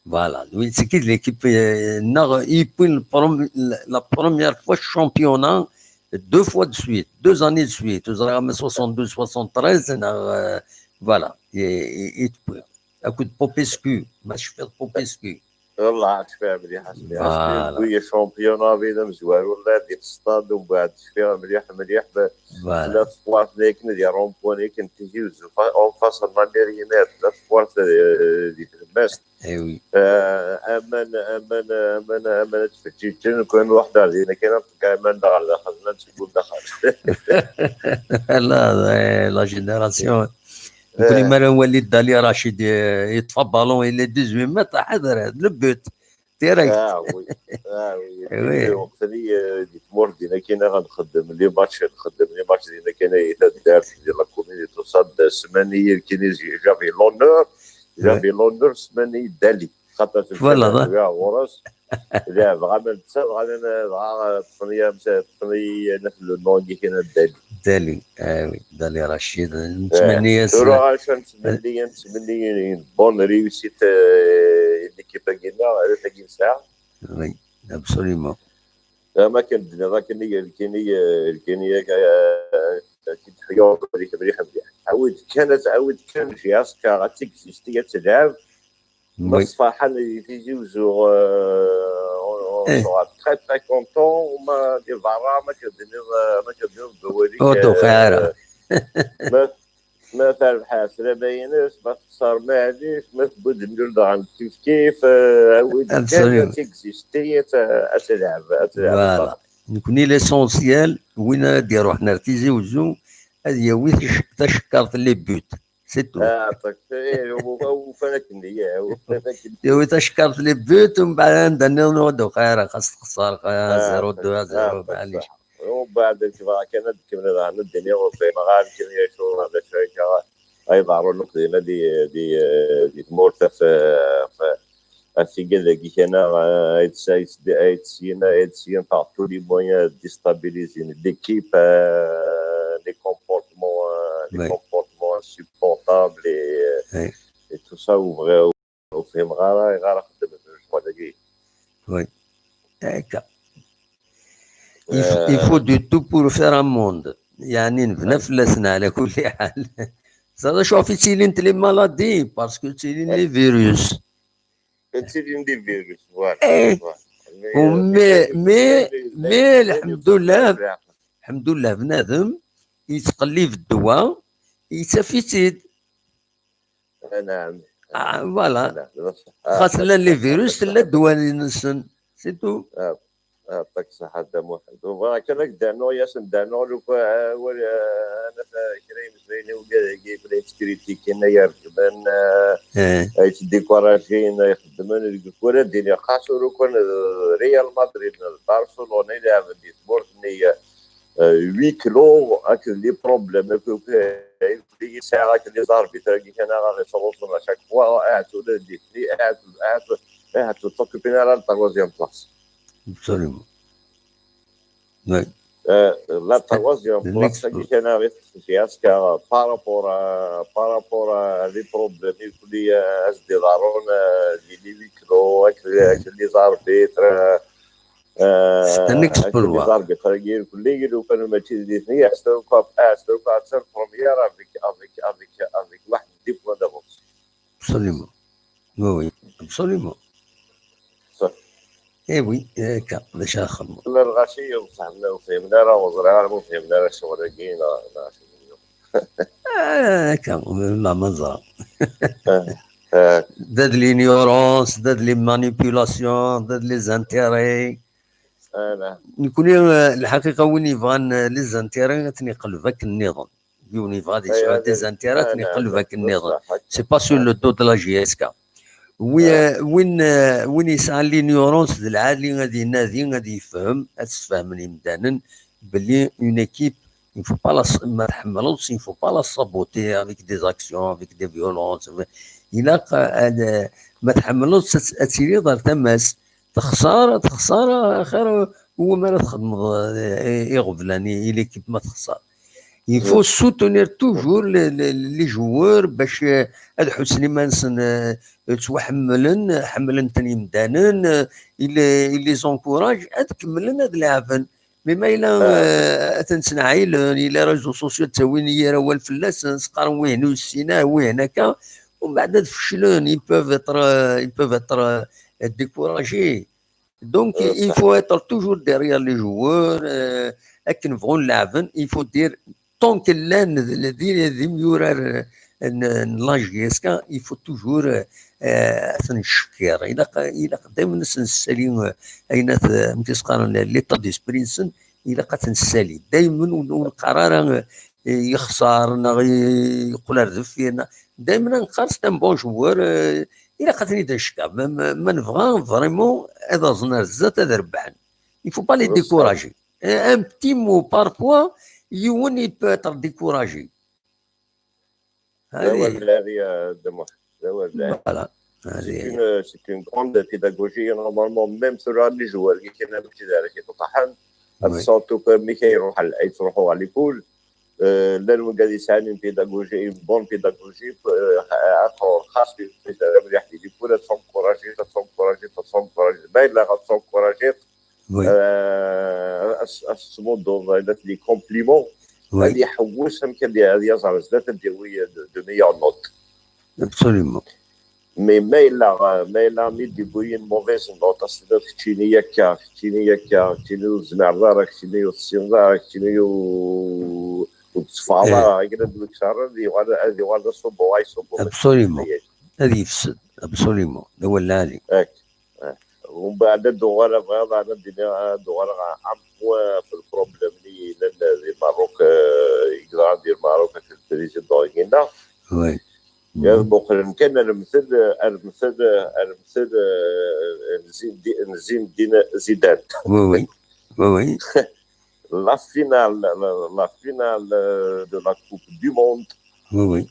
Voilà, oui, c'est qui l'équipe, euh, neɣ, et puis le prom-, la première fois championnat, deux fois de suite, deux années de suite, ur ẓriɣ ma soixante-douze, soixante-treize, neɣ, euh, voilà, et, et, et puis, akked Popescu, ma tecfiḍ Popescu. Wallah, cfiɣ mliḥ, a Sidi. Voilà. Wwi championnat d amezwaru, la di stade, umbeɛd cfiɣ mliḥ, mliḥ, ba-, voilà. Tella tewwurt akken di rond-point akken Tizi Uzzu, fa-, en face n la mairie, tella tewwurt, euh, di tlemmast. Eh oui. Euh, aman, aman, aman, aman ad tfeǧǧiǧen, kul waḥed ar dinna kan, ad tqeggem aman daxel, daxel, ad tgul daxel. La, eh, la génération. Nekkni, eh, mi ara nwali Dali Rachid, eh, yeṭṭef abalun, il est dix-huit mètres, ḥader, le but. Direct. Ah oui, ah oui. Eh oui. Waqt-nni, eh, di tmurt dinna kan ad nxeddem les matchs, nxeddem les matchs dinna kan di taddart, di la commune, et tout ça, d ssmana-yi kan, j'avais l'honneur, j'avais l'honneur ssmana-yi Dali. Xaṭer, voilà, ɣur-s. Dɣa ma netta, dɣa, dɣa, ṭṭfen-iyi amsa-, ṭṭfen-iyi, naf le nom-agi kan, Dali. Dali, ah oui, Dali Rachid, eh, nettmenni-as, tura, eh, acu nettmenni, nettmenni une bonne réussite, euh, i l'équipe-agi-nneɣ, arrat-agi nesɛa. Oui, absolument. Am akken d-tenniḍ akken i, akken i, akken i, eh, akken teḥwiḍ mliḥ, mliḥ, mliḥ. Awi-d kan, awi-d kan J S K ad texisti, ad telɛeb. Ma ṣfaḥen di Tizi Uzzu, euh, on, on sera très, très content. Ma di berra, ma k-d-nniḍ, ma k-d-nniḍ dawalik, ur d-uqiɛ ara. Ma, ma terbeḥ, ɛeslama-ines, ma texṣer, maɛlic, ma tewwi-d nul, daɣen kif kif, euh, awi-d kan, ad texisti, ad, ad telɛeb, ad telɛeb. Voilà. Nekkni, l'essentiel, win ara d-iruḥen ar Tizi Uzzu, ad yawi tac-, tacekkart, les buts. C'est tout. Ah, ufan akken, ufan akken. Yawi tacekkart, les buts, umbeɛd anda nniḍen ur d-uqiɛ ara, xas texṣer, zéro deux, zéro, maɛlic. Umbeɛd, kbra kan ad d-kemmleɣ daɣen ad d-iniɣ ur fhimeɣ ara akken acu, d acu akka ay iḍerrun akk dinna di, di, di tmurt af, af, af tigad-agi kan, ah, ay tt-, ay tt-, ay tt-, ay tt-, par tous les moyens déstabiliser l'équipe, euh, les comportements, euh, les comportements insupportables et, euh, et tout ça, ur bɣiɣ, ur fhimeɣ ara ayɣer ara xeddmen lecɣal-agi. Oui. Akka. Il f-, il faut du tout pour faire un monde. Yeɛni nebna fell-asen ɛla kulli ḥal. Teẓriḍ acu ɣef i ttilint les maladies? Parce que ttilin les virus. Ttilin les virus, voilà. Eh. Voilà. Mais, euh, mais, mais, mais, mais, mais, lḥemdullah, lḥemdullah, bnadem yettqellib ddwa, yettaf-itt-id. Ah, voilà. Xas llan les virus, tella ddwa-nsen. C'est tout. Ah, yeɛṭik ṣṣeḥḥa a Dda Muḥend. Bɣiɣ kan ad k-d-rnuɣ, yasen d-rnuɣ lukan, ah, wali, ah, anaf, ah, kra imeslayen i ugad-agi, kra yettkritikin, ay ireggmen, ah, ay yettdikurajen, ay ixeddmen, deg ukura d-iniɣ, xas ur lukan d Real Madrid neɣ d Barcelone i leɛben di tmurt-nni, euh, huis clos, akked les problèmes, akked, akked, i sɛiɣ akked les arbitres-agi kan ara ɣ-ittruẓun à chaque fois, ahat ula d nitni, ahat, ahat, ahat ur ttokupin ara la troisième place. Absolument. Oui. Euh, la troisième place-agi kan ara ɣ-iṭṭef J S K par rapport à, par rapport à les problèmes i kulli, euh, as-d-iḍerrun, euh, di les huis clos, akked, akked les arbitres, euh, c'est un exploit. Des arbitres-agi irkelli, lukan mačči d nitni, ahat tura, ahat tura, ahat tura première avec, avec, avec, avec واحد deux points d'avance. Absolument. Oui, oui, absolument. صح. Eh oui, akka, d acu ara xedmeɣ. Lɣaci, ur fhimen, ur fhimen ara, ur ẓriɣ ara ma fhimen ara ccɣel-agi, neɣ, neɣ acu. Ah, akka, la ma ẓra. d ad l'ignorance, d ad les manipulations, d ad les intérêts. Nekkni, eh, lḥaqiqa, win yebɣan, eh, les intérêts, ad ten-iqelleb akken nniḍen. Yiwen yebɣa ad yesɛu des intérêts, ad ten-iqelleb akken nniḍen. C'est pas sur le dos de la J S K. Wi-, win, eh, win yesɛan l'ignorance d lɛali, ad inadi, ad yefhem, ad sfehmen imdanen belli une équipe, il faut pas la s-, ma tḥemmleḍ, il faut pas la saboter avec des actions, avec des violences. Ilaq, eh, ad, ma tḥemmleḍ, ad, ad tiliḍ ar tama-s. Texṣer, texṣer, axir, umi ara txedmeḍ, eh, iɣeblan i, i l'équipe ma texṣer. Il faut soutenir toujours les, les, les joueurs bac, eh, ad ḥussen iman-nsen, eh, ttwaḥemmlen, ḥemmlen-ten yimdanen, eh, il, il les encourage ad kemmlen ad leɛben. Mais ma yella, eh, ad ten-ssenɛilen, yella réseaux sociaux ttawin yir awal fell-asen, s-qqaren wihin ur yessin ara, wihin akka, umbeɛd ad feclen, ils peuvent être, eh, ils peuvent être, eh, découragés. Donc, il faut être toujours derrière les joueurs, euh, akken bɣun leɛben, il faut dire, tant que llan d, d, d imyurar, euh, n, n la J S K, il faut toujours, euh, ad ten-ncekkiṛ. Ilaq, ilaq daymen ad sen-nessali, euh, ayen at, amek i s-qqaren, l'état d'esprit-nsen, ilaq ad ten-nessali. Daymen ur, ur neqqar ara, euh, yexṣer, neɣ yeqqel ar deffir, neɣ, daymen ad neqqar c'est un bon joueur, euh, ilaq ad ten-id-neckeṛ. Ma, ma, ma nebɣa vraiment ad aẓen ar zdat, ad rebḥen. Il faut pas les décourager. Un, un petit mot, parfois, yiwen, il peut être découragé. D awal lɛali, euh, Dda Muḥ. D awal lɛali. Voilà. C'est une, c'est une grande pédagogie. Normalement, même sur les joueurs, qui n'aiment pas les, ad sentu que Mikaïl iruḥ al-, yettruḥu ɣer l'école, euh, llan wigad yesɛan une pédagogie, une bonne pédagogie, euh, xas mliḥ di l'école, ad t'encourager, ad t'encourager, ad t'encourager. Ma yella ad t'encourager, euh, ad s-, ad s-tesmuddeḍ les compliments, ad iḥewwes amek ad y-, ad yaẓ ar zdat, ad d-yawi de, de meilleures notes. Absolument. Mais ma yella, ma yella mi d-yewwi une mauvaise note, as-tiniḍ keččini akka, keččini akka, keččini ur tezmireḍ ara, keččini ur tessineḍ ara, keččini ur, ur tetteffɣeḍ ara, akken ad d-wiksareḍ, ad yuɣal, ad yuɣal d asubu, ay subu. Absolument. Ad yefsed, absolument. D awal lɛali. Ak. Umbeɛd ad d-uɣaleɣ, bɣiɣ ad d-iniɣ, ad d-uɣaleɣ un point في le problème-nni yellan di Merruk, euh, i yeḍran di Merruk, ak le président i yenna. Oui. Ad muqlen kan ar mtel, ar mtel, ar mtel, euh, n Zindi-, n Zindin Zidane. Oui, oui. Oui, oui. La finale, la, la finale, euh, de la Coupe du Monde. Oui, oui.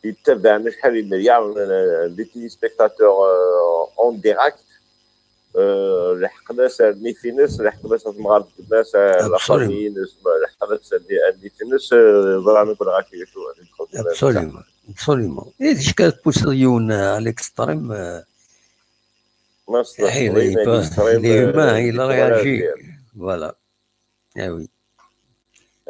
Yettabaɛen acḥal n milliards, euh, les téléspectateurs, euh, en direct. Euh, leḥqen-as ar nnif-ines, leḥqen-as ar temɣart-ines, ar la famille-ines, leḥqen-as ar nni-, ar nnif-ines, euh, ẓran akk lɣaci d acu. Absolument, absolument. I d-kečč ad tpusiḍ yiwen, euh, à l'extrême, euh, il est pas, il est humain, il réagit. Voilà. Ah oui.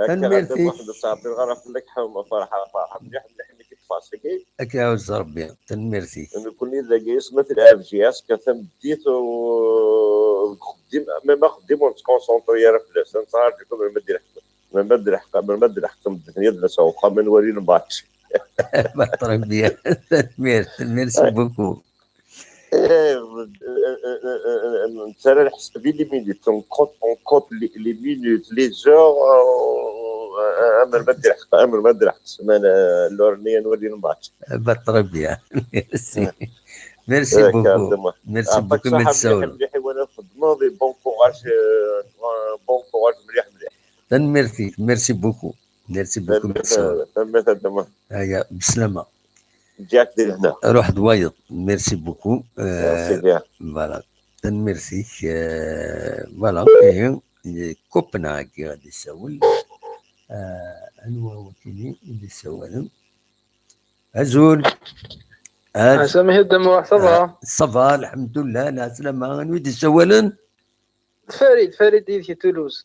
Tanemmirt-ik. Ad ttɛebbiɣ ara fell-ak, ḥem-, ferḥeɣ, ferḥeɣ mliḥ, mliḥ, mliḥ i k-id-tfas-agi. Ad k-iɛuzz Rebbi. Tanemmirt-ik. Nekkni dagi isem-at lɛebji, ass-a tameddit, u-, deg uxeddim, même axeddim ur nettkonsenṭri ara fell-as. Nettṛaǧu kan melmi ad d-ileḥq, melmi ad d-ileḥq, melmi ad d-ileḥq tameddit, ad d-nas ar uxxam ad nwali lmatch. Très bien. Tanemmirt. Merci beaucoup. Eh, eh, eh, eh, eh, eh, nettarra leḥsab i les minutes, on compte, on compte les, les minutes, les heures, euh, euh, amer ma d-ileḥq, amer ma d-ileḥq ssmana, euh, lurni ad nwali lmatch. Eh ben, très bien. Merci. Merci beaucoup. Merci beaucoup, ma tessawleḍ. Mliḥ i wala txeddmeḍ, et bon courage, euh, bon courage mliḥ mliḥ. Tanemmirt-ik, merci beaucoup. Merci beaucoup, merci. Tanemmirt a Dda Muḥ. Aya, beslama. Ǧǧiɣ-k di lehna. Ruḥ d wayeḍ. Merci beaucoup. Merci bien. Voilà. Tanemmirt-ik. Euh, voilà. Ihi, Copenhague ad d-isawel. Euh, anwa wakini i d-isawalen? Azul. Ɛeslama-k a Dda Muḥ, ça va? Ça va, lḥemdullah, lɛeslama. Anwa i d-isawalen? Farid, Farid di Toulouse.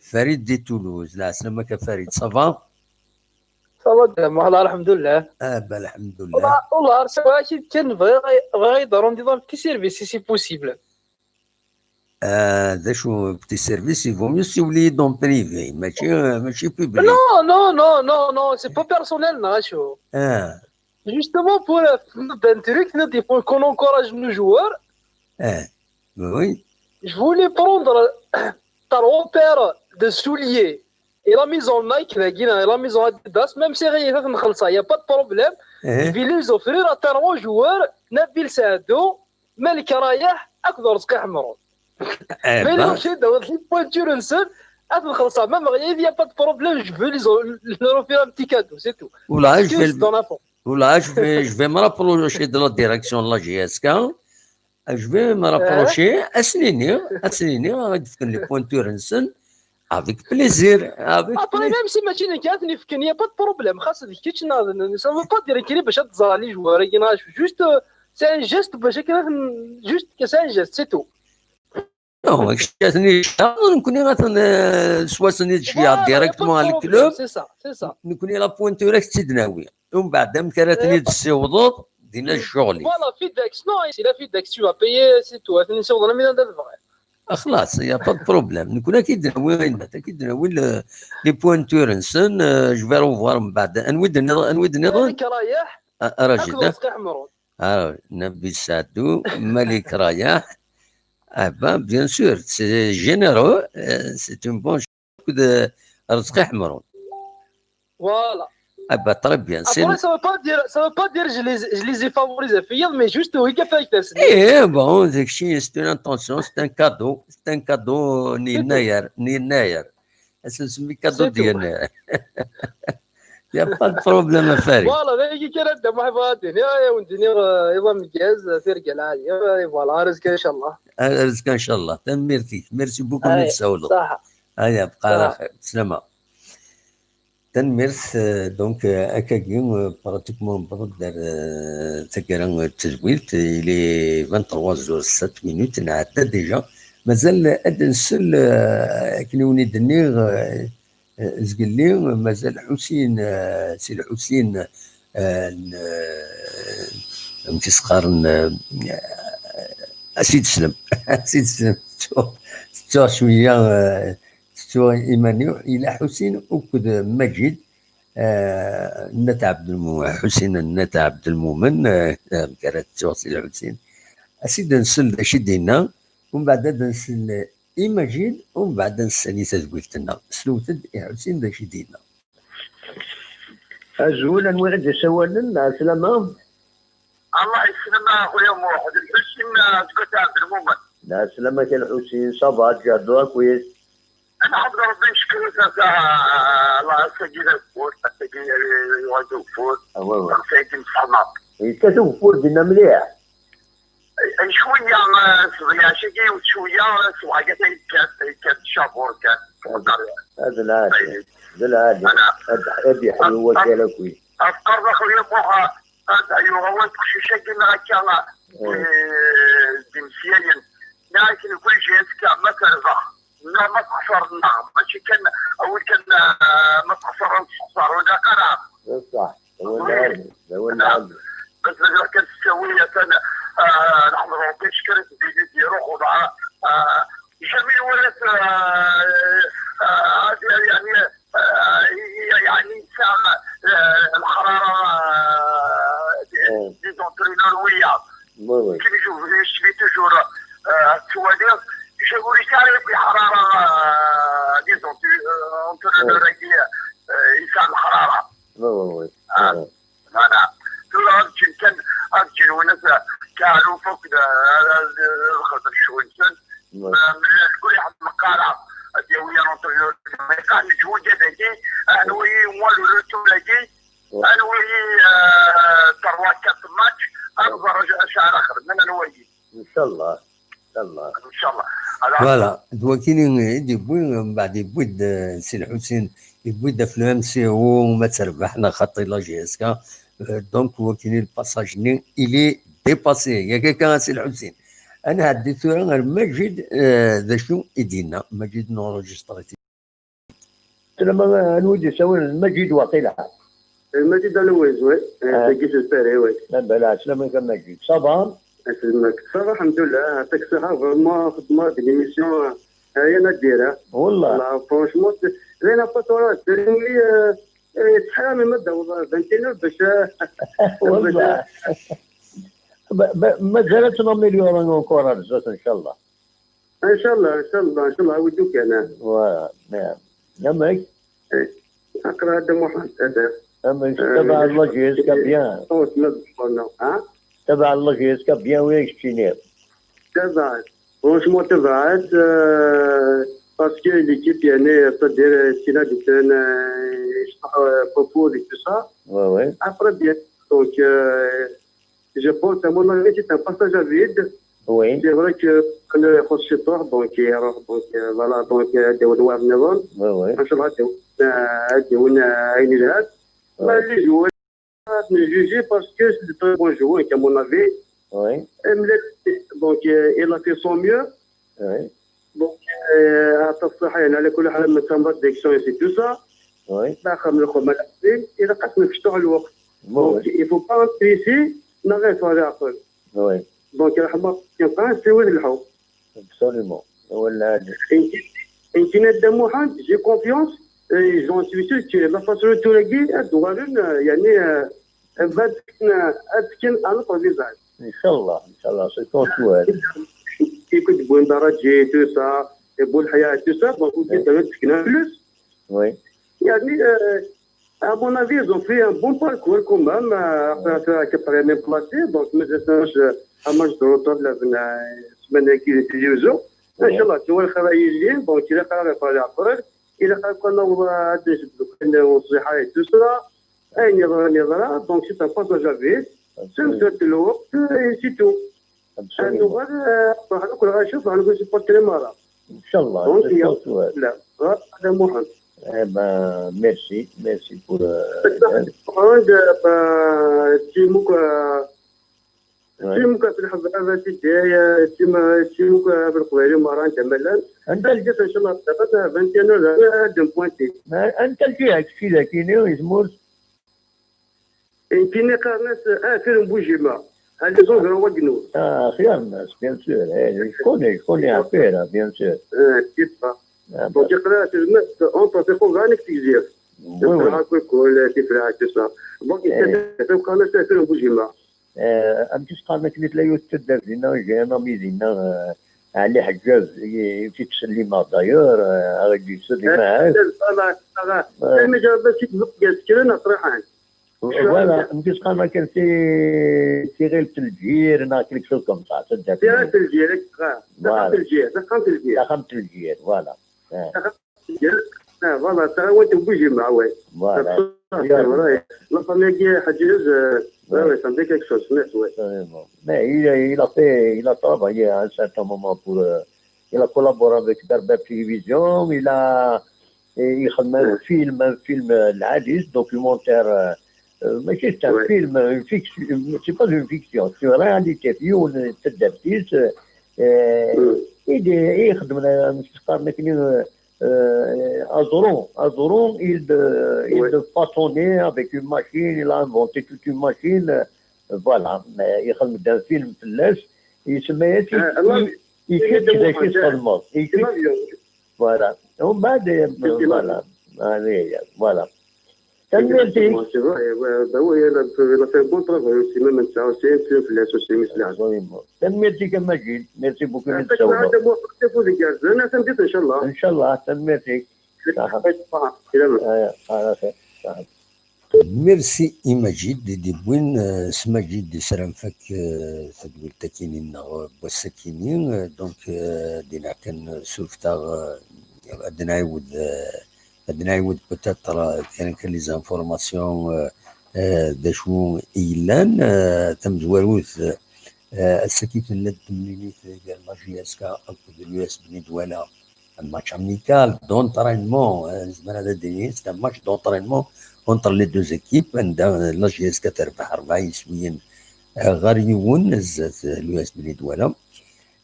Farid di Toulouse. Lɛeslama-k a Farid, ça va? Ça va, Dda Muḥ, lḥemdullah. Ah, ben, lḥemdullah. Wallah, wallah, ar sawak kan bɣiɣ, bɣiɣ ad yi-d-rendiḍ un petit service, si c'est possible. Ah, d acu, petit service, il vaut mieux siwel-iyi-d en privé, mačči, mačči public. Non, non, non, non, non, c'est pas personnel, neɣ acu. Ah. Justement, pour euh, un truc, il faut qu'on encourage nos joueurs. Eh, oui. Je voulais prendre trois paires de souliers et la maison Nike, la Guinée, et la maison Adidas, même si rien ne خلصها, il n'y a pas de problème. Je Eh, vais les offrir à trois joueurs, Nabil Saadou, Malik Rayah, et Rizqi Ḥemrun. eh Mais ben, les chez dans les pointures, une seule, à خلصها, même rien, il n'y a pas de problème, je veux les o- leur offrir un petit cadeau, c'est tout. والله je vais Excuse dans la forme. والله je vais, je vais me rapprocher de la direction de la J S K. Je vais me rapprocher. Asnini, asnini, غادي تكون les pointures نسن. Avec plaisir, avec Après, plaisir. Même si ماشي نكات نفكن, il n'y a pas de problème. خاص هذيك كيتش ناض, ça veut pas dire كي باش تزالي joueur, كي ناض juste, euh, c'est un geste, باش كي ناض, juste que c'est un geste, c'est tout. Non, كشاتني شهر، نكوني غاتن سواسني شيا Voilà, il y a pas directement de على problème, الكلوب. C'est ça, c'est ça. نكوني la pointure كتدناوي. ومن بعد مكراتني تسيوضوط دينا الشغل. Voilà, FedEx, non, ici, la FedEx, tu vas payer, c'est tout. هذا نسيوض انا من هذا الفغي. خلاص, il y a pas de problème. نكون كيدناوي غينات, كيدناوي les pointures نسن. Je vais revoir من بعد. انوي دنيض, انوي دنيض. مالك رايح, راجل اكل رزق حمرون. Ah, Nabil Saadou, Malik Rayah. Ah ben, bien sûr, c'est généreux, euh, c'est une bonne chose de Rizqi Ḥemrun. Voilà. Ah ben, très bien. C'est Après, ça veut pas dire, ça veut pas dire je les, je les ai favorisés, mais juste oui, كيف هيك تسمي. Eh bon, c'est c'est une intention, c'est un cadeau, c'est un cadeau, ni nayer, ni nayer. C'est un cadeau C'est tout. ديال. Il n'y a pas de problème à faire. Voilà, دايجي كده انت ما حباتني يا يا ودني يضا مجاز في رجال عالي. Voilà, رزق ان شاء الله. رزق ان شاء الله. Merci, merci beaucoup. اي نتساولو. صح. هيا بقى على صح. خير. بسلامة. Tanemmirt, euh, donc, euh, akkagi, euh, pratiquement, newweḍ-d ar, euh, taggara, euh, n tedwilt, il est vingt-trois heures sept minutes, nɛedda déjà. Mazal ad nsel, euh, akken i wen-id-nniɣ, euh, euh, zgelli, mazal Ḥusin, euh, Si Lḥusin, euh, n-, euh, amek i s-qqaren, euh, a s-id-slem, a s-id-slem, tettuɣ, tettuɣ cwiya, euh, tettuɣ iman-iw, yella Ḥusin akked Maǧid, euh, n At Ɛebdelmu-, Ḥusin n At Ɛebdelmumen, euh, amek ara tettuɣ Si Lḥusin. A s-id-nsel d acu i d-yenna, umbeɛd ad nsel i Maǧid, umbeɛd ad nsali tadwilt-nneɣ. Slewt-d i Ḥusin d acu i d-yenna. Azul, anwa i ɣ-d-isawalen? Ɛeslama. Allah yeslam a xuya Muḥ, d Lḥusin, ah, seg At Ɛebdelmumen. Ɛeslama-k a Lḥusin, ça va, tjehdeḍ akkit? Nḥemd Rebbi, ncekr-it, ass-a, ah, Allah, ass-agi d ageffur, ass-agi yuɣal d ageffur. Ah, ouais, ouais. Ass-agi nfehmeɣ. Yekkat ugeffur dinna mliḥ. Cwiya, ah, ṣṣbeḥ-agi, yiwet cwiya, ah, ṣṣbeḥ-agi ata yekkat, yekkat ccabuṛ kan. Ad lɛali, d lɛali. Ad, ad iḥlu wakal akkit. Afqar d axuya Muḥ, ad yuɣ awal teqcic-agi neɣ akka, eh, d imesyayen. Neɣ akken kul jihaz kan ma terbeḥ, neɣ ma texṣer, neɣ mačči kan awal kan, ah, ma texṣer ad nessexṣer, ur ilaq ara. D ṣṣeḥ, d awal lɛali, d awal lɛali. Bas d kan tettawi, atan, ah, nḥemd Rebbi, ncekr-it, d-, d-, d-iruḥ uḍar, ah, Jamais ولا، آه، آه، يعني، آه، يعني ساعة، آه، الحرارة، آه، des entraîneurs ويا. كي يجوا يشتي toujours، آه، التوالي، يجوا يشتي بحرارة، آه، des entraîneurs، آه، يساعد الحرارة. آه. Voilà. Tura ad ǧǧin kan, ad ǧǧin winat, ah, Kaɛluf akked, ah, ad, ad xedmen ccɣel-nsen. Ma, mella kul iḥemmel qqareɣ ad yawi entraîneur, iqan neǧwed dagi, ad nwayi, moi, le retour-agi, ad nwayi, ah, trois quatre match, ad nẓer acu, acu ara xedmen, ad nwayi. Inchallah. Inchallah. Voilà, d wakini i d-yewwi, mbeɛd yewwi-d, eh, Si Lḥusin, yewwi-d ɣef le M C O ma terbeḥ neɣ xaṭi la J S K. Eh, donc, wakini le passage-nni, il est dépassé. Yak akka a Si Lḥusin. Ad nɛeddi tura ɣer Maǧid, eh, d acu i d-yenna. Maǧid, nenregistre-it. Tlama, anwa i d-yessawalen? Maǧid waqila. Eh, Maǧid Alouz, oui. Eh, dagi s Lpari, oui. Ah, bala, tlama-k a Maǧid. Ça va? Aselmak. Ça va, alḥemdulillah. Yeɛṭik ṣṣeḥḥa, vraiment, xedmeɣ deg l'émission, eh, aya n Adira. Wallah. Wallah, franchement, c'est, d ayen apa tura, d ayen, eh, Eh, yettḥaram ma d-taweḍ vingt et une heures bac, eh, والله. Ba-, ba-, mazal ad tt-naméliorer encore ar zdat, ncallah. Ncallah, ncallah, ncallah, awi-d kan, eh. Voilà, naam. Amek? Eh, aql-aɣ a Dda Muḥend, eh, amek, eh, tabaɛeḍ la J S K bien? Ur tella d-, ha? Tabaɛeḍ la J S K bien, wi ak-ttiniɣ. Tabaɛeḍ. Franchement, tabaɛeḍ, euh, parce que l'équipe, yani, c'est-à-dire, euh, c'est là, euh, propos et tout ça. Ouais, ouais. Après, bien, donc, euh, je pense, à mon avis, c'est un passage à vide. Oui. C'est vrai que le Rocher, donc, il y aura, donc, euh, voilà, donc, euh, des Noirs Neron. Ouais, ouais. Inchallah, des, euh, des, euh, Aïn Ilhad. Ouais. Bah, les joueurs, à juger parce que c'est de très bons joueurs, à mon avis. Oui. Et Mlet, donc, euh, il a fait son mieux. Oui. Donc, euh, à ta صحة, يعني, على كل حال, من تم d'action et tout ça. Oui. Bah, comme le Khomal, il a cassé le pistolet. Oui. Donc, il faut pas rester ici, on arrête, on arrête. Oui. Donc, il a c'est le Absolument. ولا عاد. يمكن، يمكن هاد موحد، j'ai confiance, euh, j'en suis sûr que la façon de tourner, euh, دوارن، euh, يعني, euh, euh, va تكن، euh, تكن à notre visage. إن شاء الله، إن شاء الله، c'est ton souhait. Écoute, Bouindaraji, tout ça, et Boulhaya, tout ça, donc, on peut تكن plus. Oui. يعني, euh, à mon avis, ils ont fait un bon parcours quand même. Euh, après, c'est vrai que premier placé, donc, mais c'est un match, un match de retour, là, la semaine qui est Tizi Ouzou. إن شاء الله, tu vois, le travail, il est, donc, il a fait le travail après. Il a fait qu'on a, on a des, on s'est et tout ça. Et il y a, il y a, donc, c'est un passage à vide. C'est une sorte de l'autre, et c'est tout. Absolument. نروح نشوف، راح نقول سبورت لي مارا. إن شاء الله. Donc, c'est ton souhait. لا، هذا مهم. Eh ben, merci, merci pour, euh, عند، آه، تيموك، آه، تيموك في الحفلة، هذا تيدي، آه، تيم-، تيموك في القبيلة، مارا، أنت ملان. أنت أنت جيت إن شاء الله، دابا vingt et une heures، هذا بوينتي. ما أنت الجهة، كشي ذاكيني، يزمور. يمكن يقارنس، آه، فيلم بوجيما. هذا زوج راه وجنو. آه، خيار الناس، bien sûr. إيه، شكون، شكون يعرف فيه، bien sûr. آه، كيف. آه، donc، بس. يقرا في الناس، اون باسي خو غانيك تيزير. Oui, oui. يقرا كل، كل، تفرع، tout ça. Donc، إيه. يقارنس فيلم بوجيما. آه، أم تسقى ما كنت لا يوتد دينا، جانا ميزينا، آه، علي حجاز، ي-، في تسليمة دايور، آه، غادي يسلم آه، معاه. آه، آه. آه. مي جرب شي تزق كاس كرا نطرحان. Voilà, نقص قال ما كان في، في غير الجير، نا كليك شو كم صح، صدق. في غير الجير، آه. Voilà. الجير، دخلت الجير. دخلت الجير، voilà. آه. دخلت الجير. آه، voilà، تا هو تبوجي مع وين. Voilà. صافي، راهي. لا فامي كي حجز، آه، ouais. Ouais, ouais, ça me dit quelque chose, mais ouais. Absolument. Mais il, il a fait, il a travaillé à un certain moment pour, euh, il a collaboré avec Berbère Télévision, il a, et il a même fait un film, un film, euh, العزيز, documentaire, euh, euh, mais c'est un film, une fiction, c'est pas une fiction, c'est une réalité, في يوم تدبتيس, euh, il est, il est, euh, euh, Azron, Azron, il de, il de façonner avec une machine, il a inventé toute une machine, euh, voilà, mais il a un film, il, il, il, il, il, il, voilà. ومن بعد, voilà. هذه هي, voilà. تنميرتي. C'est vrai, euh, bah oui, il a, il a fait un bon travail aussi, même en ça aussi, c'est un flash aussi, mais c'est là. Absolument. تنميرتي كما جيت. Merci beaucoup. يعطيك الصحة. إن شاء الله. تنميرتي. صح. آه، خلاص. صح. Merci i Majid, d-iwwin, euh, s Majid, ssarameɣ, euh, tadwilt-akini-nneɣ, euh, n wass-akini, euh, donc, euh, dinna kan, euh, surfet-aɣ, euh, ad nɛiwed, euh, ad nɛiwed peut-être, euh, kra kan les informations, euh, euh, d acu i yellan, euh, tamezwarut, euh, ass-agi tella-d temlilit gar la J S K akked l'U S Bni Douala. Un match amical d'entraînement, euh, nezmer ad d-nini, c'est un match d'entraînement entre les deux équipes, anda, euh, la J S K terbeḥ rebɛa yiswiyen, euh, ɣer yiwen, zdat, euh, l'U S Bni Douala.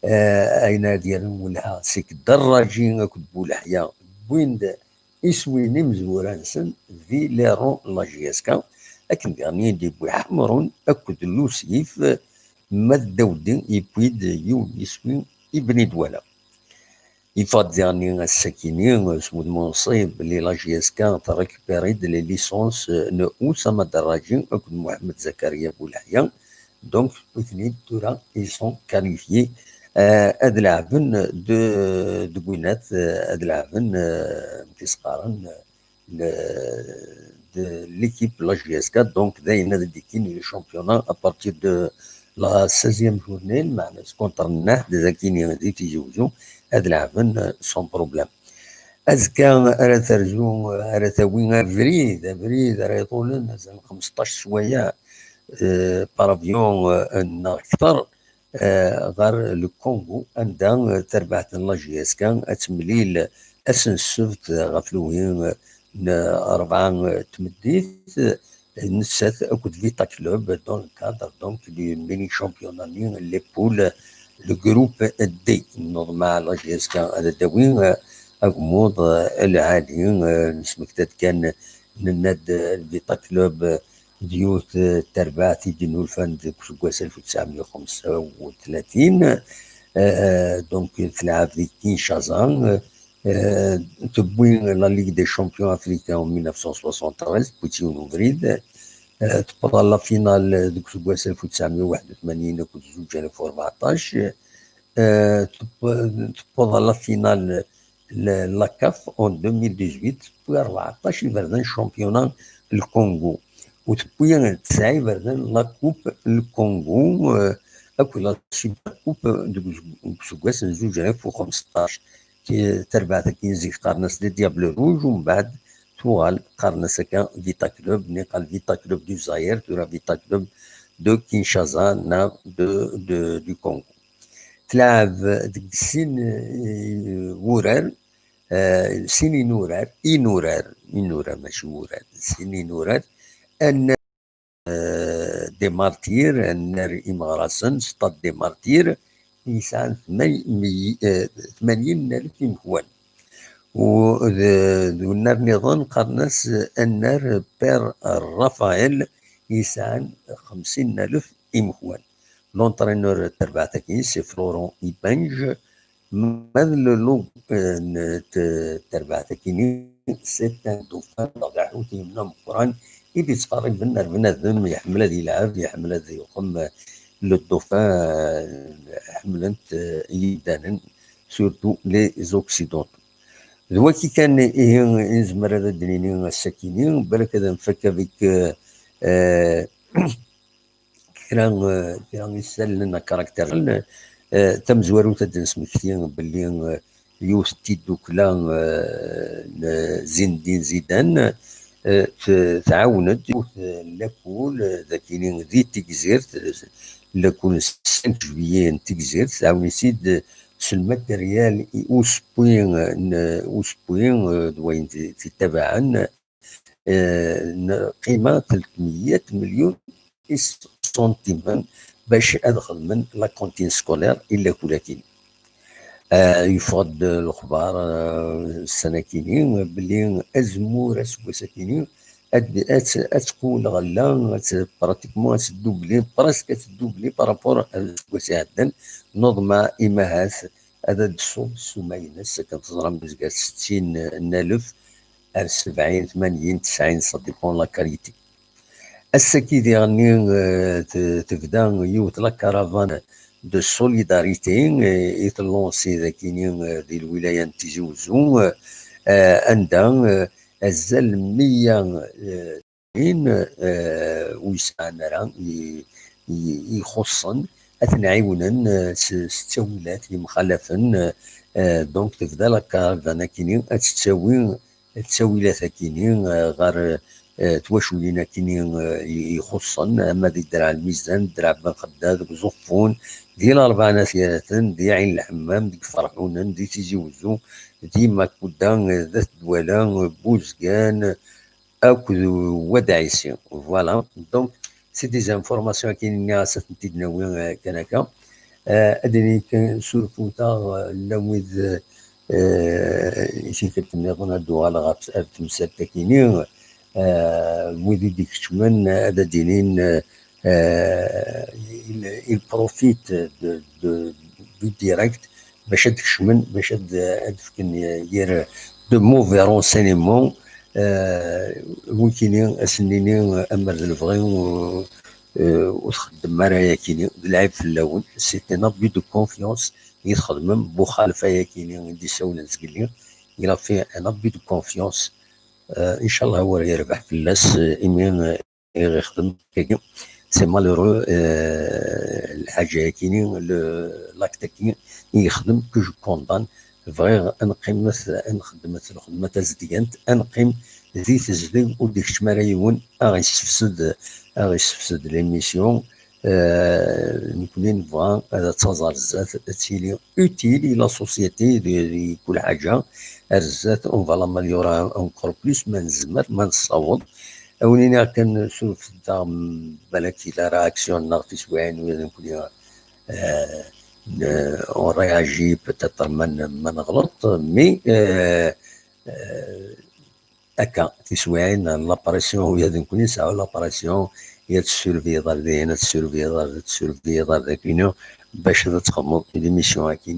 Euh, ayen ara d-yerren welha, c'est que Dderraji akked Buleḥya wwin-d iswiyen imezwura-nsen di les rangs n la J S K, akken diɣen i d-yewwi Ḥemrun akked Lusif, ma d Dawdi yewwi-d yiwen n yiswi i Bni Douala. Yeffeɣ-d diɣenni ass-akini s wudem unṣib belli la J S K trécupère-d les licences n Oussama Daraji akked Mohamed Zakaria Boulaïa. Donc, nutni tura, ils sont qualifiés, euh, ad leɛben de, deg winat, euh, ad leɛben, euh, amek i s-qqaren, le, de l'équipe la J S K, donc d ayen ad d-ikkin le championnat à partir de la seizième journée, meɛna contre Nnaḥ, d akini di Tizi Uzzu, ad leɛben, euh, sans problème. Azekka ara terzu, ara tawi abrid, abrid ara iḍulen azal n xmesṭac sswayeɛ, euh, par avion, euh, neɣ kter, euh, ɣer le Congo, anda, euh, tarbaɛt n la J S K ad temlil ass n ssebt ɣef lewhi, euh, n rebɛa, euh, tmeddit, euh, nettat akked Vita Club dans le cadre donc du mini championnat n les poules, le groupe D. Nnuḍma la J S K ad d-tawi, euh, agmuḍ, euh, lɛali, euh, nesmekta-d kan, nenna-d, euh, Vita Club, euh, d yiwet, euh, n terbaɛt i d-innulfan deg useggas alef u tesɛemya u xemsa u tlatin. Euh, donc, tleɛɛeb di Kinshasa, euh, euh, tewwi la Ligue des Champions Africains en mille neuf cent soixante-treize, tewwi-tt yiwen ubrid. Euh, tewweḍ ɣer la finale deg useggas alef u tesɛemya u waḥed u tmanyin akked zuǧ alaf u rbeɛṭac. Euh, teww-, tewweḍ ɣer la finale n la CAF en deux mille dix-huit, tewwi rbeɛṭac iberdan championnat le Congo, u tewwi tesɛa iberdan la Coupe le Congo, euh, akked la Super Coupe deg us-, deg useggas n zuǧ alaf u xmesṭac. Ti-, tarbaɛt-agi zik qqaren-as les Diables Rouges, u mbeɛd tuɣal qqaren-as akka Vita Club, niqal Vita Club du Zaïre, tura Vita Club de Kinshasa, neɣ de, de, du Congo. Tleɛɛeb deg sin, eh, wurar, eh, sin inurar, inurar, inurar, mačči wurar, sin inurar, annar, eh, des Martyrs, annar imeɣrasen, Stade des Martyrs, yesɛan tmay-, mi-, eh, tmanyin n alef imekwan. U d, d unnar nniḍen qqaren-as annar Père Raphaël, yesɛan xemsin n alef imekwan. L'entraîneur n terbaɛt-agi, c'est Florent Ibenge. Ma d le logo, euh, n t-, terbaɛt-agi-ni, c'est un dauphin, neɣ d aḥut yemna meqqran, i d-yettqerriben ar bnadem, iḥemmel ad yelɛeb, iḥemmel ad yuqem, euh, le dauphin, euh, ḥemmlen-t, euh, yimdanen, surtout les Occidentaux. D waki kan, ihi, i nezmer ad d-nini ass-akini, balak ad nfak avec, euh, euh, kra, euh, kra isallen à caractère, euh, tamezwarut ad d-nesmekti belli, euh, yiwet n tiddukla, euh, n Zinedine Zidane, euh, t-, tɛawen-d yiwet n lakul, euh, d akini di Tigzirt, euh, lakul n cinq juillet n Tigzirt, tɛawen-itt-id s lmateryal i usewwi, n usewwi, eh, d wayen t-, t-ittabaɛen, eh, n qima telt meyya milyun iṣuntimen bac ad xedmen la cantine scolaire i lakul-agi. Eh, yeffeɣ-d lexbar, eh, ssana-kini, belli azemmur aseggas-akini ad, ad, ad tqewwel lɣella, ad t-, pratiquement ad tdubli, presque ad tdubli par rapport ar useggas iɛeddan. Nuḍma imahat ad d-tṣubb ssuma-ines, akken teẓram, tezga settin n alef ar sebɛin, tmanyin, tesɛin, ça dépend la qualité. Ass-agi diɣenni, eh, t-, tebda yiwet la caravane de solidarité, eh, i tellansi dagini, eh, di lwilaya n Tizi Uzzu, eh, anda, eh, azal meyya, eh, in, eh, ur yesɛan ara i, i, ixuṣṣen, ad ten-ɛiwnen, eh, s, s ttawilat yemxalafen, eh, donc tebda la caravane akini ad tettawi ttawilat akini, eh, ɣer, eh, twaculin akini, eh, i, ixuṣṣen, ama di Draɛ Lmizan, Draɛ Ben Xeddad, deg Uẓeffun, di Larebɛa n At Yiraten, di Ɛin Lḥemmam, deg Ferḥunen, di Tizi Uzzu, di Makuda, eh, d At Dwala, eh, Buzgan, akked Wad Ɛisi. Voilà. Donc, c'est des informations akini-nni ad tent-id-nawi, eh, kan akka. Eh, ad d-nini kan surfut-aɣ, eh, llan wid, eh, i tikkelt nniḍen ad d-uɣaleɣ ɣer ts-, ar temsalt akini. Eh, wid i d-ikeččmen ad d-inin, eh, eh, il, il profite de, de, du direct bac ad d-kecmen, bac ad, ad d-fken yir de mauvais renseignements, euh, wikini, ad sen-nini, amer d lebɣi, euh, ur txeddmem ara ayakini, d lɛib fell-awen. C'est un abus de confiance i txedmem, buxalef ayakini i d-issawlen zgelli, il a fait un abus de confiance. Euh, inchallah, ur yerbeḥ fell-as, euh, imi, euh, i ɣ-ixdem akkagi. C'est malheureux, euh, lḥaǧa-yakini, le, l'acte-agi i yexdem, que je condamne. Bɣiɣ ad neqqimet, ad nxedmet lxedma tazedgant, ad neqqim di tezdeg, ur d-ikeččem ara yiwen, a ɣ-yessefsed, a ɣ-yessefsed l'émission. Euh, nekkni nebɣa ad taẓ ar zdat, ad tili utile i la société, di, di kul ḥaǧa. Ar zdat, on va l'améliorer encore plus, ma nezmer, ma nessaweḍ. Ad wen-iniɣ kan, surfet-aɣ, balak yella réaction-nneɣ tiswiɛin, ula d nekkni, euh, ne-, on réagit peut-être ma n-, ma neɣleṭ, mais, euh, euh, akka, tiswiɛin, la pression, ula d nekkni nesɛa la pression, ya tessurviyeḍ ar dihin, ad tessurviyeḍ ar, ad tessurviyeḍ ar dagini, bac ad txedmeḍ l'émission-agi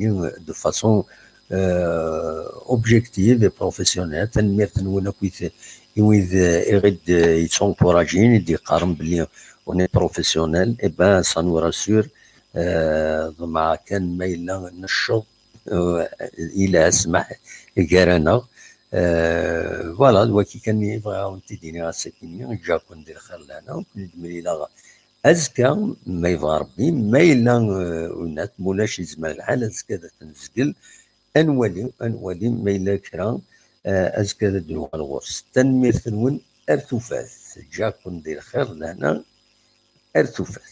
de façon, euh, objective et professionnelle. Tanemmirt-nwen akk i t-, i wid, eh, i ɣ-d-, eh, yettunkurajin, i d-yeqqaren belli on est professionnel, eh ben, ça nous rassure. Euh, ḍemɛeɣ kan ma yella necceḍ, euh, yelha ssmaḥ gar-aneɣ. Euh, voilà, d wagi kan i bɣiɣ ad wen-t-id-iniɣ ass-agi-nni. Ǧǧiɣ-ken di lxir lehna, ur ken-id-mlileɣ azekka, ma yebɣa Rebbi, ma yella, euh, unat, ma ulac, yezmer lḥal azekka ad t-nezgel. Ad nwali, ad nwali ma yella kra, euh, azekka ad d-nuɣal ɣur-s. Tanemmirt-nwen, ar tufat. Ǧǧiɣ-ken di lxir lehna, ar tufat.